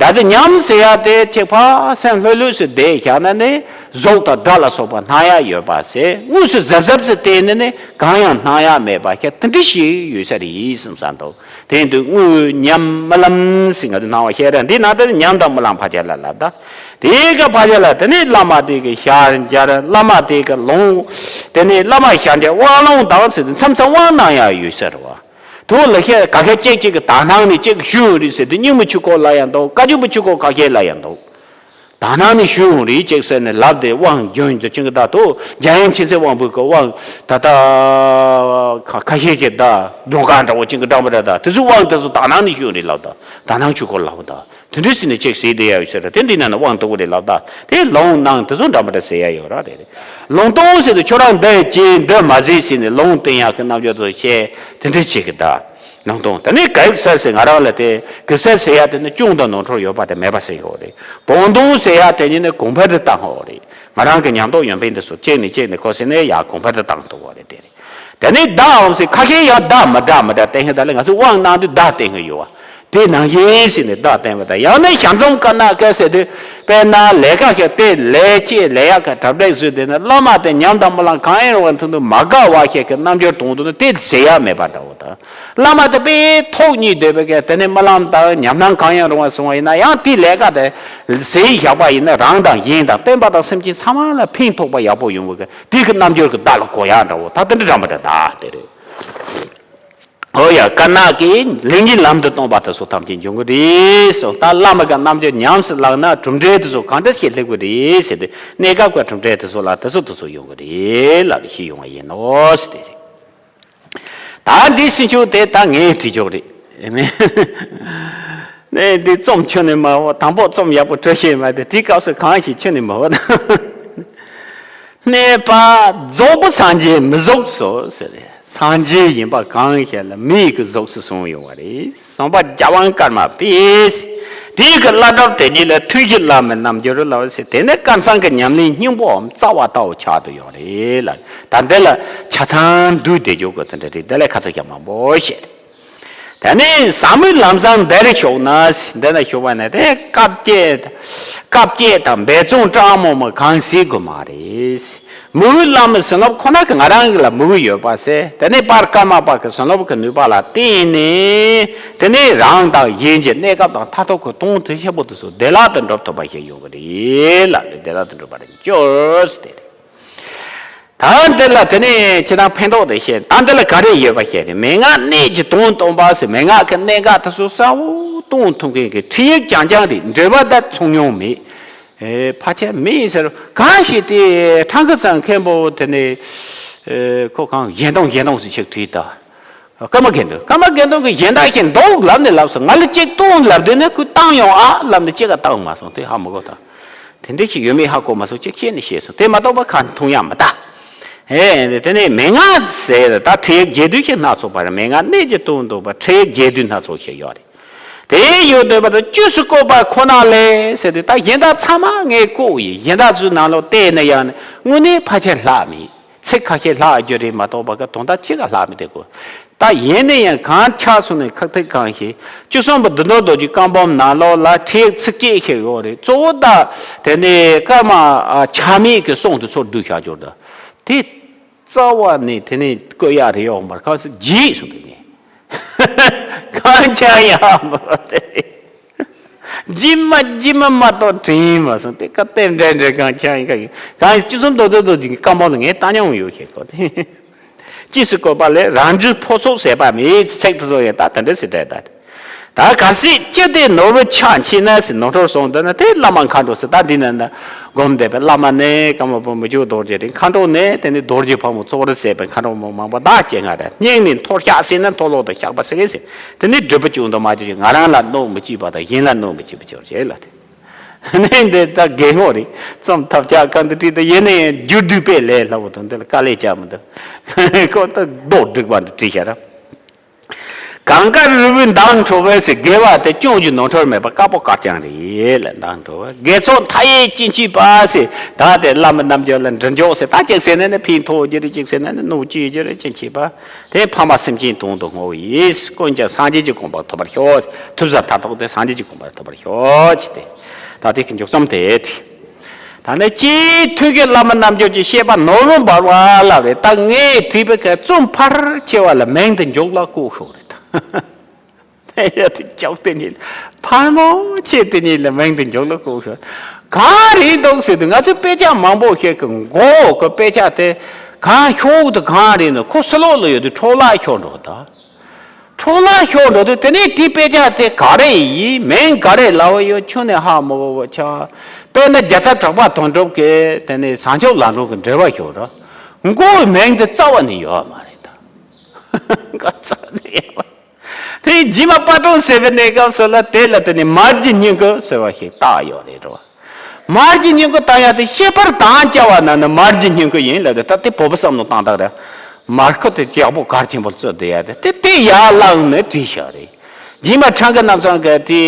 ད་དེ་ཉམས་ཟེར་ཡ་དེ་ཅིག་ཕར་སེམས་ལྷོད་ལྷོད་སུ་བསྡད་བཞག་ན་ནི་གཟུགས་དང་སྒྲ་ལ་སོགས་པ་སྣང་ཡ་ཡོད་པ་ཟེར། དངོས་སུ་གཟབ་གཟབ་ཟེར་བལྟས་ནས་ནི་གང་ཡང་སྣང་ཡ་མེད་པ་ཁྱེད་དེ་འདྲ་ཞིག་ཡོད་ས་རེད་བསམ་བསམ་འདུག་དེ་ཡིན་དུས་དངོས་ཉམས་རྨི་ལམ་ཟེར་ང་ཚོ་སྣང་བ་ཤེས་ར་འདི་ནང་དུ་ཉམས་དང་རྨི་ལམ་ཕར་ཆེར་ལ་ལབ་ད། དེའི་སྐབས་ཕར་ཆེར་ལ་དེ་ནས་བླ་མ་དེ་གི་ཞལ་མཇལ། བླ་མ་དེ་གི་ལུང་། དེ་ནས་བླ་མ་ཞལ་མཇལ་དབང་ལུང་དང་ཟེར་ཏེ་མཚམས་མཚམས་དབང་གནང་ཡ་ཡོད་ཟེར་བ། དུ་ལ་ཤེས་ག་ཁེ་གཅིག་གཅིག་གི་དག་སྣང་ནི་གཅིག་ཞུ་ཡོང་རེད་ཟེར་དུས་སྙིང་མི་ཆུ་ཁོག་ལ་ཡང་འདུག་བཀའ་བརྒྱུད་པ་ཆུ་ཁོག་ག་ཁེ་ལ་ཡང་འདུག་དག་སྣང་ནི་ཞུ་ཡོང་རེད་ཅེས་ཟེར་ནས་ལབ་སྟེ་དབང་རྒྱུན་དུ་ཅིང་གི་བདག་ཏུ་འཇམ་དབྱངས་མཁྱེན་བརྩེ་དབང་པོའི་གི་དབང་ད་ལྟ་ཁ་ཁ་ཤས་ཀྱི་བདག་མདོ་ཁ་འདྲ་བོ་ཅིང་གི་འགྲམ་པ་རེད། ད་དེ་ཚོའི་དབང་དེ་ཚོ་དག་སྣང་ནི་ཞུ་ཡོང་རེད་ལབ། ད་དག་སྣང་ཆུ་ཁོག་ལབ་ད་དེ་འདྲ་ཟེར་ནས་ཅིག་ཟེར་བསྡད་ཡ་ཡོད་ཟེར། དེ་འདི་ན་ན་དབང་དུ་གོ་རེད་ལབ། ད་དེ་ལུང་གནང་དེ་ཚོ་འགྲམ་པ་རེད་ཟེར་ཡ་ཡོད་ར་རེད། ལུང་སྟོན་ཟེར་དུས་ཁྱོད་རང་འདི་ཅི་འདི་མ་ཟེར་ཟེར་ནས་ལུང་བསྟན་ཡག་གི་རྣམ་འགྱུར་དུ་བཤད་དེ་འདྲ་བྱེད་ཀྱི་ད། ལུང་སྟོན་དེ་ནས་གེགས་སེལ་ཟེར་ང་རང་ལ་དེ་གེགས་སེལ་ཟེར་ཡ་དེ་ནི་ཅུང་དང་ནོར་འཁྲུལ་ཡོད་པ་དེ་མེད་པ་ཟེར་ཡོད་རེད། བོགས་འདོན་ཟེར་ཡ་དེ་ཉིད་ནི་གོང་འཕེལ་དུ་བཏང་ཡོད་རེད། ང་རང་གི་ཉམས་རྟོགས་ཡོན་ཏན་དེ་ཚོ་གཅིག་ནས་གཅིག་ནས་ཁོ་ཟེར་ནས་ཡར་གོང་འཕེལ་དུ་བཏང་ཐུབ་པ་རེད་དེ་རེད། དེ་ནས་བདག་འོང་ཟེར་ཁ་ཤས་ཡང་བདག་མི་བདག་མི་བདག་བསྟན་ཤིང་ད་ལས་ང་ཚོས་དབང་གནང་དུས་བདག་བསྟན་གྱི་ཡོད་བ། དེ་ནང་བཞིན་ཟེར་ནས་བདག་བསྟན་པ་དང་། ཡང་ན་ཞལ་འཛོམས་དཀར་ནག་སྐད་ཟེར་དུས་དཔེར་ན་ལས་ཀ་ཞིག་དེ་ལས་བྱེད་ལས་ཡག་གི་གྲ་སྒྲིག་བཟོས་དེ་ནས་བླ་མ་དེ་ཉམས་དང་སྨོན་ལམ་གང་ཡིན་རུང་མཐུན་དུ་མ་དགའ་བ་ཞིག་གི་རྣམ་འགྱུར་དོན་དུ་ནི་དེ་ཟེར་ཡག་མེད་པ་འདྲ་བོ་དང་། བླ་མ་དེ་དཔེ་ཐུགས་མཉེས་འདོད་པའི་གི་དེ་ནས་སྨོན་ལམ་དང་ཉམས་སྣང་གང་ཡིན་རུང་བ་སོང་བ་ཡིན་ན་ཡང་དེ་ལས་ཀ་དེ་ཟེར་བཞག་པ་ཡིན་ན་རང་དང་གཞན་དང་བསྟན་པ་དང་སེམས་ཅན་ཚང་མ་ལ་ཕན་ཐོགས་པ་ཡག་པོ་ཡོང་བའི་གི་དེ་གི་རྣམ་འགྱུར་གི་བདག་ལ་གོ་ཡག་འདྲ་བོ་ད་དེ་འདྲ་འདྲ་མ་འདྲ་ད་དེ་རེད། ཨོ་ཡ། དཀར་ནག་གིས་ལས་ཀྱི་ལམ་དུ་གཏོང་བ་དེ་ཚོ་ཐམས་ཅད་འབྱུང་གི་རེད་གསུངས། ད་བླ་མ་གི་རྣམ་འགྱུར་ཉམས་སུ་བླངས་ན་གྲུབ་འབྲས་དེ་ཚོ་གང་འདྲ་ཞིག་སླེབས་ཀྱི་རེད་ཟེར་དུས་གནས་སྐབས་ཀྱི་གྲུབ་འབྲས་དེ་ཚོ་ལ་དེ་ཚོ་དེ་ཚོ་ཡོང་གི་རེད་ལབ་ཤེས་ཡོང་བ་ཡིན་ནོ་ཟེར་དེ་རེད། ད་འདི་ཟེར་ཆོག་དེ་ད་ངས་བྲིས་ཆོག་རེད། ནས་འདི་རྩོམ་ཁྱོན་ནས་མ་འོ། དང་པོ་རྩོམ་ཡག་པོ་འབྲི་ཤེས་མ་དེ་དེའི་སྐབས་སུ་གང་ཞིག་ཁྱོན་ནས་མ་འོ། གནས་པ་རྫོགས་པ་སངས་རྒྱས་མི་རྫོགས་སོ་ཟེར། སངས་རྒྱས་ཡིན་པ་གང་ཞིག་ལ་མི་ཡི་གི་གཟུགས་སུ་གསུངས་ཡོང་བ་རེད། གསུངས་པ་རྒྱལ་དབང་ཀརྨ་པས། དེའི་གི་བླ་གྲྭ་དེ་ཉིད་ལ་ཐུན་བཞི་བླ་མའི་རྣམ་འགྱུར་ལ་ཟེར། དེ་ནི་སྐལ་བཟང་གི་ཉམས་ལེན་སྙིང་པོའམ་རྩ་བ་ལྟ་བུ་ཆགས་དུ་ཡོང་རེད་ལ། ད་འདི་ལ་ཆ་ཚང་བསྡུས་བསྡད་རྒྱུ་དགོས་དེ་འདྲ་རེད། དེ་ལས་ཁ་ཚ་ཞབས་མང་པོ་བཤད། དེ་ནས་ཟབ་མོའི་ལམ་བཟང་འདིར་ཞུགས་ན། འདི་ན་ཞུགས་པ་ན་དེ་བཀའ་བརྒྱད། བཀའ་བརྒྱད་དང་འབད་བརྩོན་གྲངས་མང་མང་གང་སྲིད་དགོས་མ་རེད། མི་བོའི་བླ་མའི་བྱིན་རླབས་ཁོ་ན་གི་ང་རང་གི་ལ་མི་བོ་ཡོད་པ་ཟེར། དེ་ནས་དཔལ་ཀརྨ་པ་གི་བྱིན་རླབས་ཀྱི་ནུས་པ་ལ་བརྟེན་ནས་དེ་ནས་རང་དང་གཞན་གྱི་གནས་སྐབས་དང་མཐར་ཐུག་གི་དོན་དེ་ཤེས་པོ་དེ་ཚོ་བདེ་བླག་ཏུ་འགྲུབ་ཐུབ་པ་ཞིག་ཡོང་གི་རེད་ལ། བདེ་བླག་ཏུ་འགྲུབ་པར་འགྱུར་ཟེར་དེ་རེད། ད་འདི་ལ་དེ་ནས་ཁྱེད་རང་ཕན་ཐོགས་དེ་བཤད། ད་འདི་ལ་ག་རེ་ཡོད་པ་བཤད་ནས། མན་ངག་གནད་ཀྱི་དོན་སྟོན་པ་ཟེར། མན་ངག་གི་གནད་འགག་དེ་ཚོ་གསལ་བོ་སྟོན་ཐུབ་མཁན་གྱི་ཁྲིད་ཡིག་རྐྱང་རྐྱང་རེད། འགྲེལ་པ་ད་ཚོང་མྱོང་མེད། ཨེ། ཕལ་ཆེར་མེད་ཟེར། གང་ཞིག་དེ་ཁྲང་ཁ་ཚང་མཁན་པོ་དེ་ནས། ཨེ། ཁོ་གང་གཞན་སྟོང་གཞན་སྟོང་ཟེར་ཅིག་བྲིས་ད། ཀརྨ་དགེ་འདུན། ཀརྨ་དགེ་འདུན་གྱིས་གཞན་དག་གཞན་འདུག་ལབ་ནས་ལབ་སོང་། ང་ལ་གཅིག་སྟོན་ལབ་དུས་ནས་ཁོས་བཏང་ཡོང་ཨ་ལབ་ནས་གཅིག་ག་བཏང་མ་སོང་། དེ་ཧ་མི་གོ་ད། དེ་འདྲ་ཞིག་ཡོད་མེད་ཧ་གོ་མ་སོང་། གཅིག་བཤད་ནས་བཤད་སོང་། དེ་མ་གཏོགས་པ་གང་མཐོང་ཡ་མི་གདའ། ཨེ། དེ་ནས་མན་ངག་ཟེར་ད་ཁྲིད་ཡིག་རྒྱས་བསྡུས་ཤིག་སྣ་ཚོགས་པ་རེད། མན་ངག་གནད་ཀྱི་དོན་སྟོན་པ་ཁྲིད་ཡིག་རྒྱས་བསྡུས་སྣ་ཚོགས་ཤིག་ཡོད་རེད། དེ་ཡོད་འདོད་པ་དང་བཅུ་སུ་བཀོད་པ་ཁོ་ན་ལས་ཟེར་དུས། ད་གཞན་དག་ཚང་མ་ངས་བཀོད་ཡིན། གཞན་དག་ཚོའི་ནང་ལོགས་བལྟས་ན་ཡང་ནི་དངོས་གནས་ཕལ་ཆེར་ལྷག་མེད། ཚིག་ཁ་ཤས་ལྷག་རྒྱུ་རེད་མ་གཏོགས་པ་གི་དོན་དག་ཅི་ག་ལྷག་མི་བསྡད་གོ། ད་ཡིན་ན་ཡང་གང་ཆགས་སོང་ནས་ཁག་ཐེག་གང་ཞིག་བཅུ་གསུམ་པ་བདུད་འདུལ་རྡོ་རྗེ་བཀའ་འབུམ་ནང་ལོགས་ལ་ཁྲིད་ཡིག་ཚིགས་བཅད་ཞིག་ཡོད་རེད། གཙོ་བོ་ད་དེ་ནས་ཀརྨ་ཆགས་མེད་ཀྱི་གསུང་དེ་ཚོར་བསྡུས་བཞག་རྒྱུ་རེད། དེ་རྩ་བ་ནས་དེ་ནས་བཀོད་ཡག་རེད་ཡོད་མ་རེད། གང་ཟེར་བརྗེད་སོང་དུས་ནས། གང་ཆགས་ཡག་མ་རེད། ཇི་མ་ཇི་མ་མ་གཏོགས་དྲན་མ་སོང་། དེ་ཀ་རྟེན་འབྲེལ་འབྲེལ་གང་ཆགས་ཡིན་ག་ཡིན། གང་ཡིན་བཅུ་གསུམ་མདོ་སྡེ་རྡོ་རྗེ་གི་བཀའ་འབུམ་ལ་ངས་བལྟ་མྱོང་ཡོད་ཁྱེད་ཀོ། དེ་ཅི་སུ་བཀོད་པ་ལས་རང་རྒྱུད་ཕོ་ཚོགས་ཟད་པ་མེད། ཚིག་དེ་ཚོ་ཡང་ད་དེ་འདྲ་ཟེར་བྲལ་ད། ད་གལ་སྲིད་ཅི་སྟེ་ནོར་བུ་ཆགས་འཆི་ན་ཟེར་ནོར་འཁྲུལ་སོང་འདུག་ན། དེ་བླ་མ་མཁའ་འགྲོ་ཟེར། ད་འདི་ན་ན་སྒོམ་བསྡད་པའི་བླ་མ་ནས་ཀརྨ་པ་མི་བསྐྱོད་རྡོ་རྗེ་རེད། མཁའ་འགྲོ་ནས་དེ་ནས་རྡོ་རྗེ་ཕག་མོ་གཙོ་བོར་མཛད་པའི་མཁའ་འགྲོ་མ་མང་པོ་དག་བྱེད་ང་རེད། སྙིང་ནས་མཐོལ་བཤགས་ཟེར་ན་མཐོལ་ལོག་ཏུ་བཤགས་པ་ཟེར་གི་ཟེར། དེ་ནས་སྒྲིབ་པ་བཅུ་དང་མ་བཅུ་ཞིང་ང་རང་ལ་གནོད་མི་བྱེད་པ་དང་གཞན་ལ་གནོད་མི་བྱེད་པ་ཅིག་བྱེད་ལ་དེ། ནས་འདི་ལྟ་དགེ་སློང་རེད། རྩོམ་ཐབས་ཆག་གང་དུ་བྲིས་ཏེ་ཡིན་ནའི་རྒྱུ་སྡུད་པས་ལས་སླ་བོ་དང་འདི་ལ་དཀའ་ལས་བྱ་མི་འདུག་ཁོ་ད་རྡོག་སྒྲིག་པ་འདི་བྲིས་བྱ་ར། གངས་དཀར་རི་བོའི་མདངས་འཕྲོག་པས་ཟེར། དགེ་བ་དེ་སྐྱོན་གྱི་ནོར་འཁྲུལ་མེད་པ་དཀར་པོ་དཀར་རྐྱང་རེད་ལ་མདངས་འཕྲོག་པ། དགེ་ཚོགས་མཐའ་ཡས་སྐྱེ་མཆིས་པ་ཟེར། ད་དེ་བླ་མའི་རྣམ་འགྱུར་ལ་འདྲི་འཇོག་ཟེར། ད་ཅིག་ཟེར་ན་ནི་ཕན་ཐོགས་རྒྱུ་རེད། ཅིག་ཟེར་ན་ནི་གནོད་སྐྱེལ་རྒྱུ་རེད། སྐྱེ་མཆིས་པ། དེ་ཕ་མ་སེམས་ཅན་དོན་དུ་བསྔོ་བའི་ཡིས། ཀུན་ཀྱང་སངས་རྒྱས་ཀྱི་གོ་འཕང་ཐོབ་པར་ཤོག་ཐུབ་ས་མཐར་ཐུག་དེ་སངས་རྒྱས་ཀྱི་གོ་འཕང་ཐོབ་པར་ཤོག་ཅེས་ཏེ། ད་དེ་གི་མཇུག་ཙམ་དེ་བྲིས། ད་ནི་སྤྱིའི་ཐུན་གྱི་བླ་མ་རྣམ་འགྱུར་གྱི་བཤད་པ་ནོར་བུ་འབར་བ་ལ་རེད། ད་ངས་བྲིས་པའི་གི་རྩོམ་ཕལ་ཆེ་བ་ལ་མིང་དེ་མཇུག་ལ་བཀོད་ཤོག་རེད་ད། ཡ་དེ་ཅོག་དེ་ཉིད་ཕལ་མོ་ཆེ་དེ་ཉིད་ལ་མིང་དེ་མཇུག་ལ་བཀོད་ཤོག་གང་རེད་འདུག་ཟེར་དུས་ང་ཚོས་དཔེ་ཆ་མང་པོ་ཤེས་གི་མགོ་གི་དཔེ་ཆ་དེ་གང་ཤོག་དུ་གང་རེད་ནོ། ཁོ་ཕྱི་ལོགས་ལ་ཡོད་དུས་འཕྲོ་བརླག་ཤོར་འགྲོ་ད། འཕྲོ་བརླག་ཤོར་འགྲོ་དུས་དེ་ནས་དེའི་དཔེ་ཆ་དེ་ག་རེ་ཡིན། མིང་ག་རེ་ལབ་ཡོད་ཁྱོན་ནས་ཧ་མ་གོ་བ་ཆགས། དཔེར་ན་རྒྱལ་ཚབ་གྲགས་པ་དོན་གྲུབ་ཀྱིས་དེ་ནས་བྱང་ཆུབ་ལམ་སྒྲོན་གྱི་འགྲེལ་པ་ཤོར་ར། མགོ་བོའི་མིང་དེ་རྩ་བ་ནས་ཡོད་མ་རེད་ད། མགོ་རྩ་བ་ནས་ཡོད་མ་རེད། དེ་རྗེས་མ་པར་སྐྲུན་ཟེར་བའི་གནས་སྐབས་སུ་ལ་དེ་ལ་དེ་ནས་མར་གྱི་སྙིང་གི་ཟེར་བ་ཞིག་བཏགས་ཡོད་རེད་རོ། མར་གྱི་སྙིང་གི་བཏགས་ཡ་དེ་ཤེས་པར་དང་བཅས་པ་ན་ནི་མར་གྱི་སྙིང་གི་ཡིན་ལབ་དེ། ད་དེ་བོད་པ་བསམ་བློ་བཏང་སྟངས་རེད། མར་ཁུ་དེ་ཡག་པོ་གར་ཆེན་པོ་བཙོས་བསྡད་ཡ་དེ་དེ་དེ་ཡར་བླངས་ནས་བྲིས་བཞག་རེད། རྗེས་མ་ཁྲང་ཀི་རྣམ་ཚང་གི་དེ་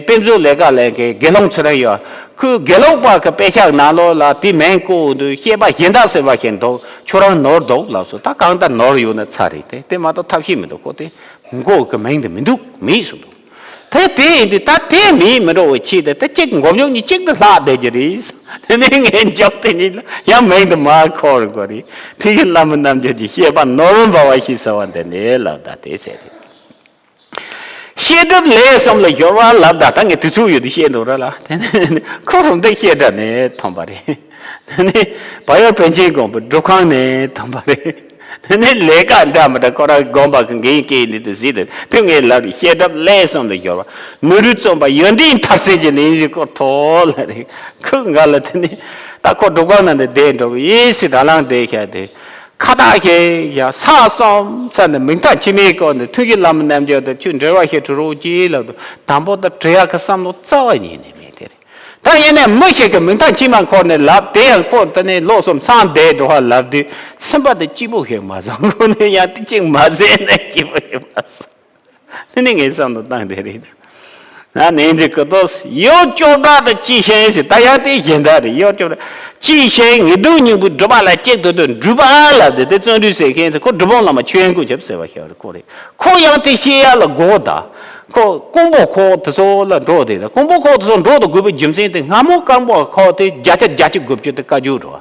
དཔེ་མཛོད་ལས་ཀ་ལས་མཁན་དགེ་སློང་ཚུ་ར་ཡོད། ཁོས་དགེ་ལུགས་པ་གི་དཔེ་ཆ་ནང་ལོགས་ལ་དེ་མིང་བཀོད་འདུག། བཤད་པ་གཞན་དག་ཟེར་བ་ཞིག་འདུག། ཁྱོད་རང་ནོར་འདུག་ལབ་སོང་། ད་གང་ལྟར་ནོར་ཡོད་ན་ཚར་རེད། དེ་དེ་མ་གཏོགས་ཐབས་ཤེས་མི་འདུག། ཁོ་དེ་མགོ་གི་མིང་དེ་མི་འདུག། མེད་སོང་འདུག། དེ་དེ་ཡིན་དུས་ད་དེ་མེད་མི་འགྲོ་བའི་ཆེད་དུ་དེ་གཅིག་མགོ་མཇུག་གཉིས་གཅིག་ཏུ་ལྷག་བསྡད་ཀྱི་རེད། དེ་ནས་ངས་འཇོག་དེ་གཉིས་ལ་ཡང་མིང་དུ་མ་འཁོར་དགོས་རེད། ཐུགས་ཀྱི་བླ་མ་རྣམ་འགྱུར་གྱི་བཤད་པ་ནོར་འབབ་པ་ཞིག་ཟེར་བ་འདི་ནས་ལབ། ད་དེ་ཟེར་རེད། བཤད་སྒྲུབ་ལས་གསུམ་ལ་སྦྱོར་བ་ལབ། ད་ད་ངས་དུས་ཚོད་ཡོད་དུས་བཤད་འདུག་ར་ལ། དེ་ནས་ཁོ་རང་དེ་བཤད་གྲྭ་ནས་ཐོན་པ་རེད། དེ་ནས་བལ་ཡུལ་པཎ་ཆེན་དགོན་པའི་སྒྲུབ་ཁང་ནས་ཐོན་པ་རེད། དེ་ནས་ལས་ཀ་འདྲ་མི་འདྲ་ཁོ་རང་དགོན་པ་གི་འགན་སྐྱེལ་ནས་དེ་གཟིགས་དེ་དུས་ངས་ལབ་རེད། བཤད་སྒྲུབ་ལས་གསུམ་ལ་སྦྱོར་བ། མི་རུ་རྩོམ་པ་ཡོན་ཏན་མཐར་སོན་གྱི་ལས་གཞི་སྐོར་ཐོག་ལ་རེད། ཁོས་ང་ལ་དེ་ནས་ད་ཁོ་སྒྲུབ་ཁང་ནང་ནས་བསྡད་འགྲོ་གི་ཡིན་ཟེར་དྲ་ལངས་བསྡད་ཤག་དེ། ཁ་བཏགས་ཤིག་ཡ་ས་གསུམ་ས་ནས་མིང་མཐའ་ཕྱི་མའི་སྐོར་ནས་ཐུགས་ཀྱི་བླ་མ་རྣམ་འགྱུར་དང་ཁྱོད་འབྲེལ་བ་ཞིག་གྲུབ་རོགས་གྱིས་ལབ་དུས། དང་པོ་ད་འབྲེལ་ཡག་གི་བསམ་བློ་རྩ་བ་ཉིད་ནས་མེད་དེ་རེད། ད་ཡིན་ནའི་མི་ཞིག་གི་མིང་མཐའ་ཕྱི་མ་འཁོར་ནས་ལབ་དེ་ཡང་ཁོ་དེ་ནས་ལོ་གསུམ་ཚང་བསྡད་འགྲོ་བ་ལབ་དུས་སེམས་པ་དེ་སྐྱིད་པོ་ཞིག་མ་བཟང་། ཁོ་ནས་ཡང་དེ་གཅིག་མ་ཟད་ནས་སྐྱིད་པོ་ཞིག་མ་བཟང་། དེ་ནི་ངའི་བསམ་བློ་བཏང་དེ་རེད། ན་ནིང་འདི་ཀུ་ཏོས་ཡོ་ཅོག་གྲགས་དང་ཅི་ཤེས་ཟེར། ད་ཡང་དེ་གཞན་དག་རེད། ཡོ་ཅོག་གྲགས་ཅི་ཤེས་ངེས་དོན་སྙིང་པོའི་སྒྲུབ་པ་ལ་གཅིག་ཏུ་འདུས་འགྲུབ་པ་ལ་དེ་དེ་བརྩོན་འགྲུས་ཟེར་མཁན་ཟེར། ཁོ་སྒྲུབ་དཔོན་བླ་མ་ཆོས་དབྱིངས་ཀུན་ཁྱབ་ཟེར་བ་ཞིག་རེད། ཁོ་རེད། ཁོ་ཡང་དེ་ཤེས་ཡ་ལ་དགོས་ད། ཁོ་ཀོང་པོ་ཁོག་དེ་ཚོ་ལ་འགྲོ་དེ། ད་ཀོང་པོ་ཁོག་དེ་ཚོ་འགྲོ་དུ་དགོས་པའི་རྒྱུ་མཚན་དེ་སྔ་མོ་ཀོང་པོ་ཁོག་དེ་བརྒྱ་ཆ་བརྒྱད་ཅུ་དགུ་བཅུ་དེ་བཀའ་བརྒྱུད་རེད།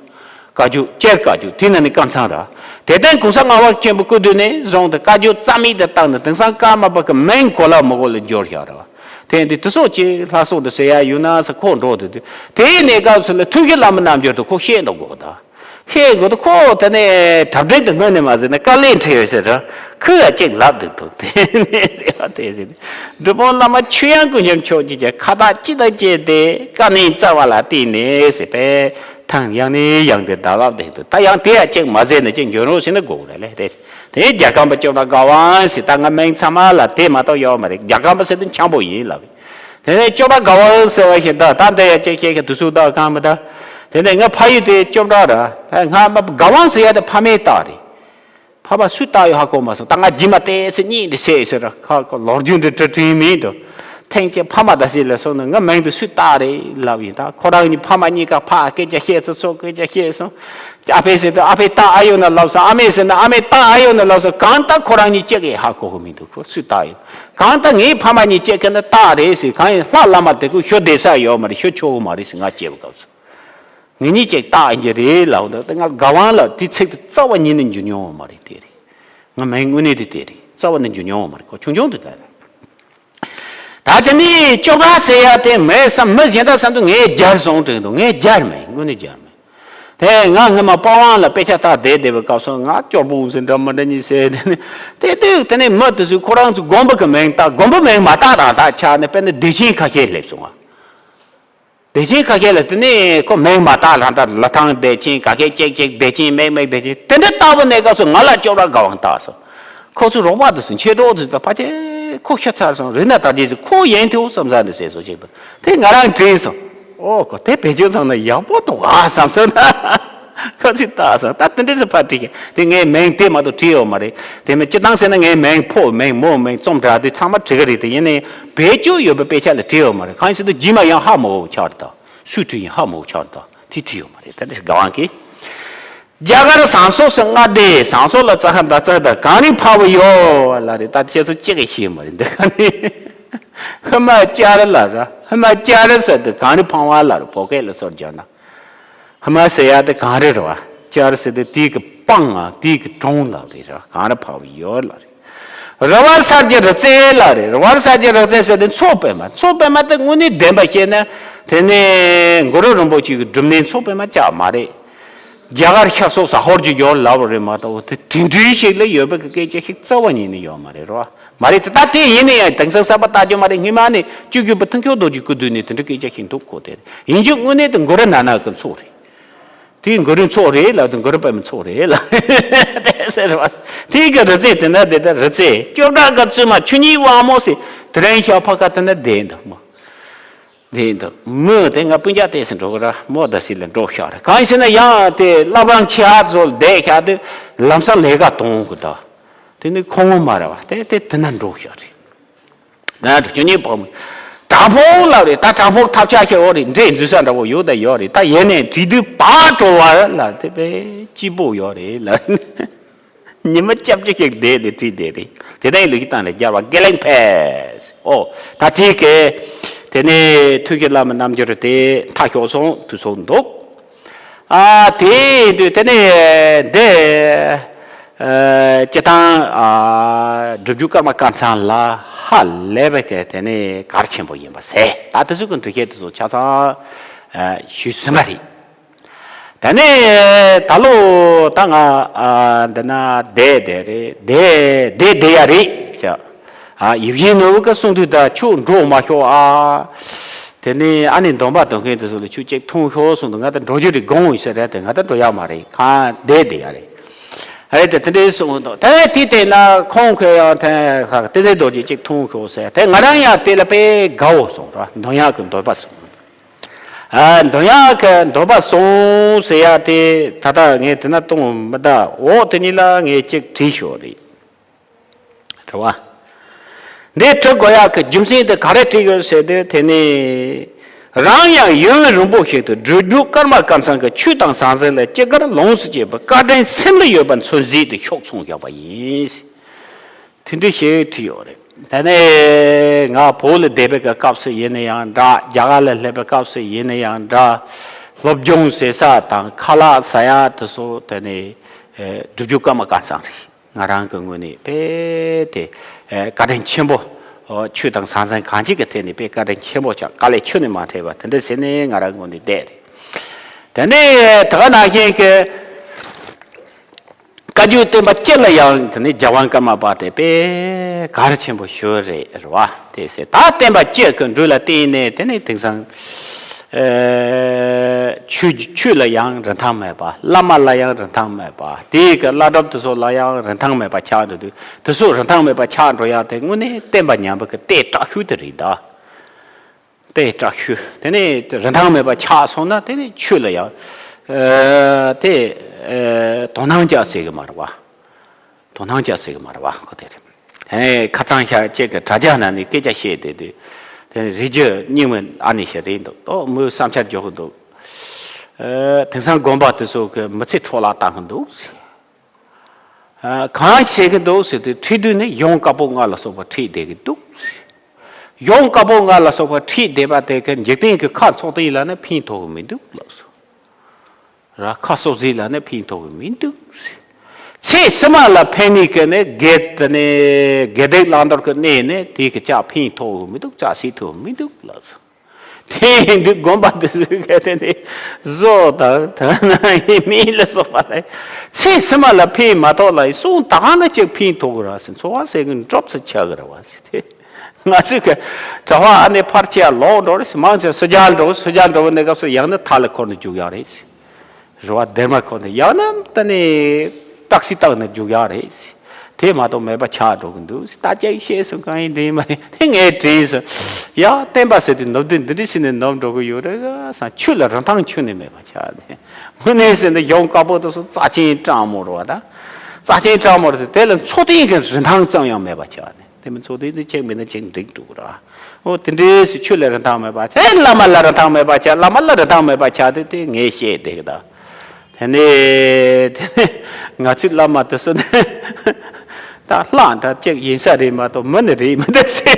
བཀའ་བརྒྱུད། སྤྱིར་བཀའ་བརྒྱུད། དེ་ནང་ནས་ཀམ་ཚང་ར། དེ་ལྟར་གོང་ས་ལྔ་པ་ཆེན་པོ་སྐུ་མདུན་ནས་བཟུང་སྟེ་བཀའ་བརྒྱུད་རྩ་མེད་དུ་བཏང་ནས་དེང་སང་ཀརྨ་པ་གི་མིང་གོ་ལ་མི་གོ་ལ་འགྱུར་བཞག་ར། དེ་འདི་དེ་སོགས་ཀྱི་ལྷ་སོགས་འདི་ཟེར་ཡ་ཡོད་ན་ཟེར་ཁོ་འགྲོ་དུས། དེའི་གནས་སྐབས་སུ་ལ་ཐུགས་ཀྱི་བླ་མ་རྣམ་འགྱུར་དུ་ཁོ་ཤེས་འདུག་གོ་ད། ཤེས་དགོས་དུ་ཁོ་དེ་ནས་གྲ་སྒྲིག་དུ་སྔོན་ནས་མ་ཟེར་ན་དཀའ་ལས་འཕྲད་ཡོད་ཟེར་ར། ཁོས་ཡ་གཅིག་ལབ་འདུག་འདུག། དེ་ནས་རེ་བ་དེ་ཟེར་ནས་སྒྲུབ་དཔོན་བླ་མ་ཆོས་དབྱིངས་ཀུན་ཁྱབ་མཆོག་གི་ཁ་བཏགས་སྤྱི་དང་བཅས་ཏེ་བཀའ་ནི་རྩ་བ་ལ་བརྟེན་ནས་ཟེར་བས། ཐང་ཡང་ནས་ཡང་དུ་བརྡ་ལབ་བསྡད་འདུག། ད་ཡང་དེ་ཡང་གཅིག་མ་ཟད་ནས་གཅིག་འགྱུར་རོགས་ཟེར་ན་དགོས་རེད་ལས་དེ། དེ་རྒྱལ་ཁམས་པ་ཅོག་ར་དགའ་དབང་ཟེར། ད་ང་མིང་ཚང་མ་ལ་དེ་མ་གཏོགས་ཡོད་མ་རེད། རྒྱལ་ཁམས་པ་ཟེར་དུས་འཆམ་པོ་ཡིན་ལབ། དེ་ནས་ཅོག་ར་དགའ་དབང་ཟེར་བ་ཞིག་ད་ད་འདི་ཡང་གཅིག་བཤད་མཁན་དུས་ཚོད་ད་གང་མི་ད། དེ་ནས་ང་ཕ་ཡུལ་དེ་ཅོག་ར་ར། ད་ང་དགའ་དབང་ཟེར་ཡ་དེ་ཕ་མའི་རྟགས་རེད། ཕ་མ་སུས་བཏགས་ཡོད་ཧ་གོ་མ་སོང་། ད་ང་རྗེས་མ་ཏོག་ཙམ་གཉིད་འདི་སད་ཟེར་ར། ཁ་ཁོ་ལོ་རྒྱུས་འདི་དྲི་དྲིན་མིན་འགྲོ། ཐེངས་གཅིག་ཕ་མ་ད་ཟེར་ལ་སོང་ན་ང་མིང་དུ་སུས་བཏགས་རེད་ལབ་ཡིན། ད་ཁོ་རང་གཉིས་ཕ་མ་གཉིས་ཀ་ཕ་སྐད་ཆ་བཤད་ཚོ་ཚོ་སྐད་ཆ་བཤད་སོང་། ཨ་ཕས་ཟེར་དུས་ཨ་ཕས་བཏགས་ཨ་ཡོད་ན་ལབ་སོང་། ཨ་མས་ཟེར་ན་ཨ་མས་བཏགས་ཨ་ཡོད་ན་ལབ་སོང་། གང་ལྟར་ཁོ་རང་གཉིས་གཅིག་གིས་ཧ་གོ་གི་མི་འདུག། ཁོ་སུས་བཏགས་ཡོད། གང་ལྟར་ངའི་ཕ་མ་གཉིས་གཅིག་གིས་ནི་བཏགས་རེད་ཟེར། གང་ཡིན་ལྷ་བླ་མ་དེ་ཁོ་ཤོ་བསྡད་ས་ཡོད་མ་རེད། ཤོ་ཆོག་གི་མ་རེད་ཟེར་ང་བཤད་པའི་སྐབས་སུ། ངེད་གཉིས་ཀྱིས་བཏགས་ཡིན་གྱི་རེད་ལབ་འདུག། ད་ང་དགའ་དབང་ལ་དེ་ཚིག་དེ་རྩ་བ་ཉིད་ནས་འགྱུར་མྱོང་བ་མ་རེད། དེ་རེད། ང་མིང་དངོས་གནས་དེ་དེ་རེད། རྩ་བ་ནས་འགྱུར་མྱོང་བ་མ་རེད། ཁོ་ཆུང་ཆུང་དུ་ད། ད་དེ་ནས་ཅོག་ར་ཟེར་ཡ་དེ་མེད་བསམ། མི་གཞན་དག་བསམ་དུས་ངས་སྦྱར་སོང་དྲན་འདུག། ངས་སྦྱར་མེད། དངོས་གནས་སྦྱར་མེད། དེ་ང་སྔོན་མ་པ་ཝང་ལ་དཔེ་ཆ་ལྟ་བསྡད་བསྡད་པའི་སྐབས་སུ་ང་སྐྱོར་པོ་འུ་ཚོ་འདྲ་མི་འདྲ་གཉིས་ཟེར། དེ་ནས་དེ་དུས་དེ་ནས་མི་དེ་ཚོས་ཁོ་རང་ཚོ་དགོན་པ་གི་མིང་བཏགས། དགོན་པ་མིང་མ་བཏགས་རང་བཏགས་ཆགས་ནས་དཔེར་ན་བདེ་ཆེན་ཁ་ཤས་སླེབས་སོང་ང་། བདེ་ཆེན་ཁ་ཤས་ལ་དེ་ནས་ཁོ་མིང་མ་བཏགས་རང་བཏགས། ལ་ཐང་བདེ་ཆེན། ག་ཤས་ཅིག་ཅིག་བདེ་ཆེན། མིག་མིག་བདེ་ཆེན། དེ་འདྲ་བཏགས་པ་ནས་སྐབས་སུ་ང་ལ་ཅོག་ར་དགའ་དབང་བཏགས་སོང་། ཁོ་ཚོ་རོགས་པ་དེ་ཚོ་མཆེད་གྲོགས་དེ་ཚོ་ཕལ་ཆེར་ཁོ་ཤི་ཚར་སོང་། རིག་ན་དར་རྒྱས་ཚོ་ཁོ་ཡིན་ཐུབ་བསམ་ས་ནས་ཟེར་སོང་ཅིག་དང་། དེ་ང་རང་དྲན་སོང་། ཨོ་ཁོ་དེ་བེད་སྤྱོད་བཏང་ན་ཡག་པོ་འདུག་ཨ་བསམ་སོང་ན། ཁོ་ཚོས་བཏགས་སོང་། ད་དེ་འདྲ་ཚོ་ཕར་བྲིས་ཀྱི། དེ་ངའི་མིང་དེ་མ་གཏོགས་བྲིས་ཡོད་མ་རེད། དེ་མིན་སྤྱིར་བཏང་ཟེར་ན་ངའི་མིང་ཕོ་མིང་མོ་མིང་རྩོམ་འདྲ་དེ་ཚང་མ་བྲིས་ཀྱི་རེད། དེ་ཡིན་ནའི་བེད་སྤྱོད་ཡོད་པའི་དཔེ་ཆ་ལ་བྲིས་ཡོད་མ་རེད། གང་ཡིན་ཟེར་དུས་རྗེས་མ་ཡང་ཧ་མ་གོ་བ་ཆགས་རེད་ད། སུས་བྲིས་ཡིན་ཧ་མ་གོ་ཆགས་རེད་ད། དེ་བྲིས་ཡོད་མ་རེད། ད་འདི་དགའ་དབང་གིས། རྒྱ་གར་ཟངས་གསོག་སུ་མངའ་སྡེ། ཟངས་གསོག་ལ་ཙ་ཧ་ད་ཙ་ད་གངས་རི་ཕ་བུ་ཡོ་ལ་རེད། ད་ཁྱེད་ཚོ་གཅིག་གིས་ཤེས་མ་རེད་འདི་ག་ནི། ཧི་མ་ཅ་རི་ལ་ར། ཧི་མ་ཅ་རི་ཟེར་དུས་གངས་རི་ཕང་བ་ལ་རེད། བོད་སྐད་ལ་སོར་བརྒྱབ་ན། ཧི་མ་ཟེར་ཡ་དེ་གངས་རི་རེད་བ། ཅ་རི་ཟེར་དུས་དེའི་གི་སྤང་ང་དེའི་གི་གྲོང་ལ་རེད་ར། གངས་རི་ཕ་བུ་ཡོ་ལ་རེད། རི་བར་གསར་གྱི་རི་རྩེ་ལ་རེད། རི་བར་གསར་གྱི་རི་རྩེ་ཟེར་དུས་མཚོ་པད་མ། མཚོ་པད་མ་དེ་དངོས་གནས་བདེན་པ་བཤད་ན་དེ་ནས་གུ་རུ་རིན་པོ་ཆེ་གི་སྒྲུབ་གནས་མཚོ་པད་མ་ཅག་མ་རེད། རྒྱ་གར་ཤར་ཕྱོགས་ཟ་ཧོར་གྱི་ཡོད་ལབ་རེད་མ་གཏོགས་དེ་དེ་འདྲའི་ཞིག་ལ་ཡོད་པའི་སྐད་ཆ་ཞིག་རྩ་བ་ཉིད་ནས་ཡོད་མ་རེད་རོ། མ་རེད་དེ་ད་དེ་ཡིན་ན་ཡང་དེང་སང་གསར་པ་ལྟ་རྒྱུ་མ་རེད། སྔོན་མ་ནས་བཅུ་བརྒྱུད་པ་ཐུགས་མཆོག་རྡོ་རྗེ་སྐུ་མདུན་ནས་དེ་འདྲའི་སྐད་ཆ་ཞིག་འདུག་གོ། དེ་ཡིན་རྒྱུ་དངོས་གནས་དེ་མགོ་ར་ན་ན་གི་ཚོགས་རེད། དེའི་མགོ་རིང་ཚོགས་རེད་ལ་དེ་མགོ་རིང་པད་མ་ཚོགས་རེད་ལ། དེ་ཟེར་བ། དེའི་གི་རི་རྩེ་དེ་ན་དེ་ད་རི་རྩེ་ཅོག་བྲག་གི་བཙུན་མ་ཆུ་གཉིས་དབང་མོ་ཟེར་དེ་རིང་ཤ་ཕ་ཁ་དེ་ན་བསྡད་འདུག་མོ། བསྡད་འདུག་མོ་དེ་ང་སྤུན་ཀྱག་ཏོག་ཙམ་འགྲོ་གི་ར་མོ་ད་སི་ལ་འགྲོ་ཤག་རེད། གང་ཡིན་ཟེར་ན་ཡང་དེ་བླ་བྲང་ཆེ་ཧ་ཚོ་བསྡད་ཤག་དེ་ལམ་སང་ལས་ཀ་གཏོང་གི་ད། དེ་ནི་ཁོང་མོ་མ་རེད་བ། དེ་དེ་དེ་ན་འགྲོ་ཤག་རེད། ད་ཁྱོད་གཉིས་པོ་དྲག་པོ་ལབ་རེད། ད་དྲག་པོ་ཐབས་ཆག་ཤེས་འོ་རེད། འདྲེ་འཛུལ་ས་འདྲ་པོ་ཡོད་ད་ཡོད་རེད། ད་ཡེ་ནས་བྲིས་དུས་བག་གྲོ་བ་ལ་དེ་པས་སྐྱིད་པོ་ཡོད་རེད་ལ། ཉི་མ་སྐྱབས་ཀྱི་ཞིག་བསྡད་དེ་བྲིས་བསྡད་རེད། དེ་ནས་ལུགས་ཀྱི་སྟངས་ལ་རྒྱལ་བ་དགེ་ལེགས་ཕེབས། ཨོ་ད་དེ་གས་དེ་ནས་ཐུགས་ཀྱི་བླ་མ་རྣམ་འགྱུར་དེ་མཐའ་ཤོག་སོང་དུས་ཚོད་འདུག་ཨ་དེ་ཡིན་དུས་དེ་ནས་འདི་ཨ་སྤྱི་བཏང་ཨ་སྒྲུབ་བརྒྱུད་ཀརྨ་སྐལ་བཟང་ལ་ཧ་ལས་པའི་གི་དེ་ནས་གལ་ཆེན་པོ་ཡིན་པ་ཟེར། ད་དེ་ཚོ་གི་འགྲེལ་བཤད་དེ་ཚོ་ཆ་ཚང་ཨ་ཞུས་ཟིན་པ་རེད། དེ་ནས་ད་ལོ་ད་ང་ཨ་འདི་ན་བསྡད་བསྡད་རེད། བསྡད་བསྡད་བསྡད་ཡ་རེད་ཅེས། ཨ་ཡིད་བཞིན་ནོར་བུ་གི་གསུང་དུས་ད་ཁྱོད་འགྲོ་མ་ཤོག་ཨ། དེ་ནས་ཨ་ནེ་འདོན་པ་འདོན་མཁན་དེ་ཚོ་ལ་ཁྱོད་ཅིག་ཐུང་ཤོག་གསུངས་འདུག་ང་ད་འགྲོ་རྒྱུ་རེད་དགོངས་ཡོད་ས་རེད་དེ་ང་ད་འགྲོ་ཡ་མ་རེད། གང་བསྡད་བསྡད་ཡ་རེད། ཨ་རེད་དེ་དེ་འདྲའི་གསུངས་འདུག་དེ་དེ་དེ་ན་ཁོང་ཁོས་ཡང་དེ་ཁ་ཏེ་དེ་རྡོ་རྗེ་ཅིག་ཐུང་ཤོག་ཟེར་དེ་ང་རང་ཡང་དེ་ལ་དཔེ་དགའ་བོ་སོང་ར། འདོན་ཡག་གི་འདོད་པ་སོང་། ཨ་འདོན་ཡག་གི་འདོད་པ་སོང་ཟེར་ཡ་དེ་ད་ལྟ་ངས་དེ་ན་གཏོང་མི་གདའ། འོ་དེ་གཉིས་ལ་ངས་ཅིག་བྲིས་ཤོག་རེད། རེད་བ། འདི་བྲི་དགོས་ཡག་གི་རྒྱུ་མཚན་དེ་ག་རེ་བྲིས་ཡོད་ཟེར་དུས་དེ་ནི། རང་ཡང་ཡུན་རིང་པོ་ཞིག་ཏུ་སྒྲུབ་བརྒྱུད་ཀརྨ་སྐལ་བཟང་གི་ཆོས་དང་ཟང་ཟིང་ལ་ཅི་དགར་ལོངས་སུ་སྤྱད་པའི་བཀའ་དྲིན་སེམས་ལ་ཡོད་པ་མཚོན་བྱེད་དུ་ཤོག་གསུངས་བཞག་པ་ཡིན། དེ་འདྲ་ཞིག་བྲིས་ཡོད་རེད། དེ་ནས་ང་བོད་ལ་བསྡད་པའི་སྐབས་སུ་ཡིན་ན་ཡང་འདྲ། རྒྱ་གར་ལ་སླེབས་པའི་སྐབས་སུ་ཡིན་ན་ཡང་འདྲ། སློབ་སྦྱོང་བྱེད་ས་དང་ཁ་ལག་ཟ་ཡ་དེ་ཚོ་དེ་ནས་སྒྲུབ་བརྒྱུད་ཀརྨ་སྐལ་བཟང་རེད། ང་རང་གི་ངོས་ནས་དཔེ་དེ་བཀའ་དྲིན་ཆེན་པོ། ཆོས་དང་ཟང་ཟིང་གང་ཅིའི་ཐད་ནས་དཔེ་བཀའ་དྲིན་ཆེན་པོ་ཆགས། དཀའ་ལས་ཁྱོན་ནས་མ་ཐེབས་པ་དེ་འདྲ་ཟེར་ནས་ང་རང་ངོས་ནས་བསྡད་རེད། དེ་ནས་ད་ག་ནང་བཞིན་གྱི་བཀའ་བརྒྱུད་བསྟན་པ་སྤྱི་ལ་ཡང་དེ་ནས་རྒྱལ་དབང་ཀརྨ་པ་དེ་དཔེ་གལ་ཆེན་པོ་ཞིག་རེད་རེད་བ། དེ་ཟེར་ད་བསྟན་པ་སྤྱི་གི་འགྲོས་ལ་བརྟེན་ནས་དེ་ནས་དེང་སང་ཨེ་ཆོས་ཆོས་ལ་ཡང་རིན་ཐང་མེད་པ། བླ་མ་ལ་ཡང་རིན་ཐང་མེད་པ། དེའི་གི་བླ་སྒྲུབ་དེ་ཚོ་ལ་ཡང་རིན་ཐང་མེད་པ་ཆགས་འགྲོ་དུས་དེ་ཚོ་རིན་ཐང་མེད་པ་ཆགས་འགྲོ་ཡག་དེ་དངོས་གནས་བསྟན་པ་ཉམས་པ་གི་ལྟས་དྲག་ཤོས་དེ་རེད་ད། ལྟས་དྲག་ཤོས་དེ་ནས་རིན་ཐང་མེད་པ་ཆགས་སོང་ན་དེ་ནས་ཆོས་ལ་ཡང་ཨེ་དེ་ཨེ་དོ་སྣང་རྒྱག་སྲིད་གི་མ་རེད་བ། དོ་སྣང་རྒྱག་སྲིད་གི་མ་རེད་བ་ཁོ་དེ་རེད། ཨེ་ཁ་སང་ཤ་ཅིག་གི་དྲ་རྒྱ་ནང་ནས་སྐད་ཆ་བཤད་བསྡད་དུས་དེ་རིགས་རྒྱུད་རྙིང་མ་ཨ་ནེ་ཞིག་རེད་འདུག་ཨོ་མོས་བསམ་འཆར་རྒྱག་གི་འདུག་ཨེ་དེང་སང་དགོན་པ་དེ་ཚོ་གི་མི་ཚེ་འཕྲོ་བརླག་བཏང་གི་འདུག་ཨེ་གང་བྱེད་གི་འདུག་ཟེར་དུས་ཁྲིད་དུས་ནི་ཡོངས་དཀར་པོ་ལྔ་ལ་སོགས་པ་ཁྲིད་བསྡད་གི་འདུག་ཡོངས་དཀར་པོ་ལྔ་ལ་སོགས་པ་ཁྲིད་བསྡད་པ་དེ་གི་འཇིག་རྟེན་གི་ཁ་འཚོ་སྟངས་ལ་ནི་ཕན་ཐོགས་གི་མི་འདུག་ལབ་སོང་། ར་ཁ་གསོ་ཟིག་ལ་ནི་ཕན་ཐོགས་གི་མི་འདུག་ཚེ་ཕྱི་མ་ལ་ཕན་ནི་གི་ནི་དགེ་དེ་ནི་དགེ་སྡིག་བླང་དོར་གི་གནས་ནི་དེ་གི་ཅག་ཕན་ཐོགས་གི་མི་འདུག་ཅག་སྲིད་ཐུབ་མི་འདུག་ལབ་སོང་། དེ་ཡིན་དུས་དགོན་པ་དེ་ཚོའི་གི་དེ་ནི་བཟོ་དང་དེ་ན་ཡི་མི་ལ་སོགས་པ་ལ་ཚེ་ཕྱི་མ་ལ་ཕན་མ་ཐོགས་ལ་ཡི་གསུང་དག་ན་ཅིག་ཕན་ཐོགས་གི་ར་ཟེར། འཚོ་བ་ཟེར་གི་འགྲོབ་ས་ཆགས་གི་ར་བ་ཟེར་ཏེ། ང་ཚོས་གི་གྲྭ་པ་ཨ་ནེ་ཕར་ཆེ་ལོག་འགྲོ་རེད། མང་ཆེ་སུ་ཇཱ་འགྲོ་སུ་ཇཱ་འགྲོ་བའི་གནས་སྐབས་སུ་ཡང་ན་ཐ་ལ་འཁོར་ནས་རྒྱུག་ཡག་རེད། རེད་བ། སྡེར་མ་འཁོར་ནས་ཡང་ན་ད་ནི་ཏག་སི་བཏང་ནས་རྒྱུག་ཡག་རེད། དེ་མ་གཏོགས་མེད་པ་ཆགས་འགྲོ་གི་འདུག་ད་ཅིག་བཤད་སོང་གང་ཡིན་དེ་མ་རེད་དེ་ངས་དྲན་སོང་། ཡ་བསྟན་པ་ཟེར་དུས་ནོར་དུས་འདི་འདྲ་བྱས་ནས་ནོར་འགྲོ་གི་ཡོད་རེད་བསམ། ཆོས་ལ་རིན་ཐང་ཁྱོན་ནས་མེད་པ་ཆགས་ནས་དངོས་གནས་ཟེར་ན་ཡོངས་དཀར་པོ་དེ་ཚོ་རྩ་ཆེན་དྲང་མོ་རེད་བ། ད་རྩ་ཆེན་དྲང་མོ་རེད་དེ་དེ་ལ་འཚོ་རྟེན་གྱི་རིན་ཐང་ཙམ་ཡང་མེད་པ་ཆགས་ནས། དེ་མིན་ཚོགས་སྡེ་འདི་ཅིག་མིན་ན་ཅིག་འགྲིག་འགྲོ་གི་ར། འོ་དེ་འདྲའི་སུ་ཆོས་ལ་རིན་ཐང་མེད་པ་དེ་བླ་མ་ལ་རིན་ཐང་མེད་པ་ཆགས། བླ་མ་ལ་རིན་ཐང་མེད་པ་ཆགས་དེ་དེ་ངས་བཤད་བསྡད་གི་ད། དེ་ནས་དེ་ནས་ང་ཚོའི་བླ་མ་དེ་ཚོ་ནི་ད་ལྷ་འདྲ་ཅིག་ཡིན་ས་རེད་མ་གཏོགས་མི་ནི་རེད་མི་འདུག་ཟེར།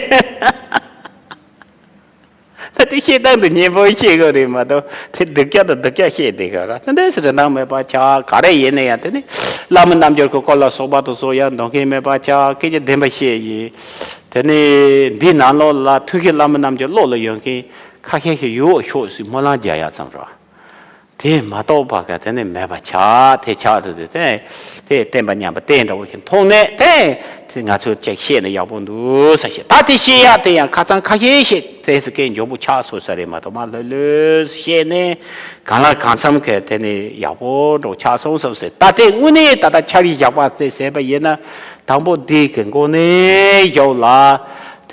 ད་དེ་བཤད་སྟངས་དེ་སྙན་པོ་བཤད་དགོས་རེད་མ་གཏོགས་དེ་སྡུག་ཅག་དང་སྡུག་ཅག་བཤད་བསྡད་གི་ར། དེ་འདྲ་སུ་རིན་ཐང་མེད་པ་ཆགས། ག་རེ་ཡིན་ན་ཡང་དེ་ནི་བླ་མ་རྣལ་འབྱོར་གྱི་སྐོར་ལ་སོགས་པ་དེ་ཚོ་ཡང་འདོན་མཁན་མེད་པ་ཆགས། སྐད་ཆ་བདེན་པ་བཤད་ཡིན། དེ་ནས་འདི་ནང་ལོགས་ལ་ཐུགས་ཀྱི་བླ་མ་རྣལ་འབྱོར་བློ་ལ་ཡོད་མཁན་ཁ་ཤས་ཤིག་ཡོད་ཤོག་ཟེར་སྨོན་ལམ་རྒྱག་ཡག་ཙམ་རེད། དེ་མ་གཏོགས་པ་ག་དེ་ནི་མེད་པ་ཆགས་དེ་ཆགས་རེད་དེ། དེ་དེ་བསྟན་པ་ཉམས་པ་དེ་འདྲ་བོ་ཞིག་མཐོང་ནས་དེ་དེ་ང་ཚོས་ཅིག་ཤེས་ན་ཡག་པོ་འདུག་ས་ཤེས། ད་དེ་ཤེས་ཡག་དེ་ཡང་ཁ་ཚང་ཁ་ཤས་ཤིག་དེ་སུ་སྐད་མགྱོགས་པོ་ཆགས་སོང་ས་རེད་མ་གཏོགས་མ་ལྷོད་ལྷོད་ཤེས་ནས་གང་ལ་གང་འཚམ་གི་དེ་ནི་ཡག་པོ་འགྲོ་ཆགས་སོང་ས་ཟེར། ད་དེ་དངོས་གནས་ད་ལྟ་ཆ་རིག་བཞག་པ་དེ་ཟེར་བ་ཡིན་ན། དང་པོ་འདི་གི་མགོ་ནས་ཡོག་ལ།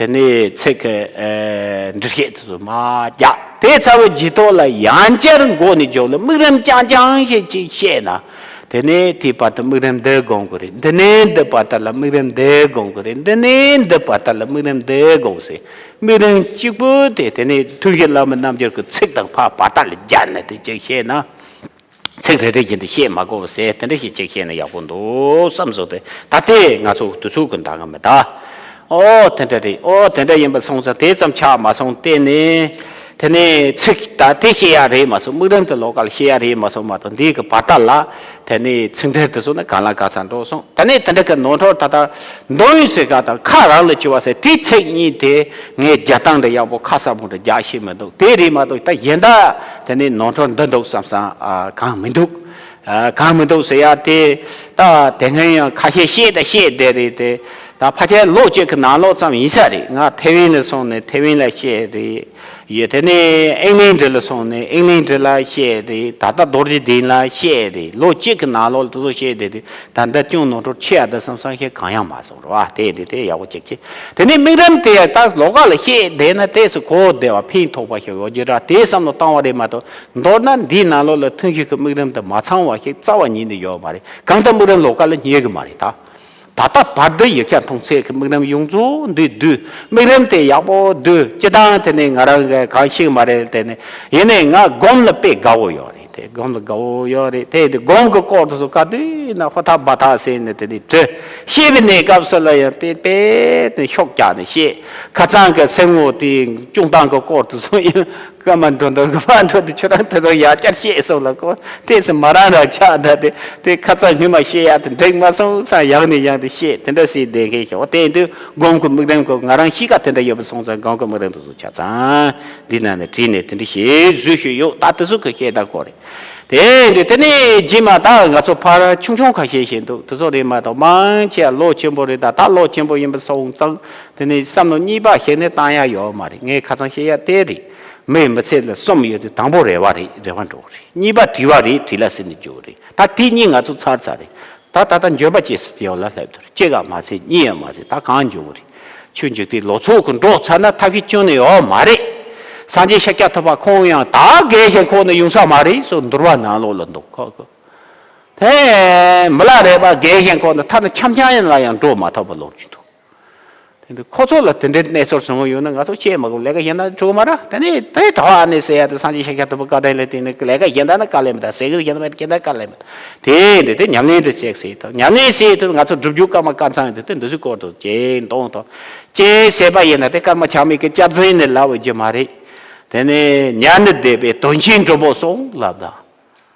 དེ་ནས་ཚིག་གི་ཨེ་འགྲེལ་བཤད་དེ་ཚོ་མ་རྒྱག་དེ་ཚར་བའི་རྗེས་ཐོག་ལ་ཡང་བསྐྱར་མགོ་ནས་འཇོག་ལ་དམིགས་རིམ་རྐྱང་རྐྱང་ཞིག་ཅིག་བཤད་ན། དེ་ནས་དེའི་བར་དུ་དམིགས་རིམ་འདི་སྒོམ་དགོས་རེད། འདི་ནས་འདི་བར་དུ་ལ་དམིགས་རིམ་འདི་སྒོམ་དགོས་རེད། འདི་ནས་འདི་བར་དུ་ལ་དམིགས་རིམ་འདི་སྒོམ་ཟེར། དམིགས་རིམ་གཅིག་པུ་དེ་དེ་ནས་ཐུན་བཞི་བླ་མའི་རྣལ་འབྱོར་གྱི་ཚིག་དང་ཕར་བར་ཐག་ལ་སྦྱར་ནས་དེ་ཅིག་བཤད་ན། ཚིག་རེ་རེ་བཞིན་དུ་བཤད་མ་དགོས་པ་ཟེར་དེ་འདྲ་ཞིག་ཅིག་བཤད་ན་ཡག་པོ་འདུག་བསམ་སོང་སྟེ། ད་ལྟའི་ང་ཚོ་དུས་ཚོད་ཀྱི་འདང་ང་མི་གདའ། ཨོ་དེ་འདྲ་རེད། ཨོ་དེ་འདྲ་ཡིན་པ་སོང་ཙང་དེ་ཙམ་ཆགས་མ་སོང་། དེ་ནས་དེ་ནས་ཚིག་ད་དེ་བཤད་ཡག་རེད་མ་སོང་། དམིགས་རིམ་དེ་ལོགས་ཀ་ལ་བཤད་ཡག་རེད་མ་སོང་མ་གཏོགས། འདི་གི་བར་ཐག་ལ་དེ་ནས་ཚིག་འགྲེལ་དེ་ཚོ་ནི་གང་ལ་གང་འཚམ་འགྲོ་སོང་། ད་ནས་དེ་འདྲ་གི་ནོར་འཁྲུལ་ད་ལྟ་འདོན་ཡིན་ཟེར་ག་དང་ཁ་རང་ལ་བཅུག་པ་ཟེར་དེའི་ཚིག་གཉིས་དེ་ངས་རྒྱག་སྟངས་འདྲ་ཡག་པོ་ཁ་གསལ་པོ་འདྲ་རྒྱག་ཤེས་མི་འདུག་དེ་རེད་མ་གཏོགས་ད་གཞན་དག་དེ་ནས་ནོར་འཁྲུལ་འདི་འདུག་བསམ་བསམ་ཨ་གང་མི་འདུག་ཨ་གང་མི་འདུག་ཟེར་ཡ་དེ། ད་དེ་སྔོན་ཡང་ཁ་ཤས་བཤད་ད་བཤད་བསྡད་རེད་དེ། ད་ཕལ་ཆེར་ལོ་གཅིག་གི་ནང་ལོགས་ཙམ་ཡིན་ས་རེད། ང་ཐེ་ཝན་ལ་སོང་ནས་ཐེ་ཝན་ལ་བཤད་རེད། ཡོད། དེ་ནས་ཨིང་ལན་ཌི་ལ་སོང་ནས་ཨིང་ལན་ཌི་ལ་བཤད་རེད། ད་ལྟ་རྡོ་རྗེ་གདན་ལ་བཤད་རེད། ལོ་གཅིག་གི་ནང་ལོགས་ལ་དེ་ཚོ་བཤད་བསྡད་དེ། ད་ལྟ་ཅུང་ནོར་འཁྲུལ་ཆེ་ཡ་ད་བསམ་བསམ་ཞིག་གང་ཡང་མ་སོང་རེད་བ། དེ་དེ་དེ་ཡག་པོ་ཅིག་བྱེད། དེ་ནས་དམིགས་རིམ་དེ་ད་ལོགས་ཀ་ལ་བཤད་བསྡད་ན་དེ་ཚོ་གོ་བདེ་བ་ཕན་ཐོགས་པ་ཞིག་ཡོད་རྒྱུ་ར་དེ་བསམ་བློ་བཏང་བ་རེད་མ་གཏོགས། མདོར་ན་འདིའི་ནང་ལོགས་ལ་ཐུན་བཞི་གི་དམིགས་རིམ་དེ་མ་ཚང་བ་ཞིག་རྩ་བ་ཉིད་ནས་ཡོད་མ་རེད། གང་ལྟར་དམིགས་རིམ་ལོགས་ཀ་ལ་རྙེད་གི་མ་རེད་ད། ད་ལྟ་བར་དུ་ཡིག་ཆ་མཐོང་ཚད་ཀྱི་དམིགས་རིམ་ཡོངས་རྫོགས་འདི་བསྡུས། དམིགས་རིམ་དེ་ཡག་པོ་བསྡུས། སྤྱི་བཏང་དེ་ནས་ང་རང་གི་གང་ཤེས་མ་རེད། དེ་ནས་ཡིན་ནའི་ང་སྒོམ་ལ་དཔེ་དགའ་བོ་ཡོད་རེད། དེ་སྒོམ་ལ་དགའ་བོ་ཡོད་རེད། དེ་དེ་སྒོམ་གྱི་སྐོར་དུ་སུ་ག་དུས་ན་ཧོ་ཐག་བ་ཐག་ཟེར་ནས་དེ་ནས་དྲི། བཤད་པའི་གནས་སྐབས་སུ་ལ་ཡང་དེ་དཔེ་དེ་ཤོག་རྒྱག་ནས་བཤད། ཁ་སང་གི་སེམས་ངོ་དེ་སྐྱོང་སྟངས་ཀྱི་སྐོར་དུ་སུ་ཡང་། སྐར་མ་འགྲོ་འདུག་སྐར་མ་འགྲོ་དུས་ཁྱོད་རང་དེ་ཚོ་ཡར་བསྐྱར་བཤད་སོང་ལ་ཀོ། དེ་ཚོ་མ་རང་རང་ཆགས་ད་དེ་དེ་ཁ་ཚ་སྔོན་མ་བཤད་ཡག་དེ་འགྲིག་མ་སོང་ཙང་ཡང་ནས་ཡང་དེ་བཤད་དེ་འདྲ་ཟེར་བསྡད་མཁན་ཞིག་འོ་དེ་དུས་སྒོམ་གྱི་དམིགས་རིམ་ཀོ་ང་རང་གཤིས་ཀ་དེ་འདྲ་ཡོད་པ་སོང་ཙང་སྒོམ་གྱི་དམིགས་རིམ་དེ་ཚོ་ཆ་ཚང་འདི་ན་ནས་བྲིས་ནས་དེ་འདྲ་ཞེས་བཟོས་ཤོད་ཡོད། ད་དེ་ཚོ་གི་བཤད་ད་ཀོ་རེད། དེ་འདྲ་དེ་ནས་རྗེས་མ་ད་ང་ཚོ་ཕར་ཆུང་ཆུང་ཁ་ཤས་ཤིག་འདུག་དེ་ཚོ་རེད་མ་གཏོགས་མང་ཆེ་ལོ་ཆེན་པོ་རེད། ད་ད་ལོ་ཆེན་པོ་ཡིན་པ་སོང་ཙང་དེ་ནས་བསམ་བློ་གཉིས་པ་ཞིག་ནས་བཏང་ཡག་ཡོད་མ་རེད། ངས་ཁ་སང་བཤད་ཡག་དེ་རེད། མི་མི་ཚེ་ལ་གསུམ་ཡོད་དུས་དང་པོ་རེ་བ་རེད། རེ་བ་འགྲོ་གི་རེད། གཉིས་པ་དྲི་བ་རེད། དྲིས་ལན་ཟེར་ནས་འཇོག་གི་རེད། ད་དེ་གཉིས་ང་ཚོ་ཚར་ཚར་རེད། ད་ད་ལྟ་འགྱོད་པ་སྐྱེ་སྲིད་དེ་ཡོད་ལ་སླེབས་དུ་རེད། གཅིག་ག་མ་ཚད་གཉིས་ཡང་མ་ཚད་ད་གང་འགྱོ་གི་རེད། ཆོས་འཇིག་རྟེན་ལོ་ཚོད་ཀྱི་འགྲོ་ཚར་ན་ཐབས་ཤེས་ཅུང་ནས་ཡོད་མ་རེད། སངས་རྒྱས་ཤཱཀྱ་ཐུབ་པ་ཁོང་ཡང་ད་རྒས་ཤིང་འཁོགས་ནས་ཡོང་ས་མ་རེད་སོ་འདུལ་བ་ནང་ལོགས་ལ་འདུག་ཁོ་ཁོ། དེ་མི་ལ་རས་པ་རྒས་ཤིང་འཁོགས་ནས་ཐ་ན་འཆམ་འཆམ་ཡིན་ལ་ཡང་འགྲོ་མ་ཐུབ་པ་ལོག་གི་འདུག་དེ་འདི་ཁོ་ཚོ་ལ་དེ་འདྲའི་གནས་ཚུལ་བྱུང་ཡོད་ན་ང་ཚོ་བཤད་མ་དགོས། ལས་ཀ་གཞན་དག་འགྲོ་མ་ར། དེ་ནས་དེ་གྲྭ་བ་ཨ་ནེ་ཟེར་ཡ་དེ་སངས་རྒྱས་ཤཱཀྱ་ཐུབ་པ་བཀའ་དྲིན་ལས་དེ་ནས་ལས་ཀ་གཞན་དག་ན་དཀའ་ལས་མི་འདུག་ཟས་གོས་གཞན་དག་མེད་གཞན་དག་དཀའ་ལས་མི་འདུག་དེ་འདི་དེ་ཉམས་ལེན་དེ་བྱེད་ཟེར་དང་ཉམས་ལེན་བྱེད་དུས་ང་ཚོ་སྒྲུབ་རྒྱུ་སྐར་མ་སྐར་ཚང་ཡོད་དུས་དེ་འདི་ཚོའི་སྐོར་དུ་ཅེས་འདོང་དང་ཅེས་ཟེར་བ་ཡིན་ན་དེ་སྐར་མ་ཆགས་མེད་ཀྱི་སྐྱབས་འཛིན་ནས་ལབ་འོས་རྒྱུ་མ་རེད། དེ་ནས་ཉ་ནི་སྡེ་པའི་དོན་ཆེན་སྒྲུབ་པོ་སོང་ལབ་ད།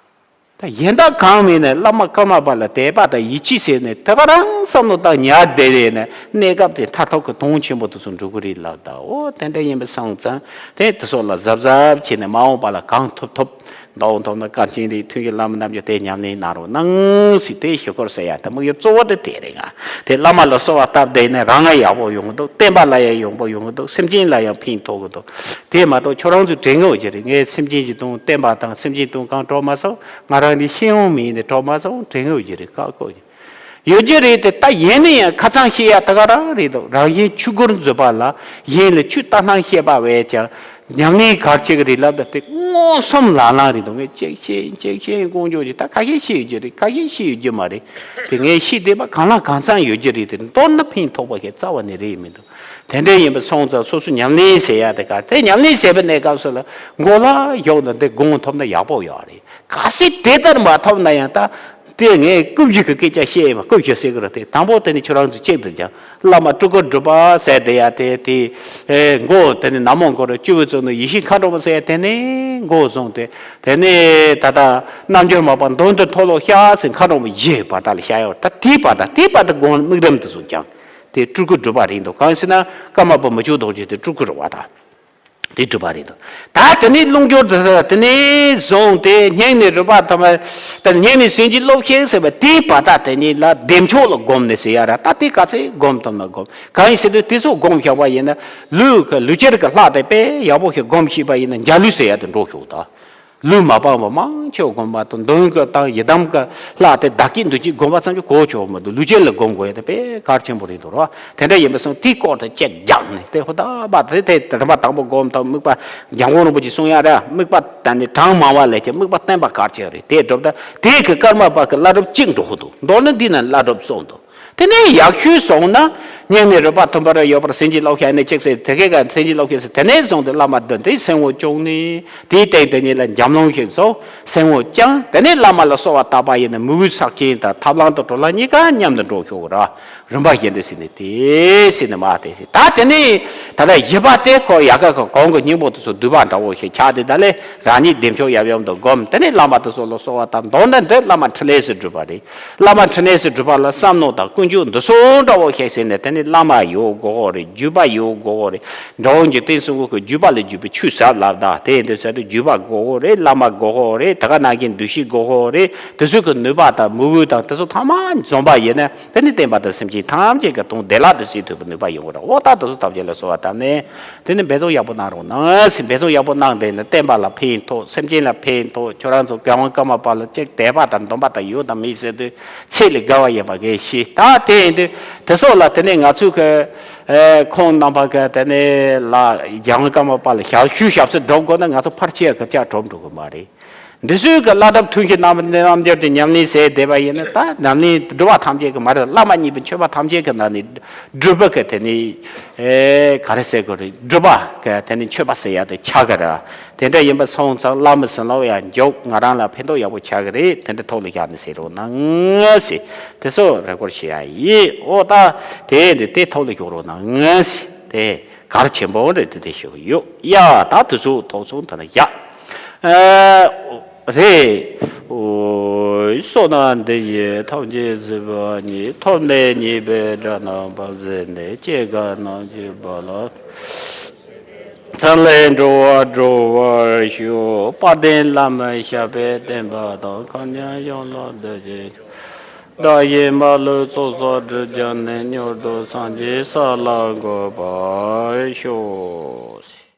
ད་གཞན་དག་གང་མིན་ནས་བླ་མ་ཀརྨ་པ་ལ་དད་པ་དང་ཡིད་ཆེས་ཟེར་ནས་དེ་ག་རང་བསམ་བློ་བཏང་ཉར་བསྡད་རེད་ནས་གནས་སྐབས་དེ་མཐར་ཐུག་གི་དོན་ཆེན་པོ་དེ་ཚོ་འགྲུབ་གི་རེད་ལབ་ད། འོ་དེ་འདྲ་ཡིན་པ་སོང་ཙང་དེ་དེ་ཚོ་ལ་གཟབ་གཟབ་བྱས་ནས་མ་འོངས་པ་ལ་གང་ཐུབ་ཐུབ་འདོང་ཐུབ་ན་བཀའ་དྲིན་རེད། ཐུགས་ཀྱི་བླ་མ་རྣམས་ཀྱིས་དེ་ཉམས་ལེན་གནང་རོགས་གནང་ཟེར་དེ་ཞུ་སྐོར་ཟེར་ཡ་དེ་དམིགས་ཡུལ་གཙོ་བོ་དེ་དེ་རེད། ང་དེ་བླ་མ་ལ་གསོལ་བ་བཏབ་བསྡད་ནས་རང་ང་ཡག་པོ་ཡོང་གི་འདུག་བསྟན་པ་ལ་ཡང་ཡོང་པོ་ཡོང་གི་འདུག་སེམས་ཅན་ལ་ཡང་ཕན་ཐོགས་གི་འདུག་དེ་མ་གཏོགས་ཁྱོད་རང་ཚོས་དྲན་གི་ཡོད་ཀྱི་རེད། ངས་སེམས་ཅན་གྱི་དོན་བསྟན་པ་དང་སེམས་ཅན་དོན་གང་གྲོགས་མ་སོང་། ང་རང་ནི་ཤེས་ཡོན་མེད་ནས་གྲོགས་མ་སོང་དྲན་གི་ཡོད་ཀྱི་རེད། བཀག་གི་ཡོད་ཀྱི་རེད་དེ། ད་ཡིན་ན་ཡང་ཁ་ཚང་བཤད་ཡ་ད་ག་རང་རེད་འདུག་རང་གཞན་ཆོས་སྒོར་འཛུལ་བ་ལ་གཞན་ལ་ཆོས་ལྟ་སྟངས་བཤད་པ་བས་ཀྱང་ཉམས་ལེན་གར་བྱེད་ཀྱི་རེད་ལབ་ད་དེ་མངོན་སུམ་ལག་ལེན་རེད་འདུག་ངས་ཅིག་བཤད་ཅིག་བཤད་ཀོང་ཀྱོག་ཅིག་ད་ཁ་ཤས་བཤད་ཡོད་ཀྱི་རེད། ཁ་ཤས་བཤད་ཡོད་ཀྱི་མ་རེད། དེ་ངས་བཤད་བསྡད་པ་གང་ལ་གང་འཚམ་ཡོད་ཀྱི་རེད་དེ་མདོར་ན་ཕན་ཐོགས་པ་ཞིག་རྩ་བ་ནས་རེད་མི་འདུག་དེ་འདྲ་ཡིན་པ་སོང་ཙང་སོ་སོ་ཉམས་ལེན་ཟེར་ཡ་དེ་གར་དེ་ཉམས་ལེན་ཟེར་བའི་གནས་སྐབས་སུ་ལ་མགོ་ལ་ཡོག་ན་འདི་དགོངས་ཐོབ་ན་ཡག་པོ་ཡོད་རེད། གལ་སྲིད་དེ་ལྟར་མ་ཐོབ་ན་ཡང་ད་དེ་ངས་རྐུབ་བཞི་གི་སྐད་ཆ་བཤད་ཡིན་པ། རྐུབ་བཞི་ཟེར་གི་རེད་དེ་དང་པོ་དེ་ནི་ཁྱོད་རང་ཚོ་གཅིག་ཏུ་ཀྱང་བླ་མ་སྤྲུལ་སྐུ་སྒྲུབ་པ་ཟེར་དེ་ཡ་དེ་དེ་ཨེ་མགོ་དེ་ནི་ན་མོ་མགོ་རུ་སྤྱི་བོའི་གཙུག་ན་ཡེ་ཤེས་མཁའ་འགྲོ་མ་ཟེར་དེ་ནི་མགོ་བཟུང་སྟེ་དེ་ནི་ད་ལྟ་རྣལ་འབྱོར་མ་པ་མདུན་དུ་མཐོལ་ལོ་བཤགས་ཟེར་མཁའ་འགྲོ་མ་བཞི་བར་ཐག་ལ་བཤགས་ཡོད། ད་དེའི་བར་ཐག་དེའི་བར་ཐག་དགོངས་དམིགས་རིམ་དུ་བཟུང་ཀྱང་དེ་སྤྲུལ་སྐུ་སྒྲུབ་པ་རེད་འདུག་གང་ཟེར་ན་ཀརྨ་པ་མི་བསྐྱོད་རྡོ་རྗེ་དེ་སྤྲུལ་སྐུ་རེད་བ་ད། དེ་གྲུབ་པ་རེད་འདུག་ད་དེ་ནས་རླུང་སྦྱོར་དུ་ཟེར་དེ་ནས་བཟུང་སྟེ་སྙིང་ནས་རུས་པ་ཐམ་པ་དེ་སྙིང་ནས་སེམས་ཀྱི་སློབ་ཤེས་ཟེར་བ་དེའི་བར་ཐག་དེ་ཉིད་ལ་བདེ་མཆོག་ལ་སྒོམ་ནས་ཟེར་ཡ་ར། ད་དེ་ག་ཚད་སྒོམ་ཐུབ་ན་སྒོམ། གང་ཡིན་ཟེར་དུས་དེ་ཚོ་སྒོམ་བཞག་པ་ཡིན་ན་ལུས་ཀྱི་ལུས་སྦྱོར་གྱི་ལྷ་དེ་དཔེ་ཡག་པོ་ཞིག་སྒོམ་ཤེས་པ་ཡིན་ན་འཇའ་ལུས་ཟེར་ཡ་དེ་འགྲོ་ཤོག་ད། ལུས་མ་སྤངས་པ་མང་ཆེ་བ་སྒོམ་པ་དང་མདུན་གྱི་དང་ཡི་དམ་གྱི་ལྷ་དེ་བདག་གིས་འདུ་བྱེད་སྒོམ་པ་ཙམ་གྱིས་གོ་ཆོག་མི་འདུག་ལུས་སྦྱོར་ལ་སྒོམ་དགོས་ཡ་དེ་དཔེ་གལ་ཆེན་པོ་རེད་འདུག་ར། དེ་འདྲ་ཡིན་པ་སོང་དེའི་སྐོར་དུ་ཅིག་རྒྱག་ནས་དེ་ཧུ་ད་བ་དེ་དེ་རིམ་པ་དང་པོ་སྒོམ་དང་དམིགས་པ་འཇམ་མགོན་རིན་པོ་ཆེས་གསུང་ཡ་ར། དམིགས་པ་དང་ནི་གྲངས་མང་བ་ལས་ཀྱང་དམིགས་པ་བརྟན་པ་གལ་ཆེ་རེད། དེ་སྒྲུབ་ད་དེ་གི་ཀརྨ་པ་གི་བླ་སྒྲུབ་གཅིག་འགྲོ་ཧུ་འདུག་མདོར་ན་འདི་ན་བླ་སྒྲུབ་གསུམ་འདུག་དེ་ནས་ཡག་ཤོས་སོང་ན་སྙིང་ནས་རུས་པ་ཐུམ་པར་ཡོད་པར་སེམས་ཀྱི་བསླབ་བྱ་ནི་གཅིག་ཟེར། དེ་གའི་ག་སེམས་ཀྱི་བསླབ་བྱ་ཟེར། དེ་ནས་བཟུང་སྟེ་བླ་མ་བདུན་དེ་སེམས་ངོ་བཅུག་ནས་དེའི་སྟེང་དེ་ཉིད་ལ་འཇམ་རླུང་ཞིག་བཟོ། སེམས་ངོ་བཅངས། དེ་ནས་བླ་མ་ལ་གསོལ་བ་བཏབ་པ་ཡིན་ན་མི་བུའི་ཚབས་ཆེན་དང་ཐབས་ལམ་དང་གྲོལ་ལམ་གཉིས་ཀ་མཉམ་དུ་འགྲོ་ཆོག་གི་ར། རིམ་པ་བཞིན་དུ་ཟིན་ནས་དེ་ཟིན་ནས་མ་དེ་ཟིན། ད་དེ་ནས་ད་ལྟ་བཞི་པ་དེ་ཁོ་ཡ་ག་ག་གོང་གི་སྙིང་པོ་དེ་ཚོ་བསྡུས་པ་འདྲ་བོ་ཞིག་ཆགས་ཏེ་ད་ལས་རང་ཉིད་བདེ་མཆོག་ཡབ་ཡུམ་དུ་བསྒོམ། དེ་ནས་བླ་མ་དེ་ཚོ་ལ་གསོལ་བ་བཏབ། མདོར་ན་འདི་བླ་མ་འཕྲིན་ལས་སུ་སྒྲུབ་པ་རེད། བླ་མ་འཕྲིན་ལས་སུ་སྒྲུབ་པ་ལ་བསམ་མནོ་དང་ཀུན་སྤྱོད་འདི་ཚོ་འདྲ་བོ་ཞིག་ཟིན་ནས་དེ་ནས་བླ་མ་ཡོད་དགོས་རེད། བརྒྱུད་པ་ཡོད་དགོས་རེད། འགྲོ་བ་འཇིག་རྟེན་གསུམ་མགོན་གྱི་བརྒྱུད་པ་ལས་བརྒྱུད་པའི་ཆོས་ཟབ་ལབ་ད་དེ་འདི་ཚོ་དུ་བརྒྱུད་པ་དགོས་རེད། བླ་མ་དགོས་རེད། དེ་ག་ནང་གི་འདུ་ཤེས་དགོས་རེད། དེ་ཚོ་གི་ནུས་པ་དང་མོས་གུས་དང་དེ་ཚོ་ཚང་མ་འཛོམས་པ་ཡིན་ན། དེ་ནི་བསྟན་པ་དང་སེམས་ཅན་ཐམས་ཅད་ཀྱི་དོན་བདེ་བླག་ཏུ་སེལ་ཐུབ་པའི་ནུས་པ་ཡོང་གི་རེད། འོ་ད་དེ་ཚོ་ཐམས་ཅད་ལ་གསོལ་བ་བཏབ་ནས་དེ་ནི་འབད་བརྩོན་ཡག་པོ་གནང་རོགས་གནང་ཟེར། འབད་བརྩོན་ཡག་པོ་གནང་དེ་ནི་བསྟན་པ་ལ་ཕན་ཐོགས། སེམས་ཅན་ལ་ཕན་ཐོགས། ཁྱོད་རང་ཚོ་རྒྱལ་དབང་ཀརྨ་པ་ལ་ཅིག་དད་པ་དང་འདུན་པ་དང་ཡོད་དང་མེད་ཟེར་དུས་ཚད་ལས་བརྒལ་བ་ཡིན་པ་ངས་ཤེས། ད་དེ་ཡིན་དུས་དེ་ཚོ་ལ་དེ་ནས་ང་ཚོས་གི་ཁོང་རྣམ་པ་གི་དེ་ནས་ལ་རྒྱལ་དབང་ཀརྨ་པ་ལ་ཞབས་ཞུ་ཞབས་སུ་སྒྲུབ་དགོས་ན་ང་ཚོ་ཕལ་ཆེར་གི་ཅག་གྲུབ་འགྲོ་གི་མ་རེད། འདི་ཚོའི་གི་བླ་སྒྲུབ་ཐུན་བཞི་རྣམ་རྣམ་འབྱོར་གྱི་ཉམས་ལེན་ཟེར་བསྡད་པ་ཡིན་ན། ད་ཉམས་ལེན་སྒྲུབ་པ་ཐམས་ཅད་ཀྱི་མ་རེད། བླ་མ་གཉིས་པོ་མཆོད་པ་ཐམས་ཅད་ཀྱི་ནང་ནས་སྒྲུབ་པ་གི་དེ་ནི་ཨེ་ག་རེ་ཟེར་དགོས་རེད། སྒྲུབ་པ་གི་དེ་ནི་མཆོད་པ་ཟེར་ཡ་དེ་ཆགས་ཀྱི་རེད། དེ་འདྲ་ཡིན་པ་སོང་ཙང་བླ་མའི་བྱིན་རླབས་ཡང་འཇུག་ང་རང་ལ་ཕན་ཐོགས་ཡག་པོ་ཆགས་ཀྱི་རེད། དེ་འདྲ་ཐོག་ལ་བཞག་ནས་ཟེར་རོགས་གནང་ཟེར། དེ་ཚོ་རེ་སྐུལ་བྱེད་ཡ་ཡིན། འོ་ད་དེ་འདྲ་དེ་ཐོག་ལ་ཞོག་རོགས་གནང་ཟེར། དེ། གལ་ཆེན་པོ་རེད་དེ་དེ་ཞུ་གི་ཡོད། ཡ་ད་དུས་ཚོད་ཐོག་སོང་ད་ན་ཡ། ཨ་རེད། འོ་བསོད་ནམས་འདི་ཡིས་ཐམས་ཅད་གཟིགས་པ་ཉིད། ཐོབ་ནས་ཉེས་པའི་དགྲ་རྣམས་ཕམ་བྱས་ནས། སྐྱེ་རྒ་ན་འཆིའི་རྦ་རླབས་འཚེ་ལས་འགྲོ་བ་སྒྲོལ་བར་ཤོག། དཔལ་ལྡན་བླ་མའི་ཞབས་པད་བརྟན་པ་དང་། མཁའ་མཉམ་ཡང་ལ་བདེ་ཞིང་། བདག་གི་མ་ལུས་ཚོགས་བསགས་སྒྲིབ་སྦྱངས་ནས། མྱུར་དུ་སངས་རྒྱས་ས་ལ་འགོད་པར་ཤོག།